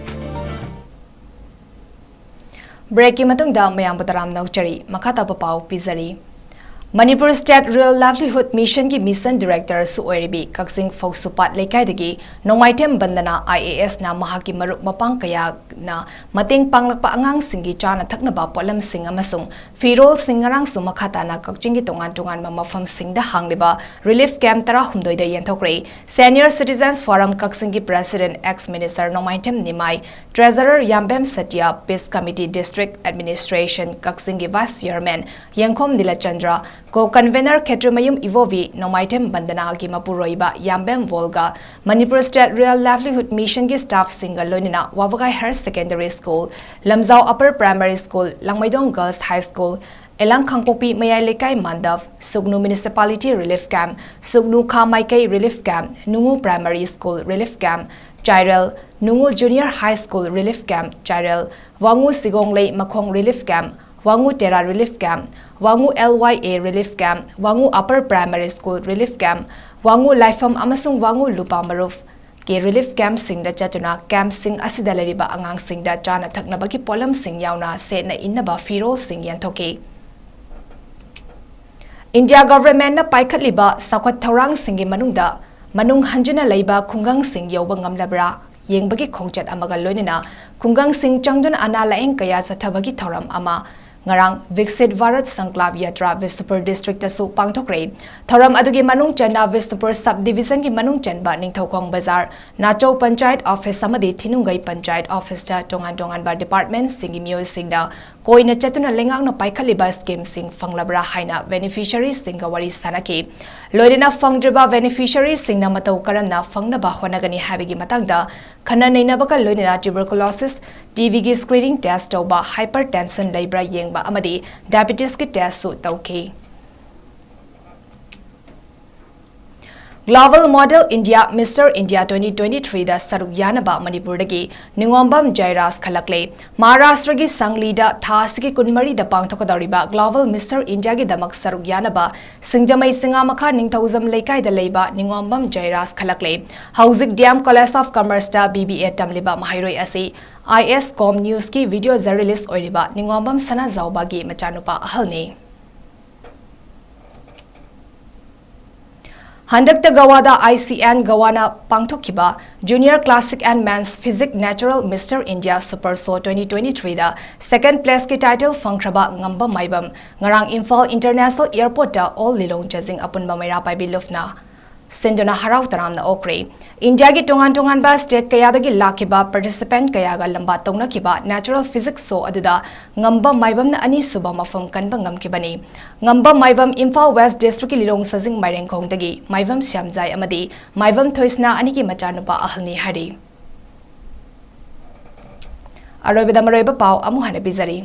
Breakꯀꯤ ꯃꯇꯨꯡꯗ ꯃꯌꯥꯝꯕꯨ ꯇꯔꯥꯝꯅ ꯑꯣꯛꯆꯔꯤ꯫ ꯃꯈꯥ ꯇꯥꯕ ꯄꯥꯎ ꯄꯤꯖꯔꯤ꯫ Manipur State Rural Livelihood Missionꯒꯤ Mission Directorꯁꯨ ꯑꯣꯏꯔꯤꯕꯤ ꯀꯛꯆꯤꯡ ꯐꯧꯁꯨꯄꯥꯠ ꯂꯩꯀꯥꯏꯗꯒꯤ ꯅꯣꯡꯃꯥꯏꯊꯦꯝ ꯕꯟꯗꯅꯥ I A Sꯅ ꯃꯍꯥꯛꯀꯤ ꯃꯔꯨꯞ ꯃꯄꯥꯡ ꯀꯌꯥꯅ ꯃꯇꯦꯡ ꯄꯥꯡꯂꯛꯄ ꯑꯉꯥꯡꯁꯤꯡꯒꯤ ꯆꯥꯅ ꯊꯛꯅꯕ ꯄꯣꯠꯂꯝꯁꯤꯡ ꯑꯃꯁꯨꯡ ꯐꯤꯔꯣꯜꯁꯤꯡ ꯉꯔꯥꯡꯁꯨ ꯃꯈꯥ ꯇꯥꯅ ꯀꯛꯆꯤꯡꯒꯤ ꯇꯣꯉꯥꯟ ꯇꯣꯉꯥꯟꯕ ꯃꯐꯝꯁꯤꯡꯗ ꯍꯥꯡꯂꯤꯕ relief camp ꯇꯔꯥꯍꯨꯝꯗꯣꯏꯗ ꯌꯦꯟꯊꯣꯛꯈ꯭ꯔꯦ꯫ Senior Citizens Forum ꯀꯛꯆꯤꯡꯒꯤ President, ex Minister ꯅꯣꯡꯃꯥꯏꯊꯦꯝ ꯅꯤꯃꯥꯏ, Treasurer ꯌꯥꯝꯕꯦꯝ Satya, Peace Committee, District Administration ꯀꯛꯆꯤꯡꯒꯤ Vice Chairman ꯌꯦꯡꯈꯣꯝ ꯅꯤꯂꯆꯟꯗ꯭ꯔ, Co-Convener ꯈꯦꯇ꯭ꯔꯤꯃꯌꯨꯝ ꯏꯕꯣꯕꯤ, ꯅꯣꯡꯃꯥꯏꯊꯦꯝ ꯕꯟꯗꯅꯥꯒꯤ ꯃꯄꯨꯔꯣꯏꯕ ꯌꯥꯝꯕꯦꯝ ꯋꯣꯜꯒ, ꯃꯅꯤꯄꯨꯔ State Rural Livelihood Missionꯒꯤ staffꯁꯤꯡꯒ ꯂꯣꯏꯅꯅ ꯋꯥꯕꯒꯥꯏ Higher Secondary School, ꯂꯝꯖꯥꯎ Upper Primary School, ꯂꯥꯡꯃꯩꯗꯣꯡ Girls High School, ꯑꯦꯂꯥꯡ ꯈꯥꯡꯄꯣꯛꯄꯤ ꯃꯌꯥꯏ ꯂꯩꯀꯥꯏ ꯃꯥꯟꯗꯞ, ꯁꯨꯒꯅꯨ Municipality Relief Camp, ꯁꯨꯒꯅꯨ ꯈꯥ ꯃꯥꯏꯀꯩ Relief Camp, ꯅꯨꯡꯉꯨ Primary School Relief Camp, ꯆꯥꯏꯔꯦꯜ, ꯅꯨꯡꯉꯨ Junior High School Relief Camp, ꯆꯥꯏꯔꯦꯜ, ꯋꯥꯉꯨ ꯁꯤꯒꯣꯡꯂꯩ ꯃꯈꯣꯡ Relief Camp, ꯋꯥꯉꯨ Tera Relief Camp, ꯋꯥꯉꯨ L Y A Relief Camp, ꯋꯥꯉꯨ Upper Primary School Relief Camp, ꯋꯥꯉꯨ ꯂꯥꯏꯐꯝ ꯑꯃꯁꯨꯡ ꯋꯥꯉꯨ ꯂꯨꯄꯥ ꯃꯔꯨꯞ ꯀꯤ relief camp ꯁꯤꯡꯗ ꯆꯠꯇꯨꯅ camp ꯁꯤꯡ ꯑꯁꯤꯗ ꯂꯩꯔꯤꯕ ꯑꯉꯥꯡꯁꯤꯡꯗ ꯆꯥꯅ ꯊꯛꯅꯕꯒꯤ ꯄꯣꯠꯂꯝꯁꯤꯡ ꯌꯥꯎꯅ ꯁꯦꯠꯅ ꯏꯟꯅꯕ ꯐꯤꯔꯣꯜꯁꯤꯡ ꯌꯦꯟꯊꯣꯛꯈꯤ꯫ India government ꯅ ꯄꯥꯏꯈꯠꯂꯤꯕ ꯆꯥꯎꯈꯠ ꯊꯧꯔꯥꯡꯁꯤꯡꯒꯤ ꯃꯅꯨꯡꯗ ꯃꯅꯨꯡ ꯍꯟꯖꯤꯟꯅ ꯂꯩꯕ ꯈꯨꯡꯒꯪꯁꯤꯡ ꯌꯧꯕ ꯉꯝꯂꯕ꯭ꯔꯥ ꯌꯦꯡꯕꯒꯤ ꯈꯣꯡꯆꯠ ꯑꯃꯒ ꯂꯣꯏꯅꯅ ꯈꯨꯡꯒꯪꯁꯤꯡ ꯆꯪꯗꯨꯅ ꯑꯅꯥ ꯂꯥꯌꯦꯡ ꯀꯌꯥ ꯆꯠꯊꯕꯒꯤ ꯊꯧꯔꯝ ꯑꯃ ꯉꯔꯥꯡ Viksit Bharat Sankalp Yatra Bishnuprabha district ꯇꯁꯨ ꯄꯥꯡꯊꯣꯛꯈ꯭ꯔꯦ꯫ ꯊꯧꯔꯝ ꯑꯗꯨꯒꯤ ꯃꯅꯨꯡ ꯆꯟꯅ Bishnuprabha sub division ꯒꯤ ꯃꯅꯨꯡ ꯆꯟꯕ ꯅꯤꯡꯊꯧꯈꯣꯡ ꯕꯖꯥꯔ, ꯅꯥꯆꯧ ꯄꯟꯆꯥꯌꯠ office ꯑꯃꯗꯤ ꯊꯤꯅꯨꯡꯒꯩ ꯄꯟꯆꯥꯌꯠ office ꯇ ꯇꯣꯉꯥꯟ ꯇꯣꯉꯥꯟꯕ department ꯁꯤꯡꯒꯤ ꯃꯤꯑꯣꯏꯁꯤꯡꯅ ꯀꯣꯏꯅ ꯆꯠꯇꯨꯅ ꯂꯩꯉꯥꯛꯅ ꯄꯥꯏꯈꯠꯂꯤꯕ scheme ꯁꯤꯡ ꯐꯪꯂꯕ꯭ꯔꯥ ꯍꯥꯏꯅ beneficiaries ꯁꯤꯡꯒ ꯋꯥꯔꯤ ꯁꯥꯅꯈꯤ꯫ ꯂꯣꯏꯅꯅ ꯐꯪꯗ꯭ꯔꯤꯕ beneficiaries ꯁꯤꯡꯅ ꯃꯇꯧ ꯀꯔꯝꯅ ꯐꯪꯅꯕ ꯍꯣꯠꯅꯒꯅꯤ ꯍꯥꯏꯕꯒꯤ ꯃꯇꯥꯡꯗ ꯈꯟꯅ ꯅꯩꯅꯕꯒ ꯂꯣꯏꯅꯅ tuberculosis, T B ꯒꯤ screening test ꯇꯧꯕ, hypertension ꯂꯩꯕ꯭ꯔꯥ ꯌꯦꯡꯕ ꯑꯃꯗꯤ diabetes ꯀꯤ test ꯁꯨ ꯇꯧꯈꯤ꯫ Global Model India Mister India twenty twenty-three ꯗ ꯁꯔꯨꯛ ꯌꯥꯅꯕ ꯃꯅꯤꯄꯨꯔꯗꯒꯤ ꯅꯤꯉꯣꯝꯕꯝ ꯖꯌꯔꯥꯖ ꯈꯜꯂꯛꯂꯦ꯫ ꯃꯍꯥꯔꯥꯁꯇ꯭ꯔꯒꯤ ꯁꯪꯂꯤꯗ ꯊꯥ ꯑꯁꯤꯒꯤ ꯀꯨꯟꯃꯔꯤꯗ ꯄꯥꯡꯊꯣꯛꯀꯗꯧꯔꯤꯕ Global Mister India ꯒꯤꯗꯃꯛ ꯁꯔꯨꯛ ꯌꯥꯅꯕ ꯁꯤꯡꯖꯃꯩ ꯁꯤꯡꯉꯥꯃꯈꯥ ꯅꯤꯡꯊꯧꯖꯝ ꯂꯩꯀꯥꯏꯗ ꯂꯩꯕ ꯅꯤꯉꯣꯝꯕꯝ ꯖꯌꯔꯥꯖ ꯈꯜꯂꯛꯂꯦ꯫ ꯍꯧꯖꯤꯛ D M College of Commerce ꯇ B B A ꯇꯝꯂꯤꯕ ꯃꯍꯩꯔꯣꯏ ꯑꯁꯤ I S Com News ꯀꯤ video journalist ꯑꯣꯏꯔꯤꯕ ꯅꯤꯉꯣꯝꯕꯝ ꯁꯅꯥꯖꯥꯎꯕꯒꯤ ꯃꯆꯥꯅꯨꯄꯥ ꯑꯍꯜꯅꯤ꯫ ꯍꯟꯗꯛꯇ ꯒꯋꯥꯗ I C N ꯒꯋꯥꯅ ꯄꯥꯡꯊꯣꯛꯈꯤꯕ Junior Classic and Men's Physique Natural Mister India Super Show twenty twenty-three the second place ꯀꯤ title ꯐꯪꯈ꯭ꯔꯕ ꯉꯝꯕ ꯃꯥꯏꯕꯝ ꯉꯔꯥꯡ ꯏꯝꯐꯥꯜ International Airport ꯇ All ꯂꯤꯂꯣꯡ ꯖꯖꯤꯡ ꯑꯄꯨꯟꯕ ꯃꯩꯔꯥ ꯄꯥꯏꯕꯤ ꯂꯨꯞꯅ ꯁꯤꯟꯗꯨꯅ ꯍꯔꯥꯎ ꯇꯔꯥꯝꯅ ꯑꯣꯛꯈ꯭ꯔꯦ꯫ ꯏꯟꯗꯤꯌꯥꯒꯤ ꯇꯣꯉꯥꯟ ꯇꯣꯉꯥꯟꯕ state ꯀꯌꯥꯗꯒꯤ ꯂꯥꯛꯈꯤꯕ participant ꯀꯌꯥꯒ ꯂꯝꯕꯥ ꯇꯧꯅꯈꯤꯕ natural physique show ꯑꯗꯨꯗ ꯉꯝꯕ ꯃꯥꯏꯕꯝꯅ ꯑꯅꯤꯁꯨꯕ ꯃꯐꯝ ꯀꯟꯕ ꯉꯝꯈꯤꯕꯅꯤ꯫ ꯉꯝꯕ ꯃꯥꯏꯕꯝ ꯏꯝꯐꯥꯜ West district ꯀꯤ ꯂꯤꯂꯣꯡ ꯁꯖꯤꯡ ꯃꯥꯏꯔꯦꯡꯈꯣꯡꯗꯒꯤ ꯃꯥꯏꯕꯝ ꯁ꯭ꯌꯥꯝꯖꯥꯏ ꯑꯃꯗꯤ ꯃꯥꯏꯕꯝ ꯊꯣꯏꯁꯅꯥ ꯑꯅꯤꯒꯤ ꯃꯆꯥꯅꯨꯄꯥ ꯑꯍꯜꯅꯤ ꯍꯥꯏꯔꯤ꯫ ꯑꯔꯣꯏꯕꯗ ꯃꯔꯨꯑꯣꯏꯕ ꯄꯥꯎ ꯑꯃꯨꯛ ꯍꯟꯅ ꯄꯤꯖꯔꯤ꯫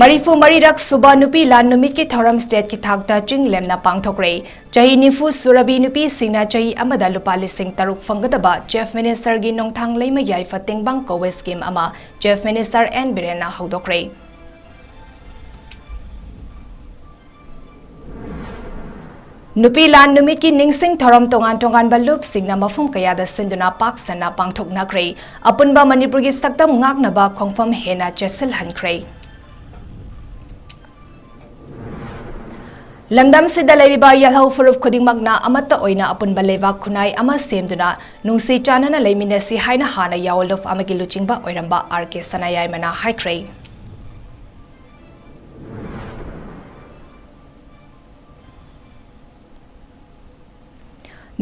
ꯃꯔꯤꯐꯨ ꯃꯔꯤꯔꯛ ꯁꯨꯕ ꯅꯨꯄꯤ ꯂꯥꯟ ꯅꯨꯃꯤꯠꯀꯤ ꯊꯧꯔꯝ ꯁ꯭ꯇꯦꯠꯀꯤ ꯊꯥꯛꯇ ꯆꯤꯡ ꯂꯦꯝꯅ ꯄꯥꯡꯊꯣꯛꯈ꯭ꯔꯦ꯫ ꯆꯍꯤ ꯅꯤꯐꯨ ꯁꯨꯔꯕꯤ ꯅꯨꯄꯤꯁꯤꯡꯅ ꯆꯍꯤ ꯑꯃꯗ ꯂꯨꯄꯥ ꯂꯤꯁꯤꯡ ꯇꯔꯨꯛ ꯐꯪꯒꯗꯕ ꯆꯤꯐ ꯃꯤꯅꯤꯁꯇꯔꯒꯤ ꯅꯣꯡꯊꯥꯡ ꯂꯩꯃ ꯌꯥꯏꯐ ꯇꯦꯡꯕꯥꯡ ꯀꯧꯕ ꯁ꯭ꯀꯤꯝ ꯑꯃ ꯆꯤꯐ ꯃꯤꯅꯤꯁꯇꯔ ꯑꯦꯟ ꯕꯤꯔꯦꯟꯅ ꯍꯧꯗꯣꯛꯈ꯭ꯔꯦ꯫ ꯅꯨꯄꯤ ꯂꯥꯟ ꯅꯨꯃꯤꯠꯀꯤ ꯅꯤꯡꯁꯤꯡ ꯊꯧꯔꯝ ꯇꯣꯉꯥꯟ ꯇꯣꯉꯥꯟꯕ ꯂꯨꯞꯁꯤꯡꯅ ꯃꯐꯝ ꯀꯌꯥꯗ ꯁꯤꯟꯗꯨꯅ ꯄꯥꯛ ꯁꯟꯅ ꯄꯥꯡꯊꯣꯛꯅꯈ꯭ꯔꯦ꯫ ꯑꯄꯨꯟꯕ ꯃꯅꯤꯄꯨꯔꯒꯤ ꯁꯛꯇꯝ ꯉꯥꯛꯅꯕ ꯈꯣꯡꯐꯝ ꯍꯦꯟꯅ ꯆꯦꯠꯁꯤꯜꯍꯟꯈ꯭ꯔꯦ꯫ ꯂꯝꯗꯝꯁꯤꯗ ꯂꯩꯔꯤꯕ ꯌꯦꯜꯍꯧ ꯐꯨꯔꯨꯞ ꯈꯨꯗꯤꯡꯃꯛꯅ ꯑꯃꯠꯇ ꯑꯣꯏꯅ ꯑꯄꯨꯟꯕ ꯂꯩꯕꯥꯛ ꯈꯨꯟꯅꯥꯏ ꯑꯃ ꯁꯦꯝꯗꯨꯅ ꯅꯨꯡꯁꯤ ꯆꯥꯟꯅꯅ ꯂꯩꯃꯤꯟꯅꯁꯤ ꯍꯥꯏꯅ ꯍꯥꯟꯅ ꯌꯥꯑꯣꯟꯂꯨꯞ ꯑꯃꯒꯤ ꯂꯨꯆꯤꯡꯕ ꯑꯣꯏꯔꯝꯕ ꯑꯥꯔ ꯀꯦ ꯁꯅꯥꯌꯥꯏꯃꯅ ꯍꯥꯏꯈ꯭ꯔꯦ꯫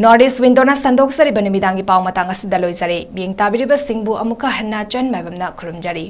ꯅꯣꯔꯠ ꯏꯁ ꯋꯤꯟꯗꯣꯅ ꯁꯟꯗꯣꯛꯆꯔꯤꯕ ꯅꯨꯃꯤꯗꯥꯡꯒꯤ ꯄꯥꯎ ꯃꯇꯥꯡ ꯑꯁꯤꯗ ꯂꯣꯏꯖꯔꯦ꯫ ꯃꯤꯠꯌꯦꯡ ꯇꯥꯕꯤꯔꯤꯕꯁꯤꯡꯕꯨ ꯑꯃꯨꯛꯀ ꯍꯟꯅ ꯆꯟ ꯃꯥꯏꯕꯝꯅ ꯈꯨꯔꯨꯝꯖꯔꯤ꯫